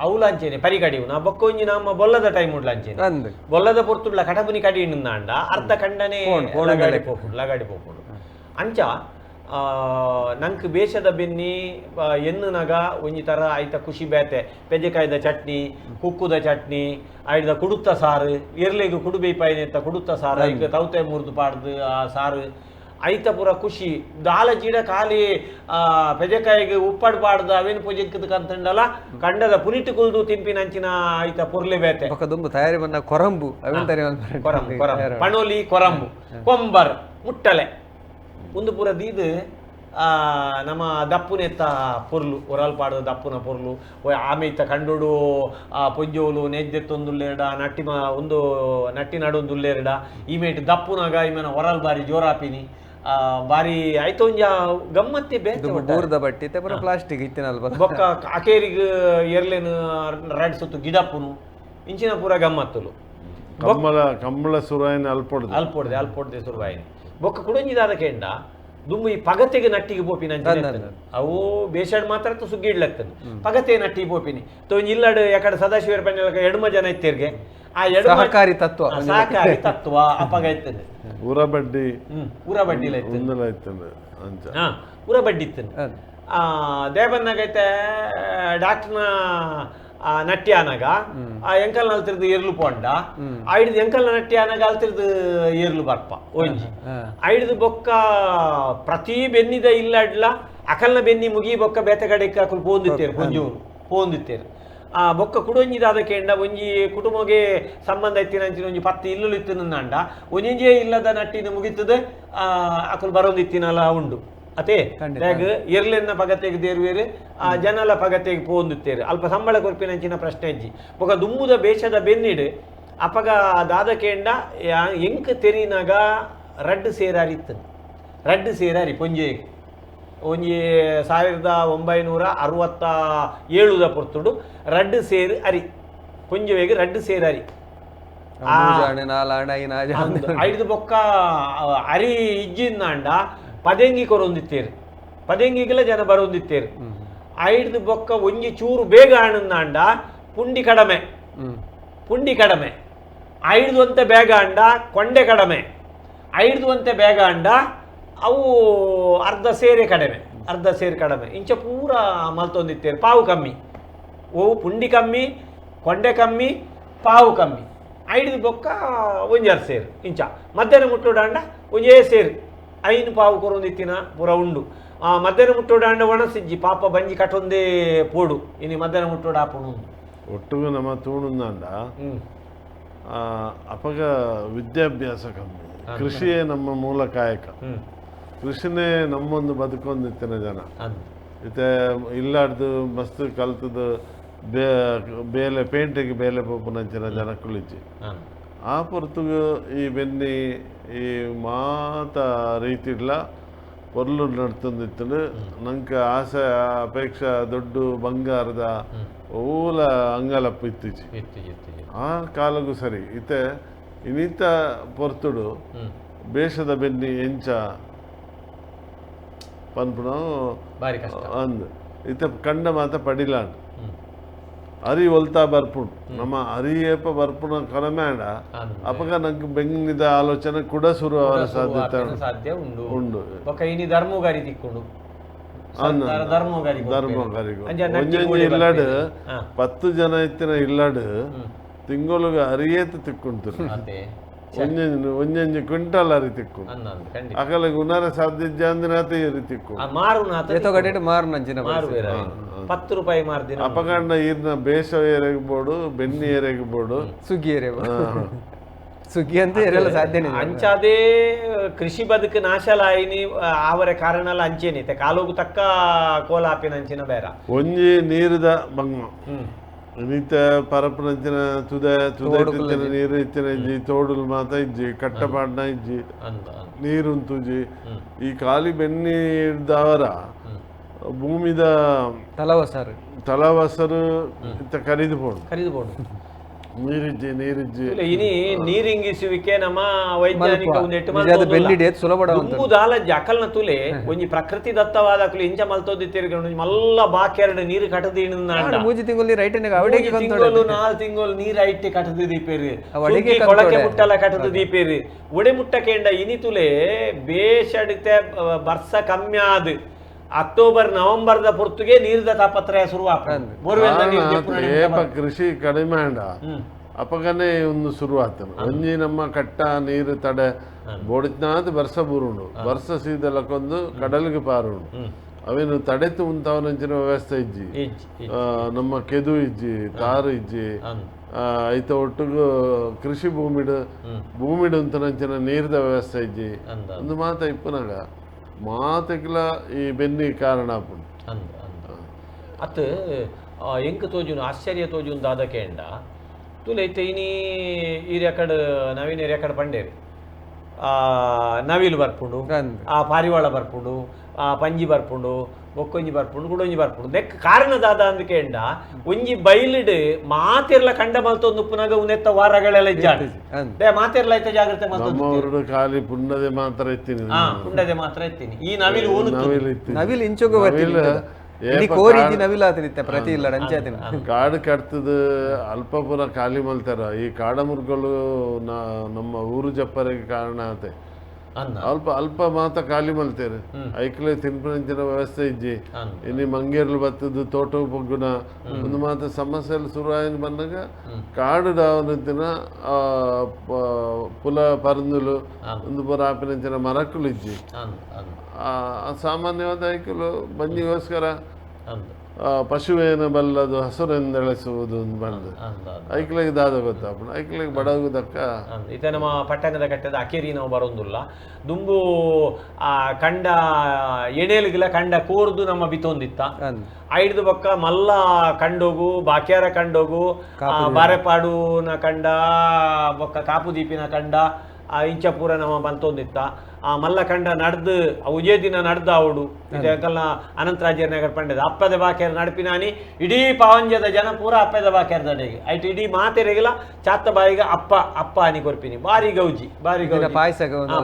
ಅವಲ ಅಂಚೇನೆ ಪರಿ ಕಡಿವು ನಾ ಬೊಕ್ಕ ಒಂಜಿ ನಮ್ಮ ಬೊಲ್ಲದ ಟೈಮ್ ಉಡ್ಲ ಅಂಚೇನೆ ಬೊಲ್ಲದ ಪೊರ್ತುಡ್ಲ ಕಟಪುನಿ ಕಡಿ ಅಂಡ ಅರ್ಧ ಖಂಡನೆ ಲಗಾಡಿ ಪೋಪುಂಡು ಲಗಾಡಿ ಪೋಪುಂಡು ಅಂಚ ನಂಕ್ ಬೇಷದ ಬೆನ್ನಿ ಎನ್ನುನಗ ಒಂಜಿ ತರ ಐತ ಖುಷಿ ಬೇತೆ ಪೆಜೆಕಾಯ್ದ ಚಟ್ನಿ ಕುಕ್ಕುದ ಚಟ್ನಿ ಐದ ಕುಡುತ್ತ ಸಾರು ಎರ್ಲೆಗ್ ಕುಡುಬೇಪಾಯಿನ ಕುಡುತ್ತ ಸಾರು ಐಕ ತೌತೆ ಮುರಿದು ಪಾಡ್ದು ಆ ಸಾರು ಐತ ಪೂರ ಖುಷಿ ದಾಲ ಜೀಡ ಖಾಲಿ ಪೆಜೆಕಾಯಿಗೆ ಉಪ್ಪಾಡು ಪಾಡ್ದು ಅವೇನು ಪೂಜೆಕ್ಕದ ಕಂತಂಡಲ ಕಂಡದ ಪುನಿಟ್ಟು ಕುಲ್ದು ತಿಂಪಿನಂಚಿನ ಐತ ಪೊರ್ಲೆ ಬೇತೆ ದುಂಬು ತಯಾರಿ ಬಂದ ಕೊರಂಬು ಅವೇನು ತಯಾರಿ ಕೊರಂಬು ಕೊರಂಬು ಪಣೋಲಿ ಕೊರಂಬು ಕೊಂಬರ್ ಮುಟ್ಟಲೆ ಒಂದು ಪೂರ ದೀದು ನಮ್ಮ ದಪ್ಪುನೆತ್ತ ಪೊರ್ಲು ಒರಲ್ ಪಾಡದ ದಪ್ಪುನ ಪೊರ್ಲು ಆమె ಇತ್ತ ಕಂಡೋಡು ಆ ಪೊಂಜೋಲು ನೆಜ್ಜೆತ್ತೊಂದುಲ್ಲೇರಡ ನಟ್ಟಿ ಮ ಒಂದು ನಟ್ಟಿ ನಡೊಂದುಲ್ಲೇರಡ ಈಮೇಟ್ ದಪ್ಪುನಾಗ ಈಮೆನ ಒರಲ್ ಬಾರಿ ಜೋರಾಪಿನಿ. ಬಾರಿ ಆಯ್ತು ಒಂಜ ಗಮ್ಮತ್ತಿ ಬೇತೆ ಬೂರ್ದ ಬಟ್ಟಿ ಪೂರ ಪ್ಲಾಸ್ಟಿಕ್ ಇತ್ತಿನಲ್ಪ ಬೊಕ್ಕ ಅಕೇರಿಗ್ ಎರ್ಲೆನ್ ರಡ್ ಸುತ್ತು ಗಿಡಪ್ಪುನು ಇಂಚಿನ ಪೂರ ಗಮ್ಮತ್ತುಲು ಕಮ್ಮಲ ಕಂಬಳ ಸುರಾಯಿನ ಅಲ್ಪೊಡ್ದು ಅಲ್ಪೊಡ್ದೆ ಅಲ್ಪೊಡ್ದೆ ಸುರುವಾಯಿನಿ ಬೊಕ್ಕ ಕುಡೊಂಜಿದಾದ ಕೇಂಡ ದುಂಬು ಈ ಪಗತೆಗೆ ನಟ್ಟಿಗೆ ಪೋಪಿನ ಅವು ಬೇಷಡ್ ಮಾತ್ರ ಸುಗ್ಗಿ ಇಡ್ಲತ್ತನು ಪಗತೆ ನಟ್ಟಿಗೆ ಪೋಪಿನಿ ತೊ ಇಲ್ಲಡ್ ಯಾಕಡೆ ಸದಾಶಿವರ ಪಂಡ ಎಡ್ಮ ಜನ ಇತ್ತೀರ್ಗೆ ಆ ಎಡ್ಮ ಸಹಕಾರಿ ತತ್ವ ಸಹಕಾರಿ ತತ್ವ ಅಪಗ ಇತ್ತನು ಊರ ಬಡ್ಡಿ ಊರ ಬಡ್ಡಿಲ ಇತ್ತನು ಊರ ಬಡ್ಡಿ ಇತ್ತನು ಆ ದೇವನ್ನಾಗೈತೆ ಡಾಕ್ಟರ್ನ ನಟ್ಟಿ ಆನಾಗ ಆ ಎಂಕಲ್ ಅಲ್ತಿರ್ದು ಏರ್ಲು ಪೋಂಡ ಐಡ್ದು ಎಂಕಲ್ ನಟ್ಟಿ ಆನಾಗ ಅಲ್ತಿರ್ದು ಏರ್ಲು ಬರ್ಪ ಒಂಜಿ ಐಡ್ದು ಬೊಕ್ಕ ಪ್ರತಿ ಬೆನ್ನಿದ ಇಲ್ಲಡ್ಲ ಅಕಲ್ನ ಬೆನ್ನಿ ಮುಗಿ ಬೊಕ್ಕ ಬೇತೆ ಕಡೆಗೆ ಅಕುಲು ಪೋಂದಿತ್ತೇರು ಪೊಂಜೂರು ಪೋಂದಿತ್ತೇರು ಆ ಬೊಕ್ಕ ಕುಡೊಂಜಿದಾದ ಕೇಂಡ ಒಂಜಿ ಕುಟುಂಬಗೆ ಸಂಬಂಧ ಇತ್ತಿನ ಅಂಚಿನ ಒಂಜಿ ಪತ್ತು ಇಲ್ಲುಲು ಇತ್ತಿನಂಡ ಒಂಜೊಂಜೇ ಇಲ್ಲದ ನಟ್ಟಿನ ಮುಗಿತದೆ ಅಕುಲು ಬರೋಂದಿತ್ತಿನಲ್ಲ ಉಂಡು ಅತೇ ಎರ್ಲೆನ್ನ ಪಗತೆಗೆ ದೇರ್ವೇರು ಆ ಜನಲ ಪಗತೆಗೆ ಪೋಂದುತ್ತೇರು ಅಲ್ಪ ಸಂಬಳ ಕೊರ್ಪಿನಂಚಿನ ಪ್ರಶ್ನೆ ಅಜ್ಜಿ ಬೊಕ ದುಮ್ಮುದ ಬೇಷದ ಬೆನ್ನಿಡು ಅಪಗ ದಾದ ಕೇಂಡ ಎಂಕ್ ತೆರಿನಾಗ ರಡ್ಡು ಸೇರಾರಿ ಇತ್ತನು ರಡ್ಡು ಸೇರಾರಿ ಪೊಂಜೆ ಒಂಜಿ 1967 ಪೊರ್ತುಡು ರಡ್ಡು ಸೇರು ಅರಿ ಪೊಂಜೆವೇಗ ರಡ್ಡು ಸೇರಾರಿ ಐದು ಬೊಕ್ಕ ಅರಿ ಇಜ್ಜಿಂದಾಂಡ ಪದೆಂಗಿ ಕೊರೊಂದಿತ್ತೇರು ಪದೆಂಗಿಗೆಲ್ಲ ಜನ ಬರೋಂದಿತ್ತೇರು ಐದು ಬೊಕ್ಕ ಒಂಜಿ ಚೂರು ಬೇಗ ಆಣಂದಾಂಡ ಪುಂಡಿ ಕಡಮೆ ಪುಂಡಿ ಕಡಮೆ ಐದು ಅಂತೆ ಬೇಗ ಅಂಡ ಕೊಂಡೆ ಕಡಮೆ ಐದು ಅಂತೆ ಬೇಗ ಅಂಡ ಅವು ಅರ್ಧ ಸೇರೆ ಕಡಿಮೆ ಅರ್ಧ ಸೇರು ಕಡಿಮೆ ಇಂಚ ಪೂರ ಮಲ್ತೊಂದಿತ್ತೇರು ಪಾವು ಕಮ್ಮಿ ಓ ಪುಂಡಿ ಕಮ್ಮಿ ಕೊಂಡೆ ಕಮ್ಮಿ ಪಾವು ಕಮ್ಮಿ ಐದು ಬೊಕ್ಕ ಒಂಜಾರು ಸೇರು ಇಂಚ ಮಧ್ಯಾಹ್ನ ಮುಟ್ಟೋಡಾಂಡ ಒಂಜೇ ಸೇರು ಐನು ಪಾವು ಕೊರೊಂದಿತ್ತಿನ ಪೂರ ಉಂಡು ಆ ಮಧ್ಯಾಹ್ನ ಮುಟ್ಟೋಡಾಂಡ ಒಣಸಿಜ್ಜಿ ಪಾಪ ಬಂಜಿ ಕಟೊಂದೇ ಪೋಡು ಇನಿ ಮಧ್ಯಾಹ್ನ ಮುಟ್ಟೋಡ ಆಪುಣು ಒಟ್ಟುಗು ನಮ್ಮ ತೂಣುಂದಾಂಡ ಅಪಗ ವಿದ್ಯಾಭ್ಯಾಸ ಕಮ್ಮಿ ಕೃಷಿಯೇ ನಮ್ಮ ಮೂಲ ಕಾಯಕ ಕೃಷಿನೇ ನಮ್ಮೊಂದು ಬದುಕೊಂದಿತ್ತಿನ ಜನ ಇತ್ತೆ ಇಲ್ಲಾಡ್ದು ಮಸ್ತ್ ಕಲ್ತದ್ದು ಬೇಲೆ ಪೇಂಟೆಗೆ ಬೇಲೆ ಪೋಪುನಂಚಿನ ಜನಕ್ಕುಲಿಜ್ಜಿ ಆ ಪೊರ್ತುಗು ಈ ಬೆನ್ನಿ ಈ ಮಾತ ರೀತಿಡ್ಲ ಪೊರ್ಲು ನಡ್ತೊಂದಿತ್ತನು ನಂಗೆ ಆಸೆ ಅಪೇಕ್ಷೆ ದೊಡ್ಡ ಬಂಗಾರದ ಓಲ ಅಂಗಲಪ್ಪ ಇತ್ತೀಚೆ ಆ ಕಾಲಗೂ ಸರಿ ಇತ್ತೆ ಇನ್ನಿತ ಪೊರ್ತುಡು ಬೇಷದ ಬೆನ್ನಿ ಎಂಚ ಪನ್ಪುಣ ಅಂದ್ ಇತ್ತ ಕಂಡ ಮಾತ ಪಡಿಲಾಂಡ್ ಅರಿ ಒಲ್ತಾ ಬರ್ಪುಣ್ ನಮ್ಮ ಅರಿ ಏಪ ಬರ್ಪುಣ ಕಡಮೇಡ ಅಪಗ ನಂಗೆ ಬೆಂಗಿದ ಆಲೋಚನೆ ಕೂಡ ಶುರು ಸಾಧ್ಯತೆ ಸಾಧ್ಯ ಉಂಡು ಉಂಡು ಬೊಕ ಇನಿ ಧರ್ಮಗಾರಿ ತಿಕ್ಕೊಂಡು ಧರ್ಮಗಾರಿ ಒಂಜೊಂಜಿ ಇಲ್ಲಡ್ 10 ಜನ ಇತ್ತಿನ ಇಲ್ಲಡ್ ತಿಂಗಳಿಗೆ ಅರಿಯೇತ ತಿಕ್ಕೊಂತಾರೆ ಒಂಜೊಂಜಿ ಒಂಜೊಂಜಿ ಕ್ವಿಂಟಲ್ ಅರಿ ತಿಕ್ಕು ಅಕಲಿಗೆ ಉನಾರ ಸಾಧ್ಯ ಅಂದಿನಾತ ಈ ತಿಕ್ಕು 10 ರೂಪಾಯಿ ಮಾರ್ದಿನ ಅಪಗಂಡ ಈರ್ನ ಬೇಸ ಏರೆಗ್ ಬೋಡು ಬೆನ್ನಿ ಏರೆಗ್ ಬೋಡು ಸುಗ್ಗಿ ಏರೆ ಸುಗ್ಗಿ ಅಂತ ಏರೆಲ್ಲ ಸಾಧ್ಯನೇ ಅಂಚಾದೇ ಕೃಷಿ ಬದುಕು ನಾಶಲಾಯಿನಿ ಆವರೆ ಕಾರಣಲ ಅಂಚೇನಿತೆ ಕಾಲೋಗು ತಕ್ಕ ಕೋಲ ಆಪಿನ ಅಂಚಿನ ಬೇರ ಒಂಜಿ ನೀರುದ ಬಂಗ ಇನ್ನಿತ ಪರಪನಂಚಿನ ತುದೆ ತುದೆ ಇತ್ತಿನ ನೀರು ಇತ್ತಿನ ಇಜ್ಜಿ ತೋಡುಲು ಮಾತ ಇಜ್ಜಿ ಕಟ್ಟಪಾಡ್ನ ಇಜ್ಜಿ ನೀರುಂತುಜಿ ಈ ಖಾಲಿ ಬೆನ್ನಿ ಇದ್ದಾವರ ಭೂಮಿದ ತಲವಸರು ತಲವಸರು ಇತ್ತ ಕರಿದು ಪೋಡು ಕರಿದು ಪೋಡು ನೀರಿಜ್ಜಿ ನೀರಿಜ್ಜಿ ಇನಿ ನೀರಿಂಗಿಸುವಿಕೆ ನಮ್ಮ ವೈಜ್ಞಾನಿಕ ಅಕಲ್ನ ತುಲೆ ಒಂಜಿ ಪ್ರಕೃತಿ ದತ್ತವಾದ ಅಕಲು ಇಂಚ ಮಲ್ತೋದಿತ್ತೀರ್ಗೆ ಮಲ್ಲ ಬಾಕೆರಡು ನೀರು ಕಟದಿ ಮೂಜಿ ತಿಂಗಳು ನೀರು ತಿಂಗಳು 4 ತಿಂಗಳು ನೀರು ಐಟೆ ಕಟದಿ ದೀಪೇರು ಕೊಳಕೆ ಮುಟ್ಟಲ ಕಟದು ದೀಪೇರು ಒಡೆ ಮುಟ್ಟ ಕೇಂಡ ಇನಿ ತುಲೆ ಬೇಷಡಿತೆ ಬರ್ಸ ಕಮ್ಮಿ ಆದ್ ಅಕ್ಟೋಬರ್ ನವೆಂಬರ್ದ ಪೊರ್ತುಗೆ ನೀರ್ದ ತಾಪತ್ರಯ ಶುರುವಾಪ ಕೃಷಿ ಕಡಿಮೆ ಅಪಗನೆ ಒಂದು ಶುರುವಾತನು ಒಂಜಿ ನಮ್ಮ ಕಟ್ಟ ನೀರು ತಡೆ ಬೋಡಿತ್ನಾದ್ ಬರ್ಸ ಬೂರುಂಡು ಬರ್ಸ ಸೀದಲಕ್ಕೊಂದು ಕಡಲಿಗೆ ಪಾರುಂಡು ಅವೇನು ತಡೆತು ಉಂತವನಂಚಿನ ವ್ಯವಸ್ಥೆ ಇಜ್ಜಿ ನಮ್ಮ ಕೆದು ಇಜ್ಜಿ ತಾರು ಇಜ್ಜಿ ಐತ ಒಟ್ಟುಗು ಕೃಷಿ ಭೂಮಿಡು ಭೂಮಿಡು ಅಂತನಂಚಿನ ನೀರ್ದ ವ್ಯವಸ್ಥೆ ಇಜ್ಜಿ ಒಂದು ಮಾತ ಇಪ್ಪನಾಗ ಮಾತೆಗ್ಲ ಈ ಬೆನ್ನಿ ಕಾರಣ ಆಪುಂಡು ಅತ್ ಎಂಕ್ ತೋಜುನು ಆಶ್ಚರ್ಯ ತೋಜುನು ದಾದ ಕೇಂಡ ತುಲೆ ಇತ್ತೆ ಇನಿ ಈ ರೆಕಾರ್ಡ್ ನವೀನ ರೆಕಾರ್ಡ್ ಪಂಡೇರು ನವಿಲು ಬರ್ಪುಂಡು, ಆ ಪಾರಿವಾಳ ಬರ್ಪುಂಡು, ಆ ಪಂಜಿ ಬರ್ಪುಂಡು, ಬೊಕ್ಕೊಂಜಿ ಬರ್ಪುಂಡು, ಕುಡೊಂಜಿ ಬರ್ಪುಂಡು. ನೆಕ್ ಕಾರಣ ದಾದ ಅಂದ್ ಕೇಂಡ ಒಂಜಿ ಬೈಲಿಡ್ ಮಾತೆರ್ಲ ಕಂಡ ಮಲ್ತೊಂದು ಉಪ್ಪುನಾಗ ಉನೆತ್ತ ವಾರಗಳೆಲ್ಲ ಇಜ್ಜಾಂಡ್. ಮಾತೆರ್ಲ ಐತ ಜಾಗ್ರತೆ ಮಲ್ತೊಂದು ಖಾಲಿ ಪುಂಡದೆ ಮಾತ್ರ ಇತ್ತೀನಿ, ಪುಂಡದೆ ಮಾತ್ರ ಇತ್ತೀನಿ. ಈ ನವಿಲು ನವಿಲು ಇಂಚೊಗು ಕೋರಿ ನವಿಲು ಆತನಿತ್ತೆ ಪ್ರತಿ ಇಲ್ಲ ಅಂಚಾತಿನ ಕಾಡು ಕಟ್ತದ ಅಲ್ಪ ಪೂರ ಖಾಲಿ ಮಲ್ತಾರ. ಈ ಕಾಡಮುರ್ಗಳು ನಮ್ಮ ಊರು ಜಪ್ಪರಿಗೆ ಕಾರಣ ಆತೆ. ಅಲ್ಪ ಅಲ್ಪ ಮಾತ ಖಾಲಿ ಮಲ್ತೇರು, ಐಕ್ಲೆ ತಿನ್ಪುನಂಚಿನ ವ್ಯವಸ್ಥೆ ಇಜ್ಜಿ. ಇನ್ನು ಮಂಗೇರ್ಲು ಬತ್ತದು ತೋಟ ಪೊಗ್ಗುನ ಒಂದು ಮಾತ ಸಮಸ್ಯೆ ಶುರು ಆಯ್ತು ಬಂದಾಗ ಕಾಡು ಡಾವನಂಚಿನ ಪುಲ ಪರಂದುಲು ಒಂದು ಪೂರ ಆಪಿನಂಚಿನ ಮರಕ್ಕಲು ಇಜ್ಜಿ. ಸಾಮಾನ್ಯವಾದ ಐಕಲು ಬಂಜಿಗೋಸ್ಕರ ಪಶುವೇನ ಬಲ್ಲದು ಹಸುರೆಂದೆಳೆಸುವುದು ಬಂದು ಐಕ್ಲೆಗೆ ದಾದ ಗೊತ್ತಾಪುಂಡು, ಐಕ್ಲೆಗೆ ಬಡಗುದಕ್ಕ. ಇತ್ತೆ ನಮ್ಮ ಪಟ್ಟಂಗದ ಕಟ್ಟದ ಅಕೇರಿ ನಾವು ಬರೋಂದುಲ್ಲ. ದುಂಬು ಆ ಕಂಡ ಎಣೆಲ್ಗಿಲ ಕಂಡ ಕೋರ್ದು ನಮ್ಮ ಬಿತ್ತೊಂದಿತ್ತ. ಐಡ್ದು ಬೊಕ್ಕ ಮಲ್ಲ ಕಂಡೋಗು, ಬಾಕ್ಯಾರ ಕಂಡೋಗು, ಬಾರೆಪಾಡುನ ಕಂಡ, ಬೊಕ್ಕ ಕಾಪುದೀಪಿನ ಕಂಡ, ಆ ಇಂಚಪೂರ ನಮ್ಮ ಬಂತೊಂದಿತ್ತ. ಆ ಮಲ್ಲ ಕಂಡ ನಡ್ದು ಉಜೇ ದಿನ ನಡ್ದು ಅವಡು ಇದೆಲ್ಲ ಅನಂತರಾಜ್ಯರ ನಗರ ಪಂಡದ ಅಪ್ಪದ ಬಾಕ್ಯಾರ ನಡಪಿನಾನಿ ಇಡೀ ಪಾವಂಜದ ಜನ ಪೂರ ಅಪ್ಪದ ಬಾಕ್ಯಾರ ದಡೆಗೆ ಐಟ್ ಇಡೀ ಮಾತೆರೆಗಿಲ್ಲ ಚಾತ್ತ ಬಾಯಿಗೆ ಅಪ್ಪ ಅಪ್ಪ ಅನಿ ಕೊರ್ಪಿನಿ. ಬಾರಿ ಗೌಜಿ, ಬಾರಿ ಗೌಜಿ. ಪಾಯಸ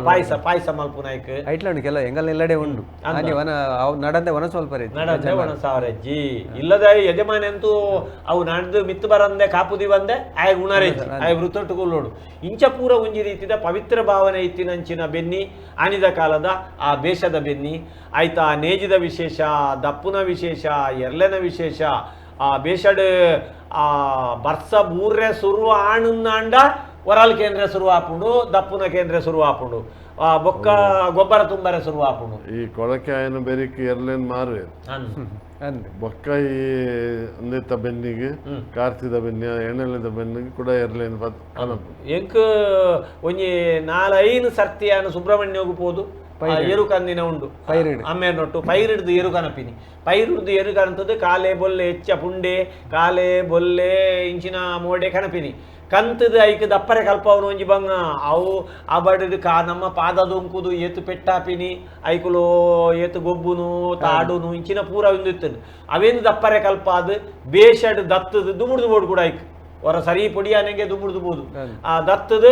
ಪಾಯಸ ಪಾಯಸ ಮಲ್ಪುನಾಯ್ಕ ಐಟ್ಲ ಉಂಡು ಕೆಲ ಎಂಗಲ್ ಎಲ್ಲಡೆ ಉಂಡು. ವನ ನಡಂದೆ ವನ ಸ್ವಲ್ಪ ನಡಂದೆ ವನ ಸಾವಿರಜ್ಜಿ ಇಲ್ಲದ ಯಜಮಾನಿ ಅಂತೂ ಅವು ನಡೆದು ಮಿತ್ತು ಬರಂದೆ ಕಾಪುದಿ ಬಂದೆ ಆಯ ಗುಣರೆಜ್ಜಿ ಆಯ ವೃತ್ತೊಟ್ಟು ಕೊಲ್ಲೋಡು. ಇಂಚ ಪೂರ ಒಂಜಿ ರೀತಿದ ಪವಿತ್ರ ಭಾವನೆ ಇತ್ತಿನಂಚಿನ ಬೆನ್ನಿ ಆನಿದ ಕಾಲದ ಆ ಬೇಷದ ಬೆನ್ನಿ ಆಯ್ತಾ. ನೇಜಿದ ವಿಶೇಷ, ದಪ್ಪುನ ವಿಶೇಷ, ಎರ್ಲೆನ ವಿಶೇಷ. ಆ ಬೇಷಡ್ ಆ ಬರ್ಸ ಬೂರ್ರೆ ಸುರು ಆಣುಂದಾಂಡ ಒರಲ್ ಕೇಂದ್ರ ಸುರು ಆಪುಂಡು, ದಪ್ಪುನ ಕೇಂದ್ರ ಸುರು ಆಪುಂಡು, ಆ ಬೊಕ್ಕ ಗೊಬ್ಬರ ತುಂಬರೆ ಸುರು ಆಪುಂಡು. ಈ ಕೊಳಕೆ ಆಯನ ಬೆರಿಕ್ ಎರ್ಲೆನ್ ಮಾರುವೆ ಬೊಕ್ಕ ಈ ಅಂದೆತ್ತ ಬೆನ್ನಿಗೆ ಕಾರ್ತಿದ ಬೆನ್ನಿ ಎಣ್ಣೆಲೆದ ಬೆನ್ನಿಗೆ ಕೂಡ ಎರ್ಲೇನ್ ಎಂಕ್ ಒಂಜಿ 4-5 ಸರ್ತಿಯಾನ ಸುಬ್ರಹ್ಮಣ್ಯಗೂ ಪೋದು ಎರು ಕಂದಿನ ಉಂಡು ಅಮ್ಮೇರ್ನೊಟ್ಟು ಪೈರಿಡ್ದು ಎರು ಕನಪಿನಿ. ಪೈರುಡ್ದು ಎರು ಕನತದ್ದು ಕಾಲೆ ಬೊಲ್ಲೆ ಹೆಚ್ಚ ಪುಂಡೆ ಕಾಲೆ ಬೊಲ್ಲೆ ಇಂಚಿನ ಮೋಡೆ ಕನಪಿನಿ. ಕಂತದ ಐಕ್ ದಪ್ಪರೆ ಕಲ್ಪವನು ಒಂಜಿ ಬಂಗ ಅವು ಆ ಬಡದು ಕಾ ನಮ್ಮ ಪಾದ ದೊಂಕುದು ಏತು ಪೆಟ್ಟಾಪಿನಿ ಐಕುಲು ಏತು ಗೊಬ್ಬುನು ತಾಡುನು ಇಂಚಿನ ಪೂರ ಒಂದು ಇತ್ತನು. ಅವೇನು ದಪ್ಪರೆ ಕಲ್ಪಾದು ಬೇಷಡ್ ದತ್ತದು ದುಮುಡ್ದು ಬೋಡು ಕೂಡ ಐಕ್ ಹೊರ ಸರಿ ಪೊಡಿಯಾನೆಗೆ ದುಮುಡ್ದು ಬೋದು. ಆ ದತ್ತದು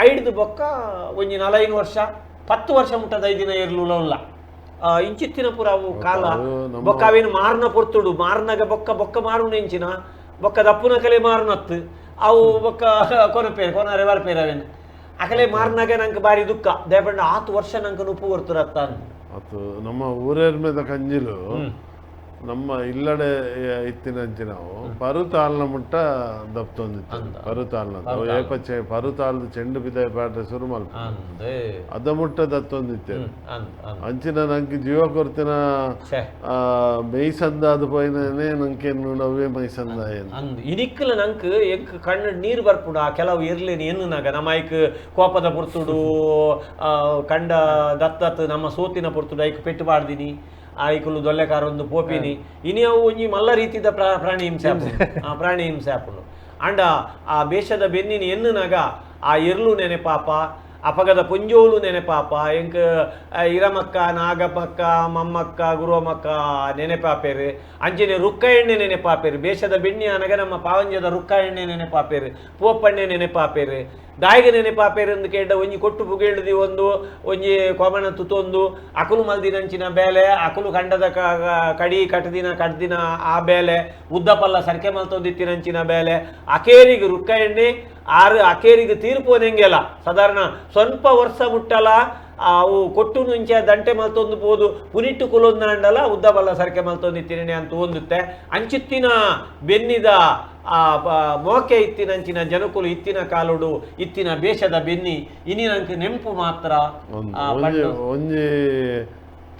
ಐಡ್ದು ಬೊಕ್ಕ ಒಂಜಿ 4-5 ವರ್ಷ 10 ವರ್ಷ ಮುಟ್ಟದ ಐದಿನ ಏರ್ಲುಲ್ಲ ಇಂಚಿತ್ತಿನ ಪೂರ ಅವು ಕಾಲ ಬೊಕ್ಕ ಅವೇನು ಮಾರ್ನ ಪೊರ್ತುಡು ಮಾರ್ನಾಗ ಬೊಕ್ಕ ಬೊಕ್ಕ ಮಾರುನ ಇಂಚಿನ ಬೊಕ್ಕ ದಪ್ಪುನ ಕಲೆ ಮಾರುನತ್ತು ಅವು ಬೊಕ್ಕ ಕೊನಪೇರು ಕೊನರೆ ಬರ್ಪೇರು ಅವೇನು ಅಕಲೆ ಮಾರ್ನಾಗ ನಂಗೆ ಬಾರಿ ದುಃಖ ದೇಪಂಡ 10 ವರ್ಷ ನಂಗೆ ನುಪ್ಪು ಕೊಡ್ತಿರತ್ತ. ಅದು ನಮ್ಮ ಊರೇರ್ಮೆದ ಕಂಜಿಲು ನಮ್ಮ ಇಲ್ಲಡೆ ಇತ್ತಿನಂಚಿ ನಾವು ಪರುತಾಲ್ನ ಮುಟ್ಟ ದಪ್ತೊಂದಿತ್ತು. ಪರುತಾಲ್ನ ಏಪಚ್ಚೆ ಪರುತಾಲ್ದ ಚೆಂಡು ಬಿದ್ದಾಯ ಪಾಟ ಶುರು ಮಲ್ಪ ಅದ ಮುಟ್ಟ ದತ್ತೊಂದಿತ್ತೆ. ಅಂಚಿನ ನಂಗೆ ಜೀವ ಕೊರ್ತಿನ ಮೈಸಂದ ಅದು ಪೋಯಿನೇ ನಂಗೆ ಅವೇ ಮೈಸಂದ ಇನಿಕ್ಕಲ ನಂಗೆ ಎಂಕ್ ಕಣ್ಣು ನೀರು ಬರ್ಪುಡ ಕೆಲವು ಇರ್ಲೇನು ಎನ್ನುನಾಗ ನಮ್ಮ ಐಕ್ ಕೋಪದ ಪುರ್ತುಡು ಕಂಡ ದತ್ತತ್ ನಮ್ಮ ಸೋತಿನ ಪುರ್ತುಡು ಐಕ್ ಪೆಟ್ಟು ಪಾಡ್ದಿನಿ ಆಯ್ಕುಲು ದೊಲ್ಲೆಕಾರೊಂದು ಪೋಪಿನಿ ಇನಿ ಅವು ಒಂಜಿ ಮಲ್ಲ ರೀತಿದ ಪ್ರಾಣಿ ಹಿಂಸೆ ಆಪುಂಡು. ಆ ಪ್ರಾಣಿ ಹಿಂಸೆ ಆಪುಂಡು. ಅಂಡ ಆ ಬೇಷದ ಬೆನ್ನಿನಿ ಎನ್ನುನಾಗ ಆ ಎರ್ಲು ನೆನೆಪಾಪ, ಅಪಗದ ಪೊಂಜೋಲು ನೆನೆಪಾಪ, ಎಂಕ್ ಇರಮಕ್ಕ ನಾಗಮಕ್ಕ ಮಮ್ಮಕ್ಕ ಗುರುವಮಕ್ಕ ನೆನೆಪಾಪೇರು, ಅಂಚನೆ ರುಕ್ಕ ಎಣ್ಣೆ ನೆನೆಪಾಪೇರು. ಬೇಷದ ಬೆಣ್ಣಿ ಅನಗ ನಮ್ಮ ಪಾವಂಜದ ರುಕ್ಕ ಎಣ್ಣೆ ನೆನೆಪಾಪೇರು, ಪೋಪಣ್ಣೆ ನೆನೆಪಾಪೇರು, ದಾಯಿಗೆ ನೆನೆಪಾಪೇರು ಅಂದ್ ಕೇಂಡ ಒಂಜಿ ಕೊಟ್ಟು ಪುಗೇಳ್ದಿ ಒಂದು ಒಂಜಿ ಕೊಮಣ ತುತೊಂದು ಅಕುಲು ಮಲ್ದಿನಂಚಿನ ಬೇಲೆ ಅಕುಲು ಕಂಡದ ಕಡಿ ಕಟ್ಟದಿನ ಕಡ್ದಿನ ಆ ಬೇಲೆ ಉದ್ದಪಲ್ಲ ಸರಕೆ ಮಲ್ತೊಂದಿತ್ತಿನಂಚಿನ ಬೇಲೆ ಅಕೇರಿಗೆ ರುಕ್ಕ ಎಣ್ಣೆ ಆರು ಅಕೇರಿಗೆ ತೀರ್ಪೋನೆಂಗೆಲ್ಲ ಸಾಧಾರಣ ಸ್ವಲ್ಪ ವರ್ಷ ಮುಟ್ಟಲ ಅವು ಕೊಟ್ಟು ಮುಂಚೆ ದಂಟೆ ಮಲ್ತೊಂದು ಪೋದು ಪುನಿಟ್ಟು ಕುಲೊಂದಾಂಡಲ ಉದ್ದಬಲ್ಲ ಸರಕೆ ಮಲ್ತೊಂದಿತ್ತಿನೇ ಅಂತ ಹೊಂದುತ್ತೆ. ಅಂಚಿತ್ತಿನ ಬೆನ್ನಿದ ಆ ಮೋಕೆ ಇತ್ತಿನಂಚಿನ ಜನಕುಲು ಇತ್ತಿನ ಕಾಲುಡು ಇತ್ತಿನ ಬೇಷದ ಬೆನ್ನಿ ಇನಿ ನಂಗೆ ನೆಂಪು ಮಾತ್ರ. ಒಂಜಿ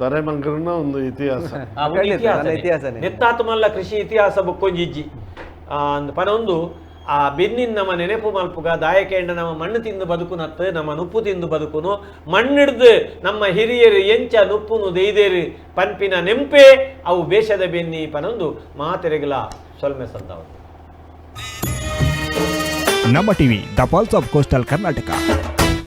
ತರೆಮಂಗ್ರನ ಒಂದು ಇತಿಹಾಸ ನೆತ್ತಾತಮಲ್ಲ ಕೃಷಿ ಇತಿಹಾಸ ಬೊಕ್ಕೊಂಜಿಜ್ಜಿ ಪನೊಂದು ಆ ಬೆನ್ನಿನ ನಮ್ಮ ನೆನಪು ಮಲ್ಪುಗ ದಾಯಕೇಂಡ ನಮ್ಮ ಮಣ್ಣು ತಿಂದು ಬದುಕುನತ್ತು ನಮ್ಮ ನುಪ್ಪು ತಿಂದು ಬದುಕುನು ಮಣ್ಣಿಡ್ದು ನಮ್ಮ ಹಿರಿಯರು ಎಂಚ ನುಪ್ಪುನು ದೈದೇರು ಪನ್ಪಿನ ನೆಂಪೇ ಅವು ಬೇಷದ ಬೆನ್ನಿ ಪನೊಂದು ಮಾತೆರೆಗಲ ಸೊಲ್ಮೆ ಸಂದವು. ನಮ್ಮ TV, the pulse of coastal Karnataka.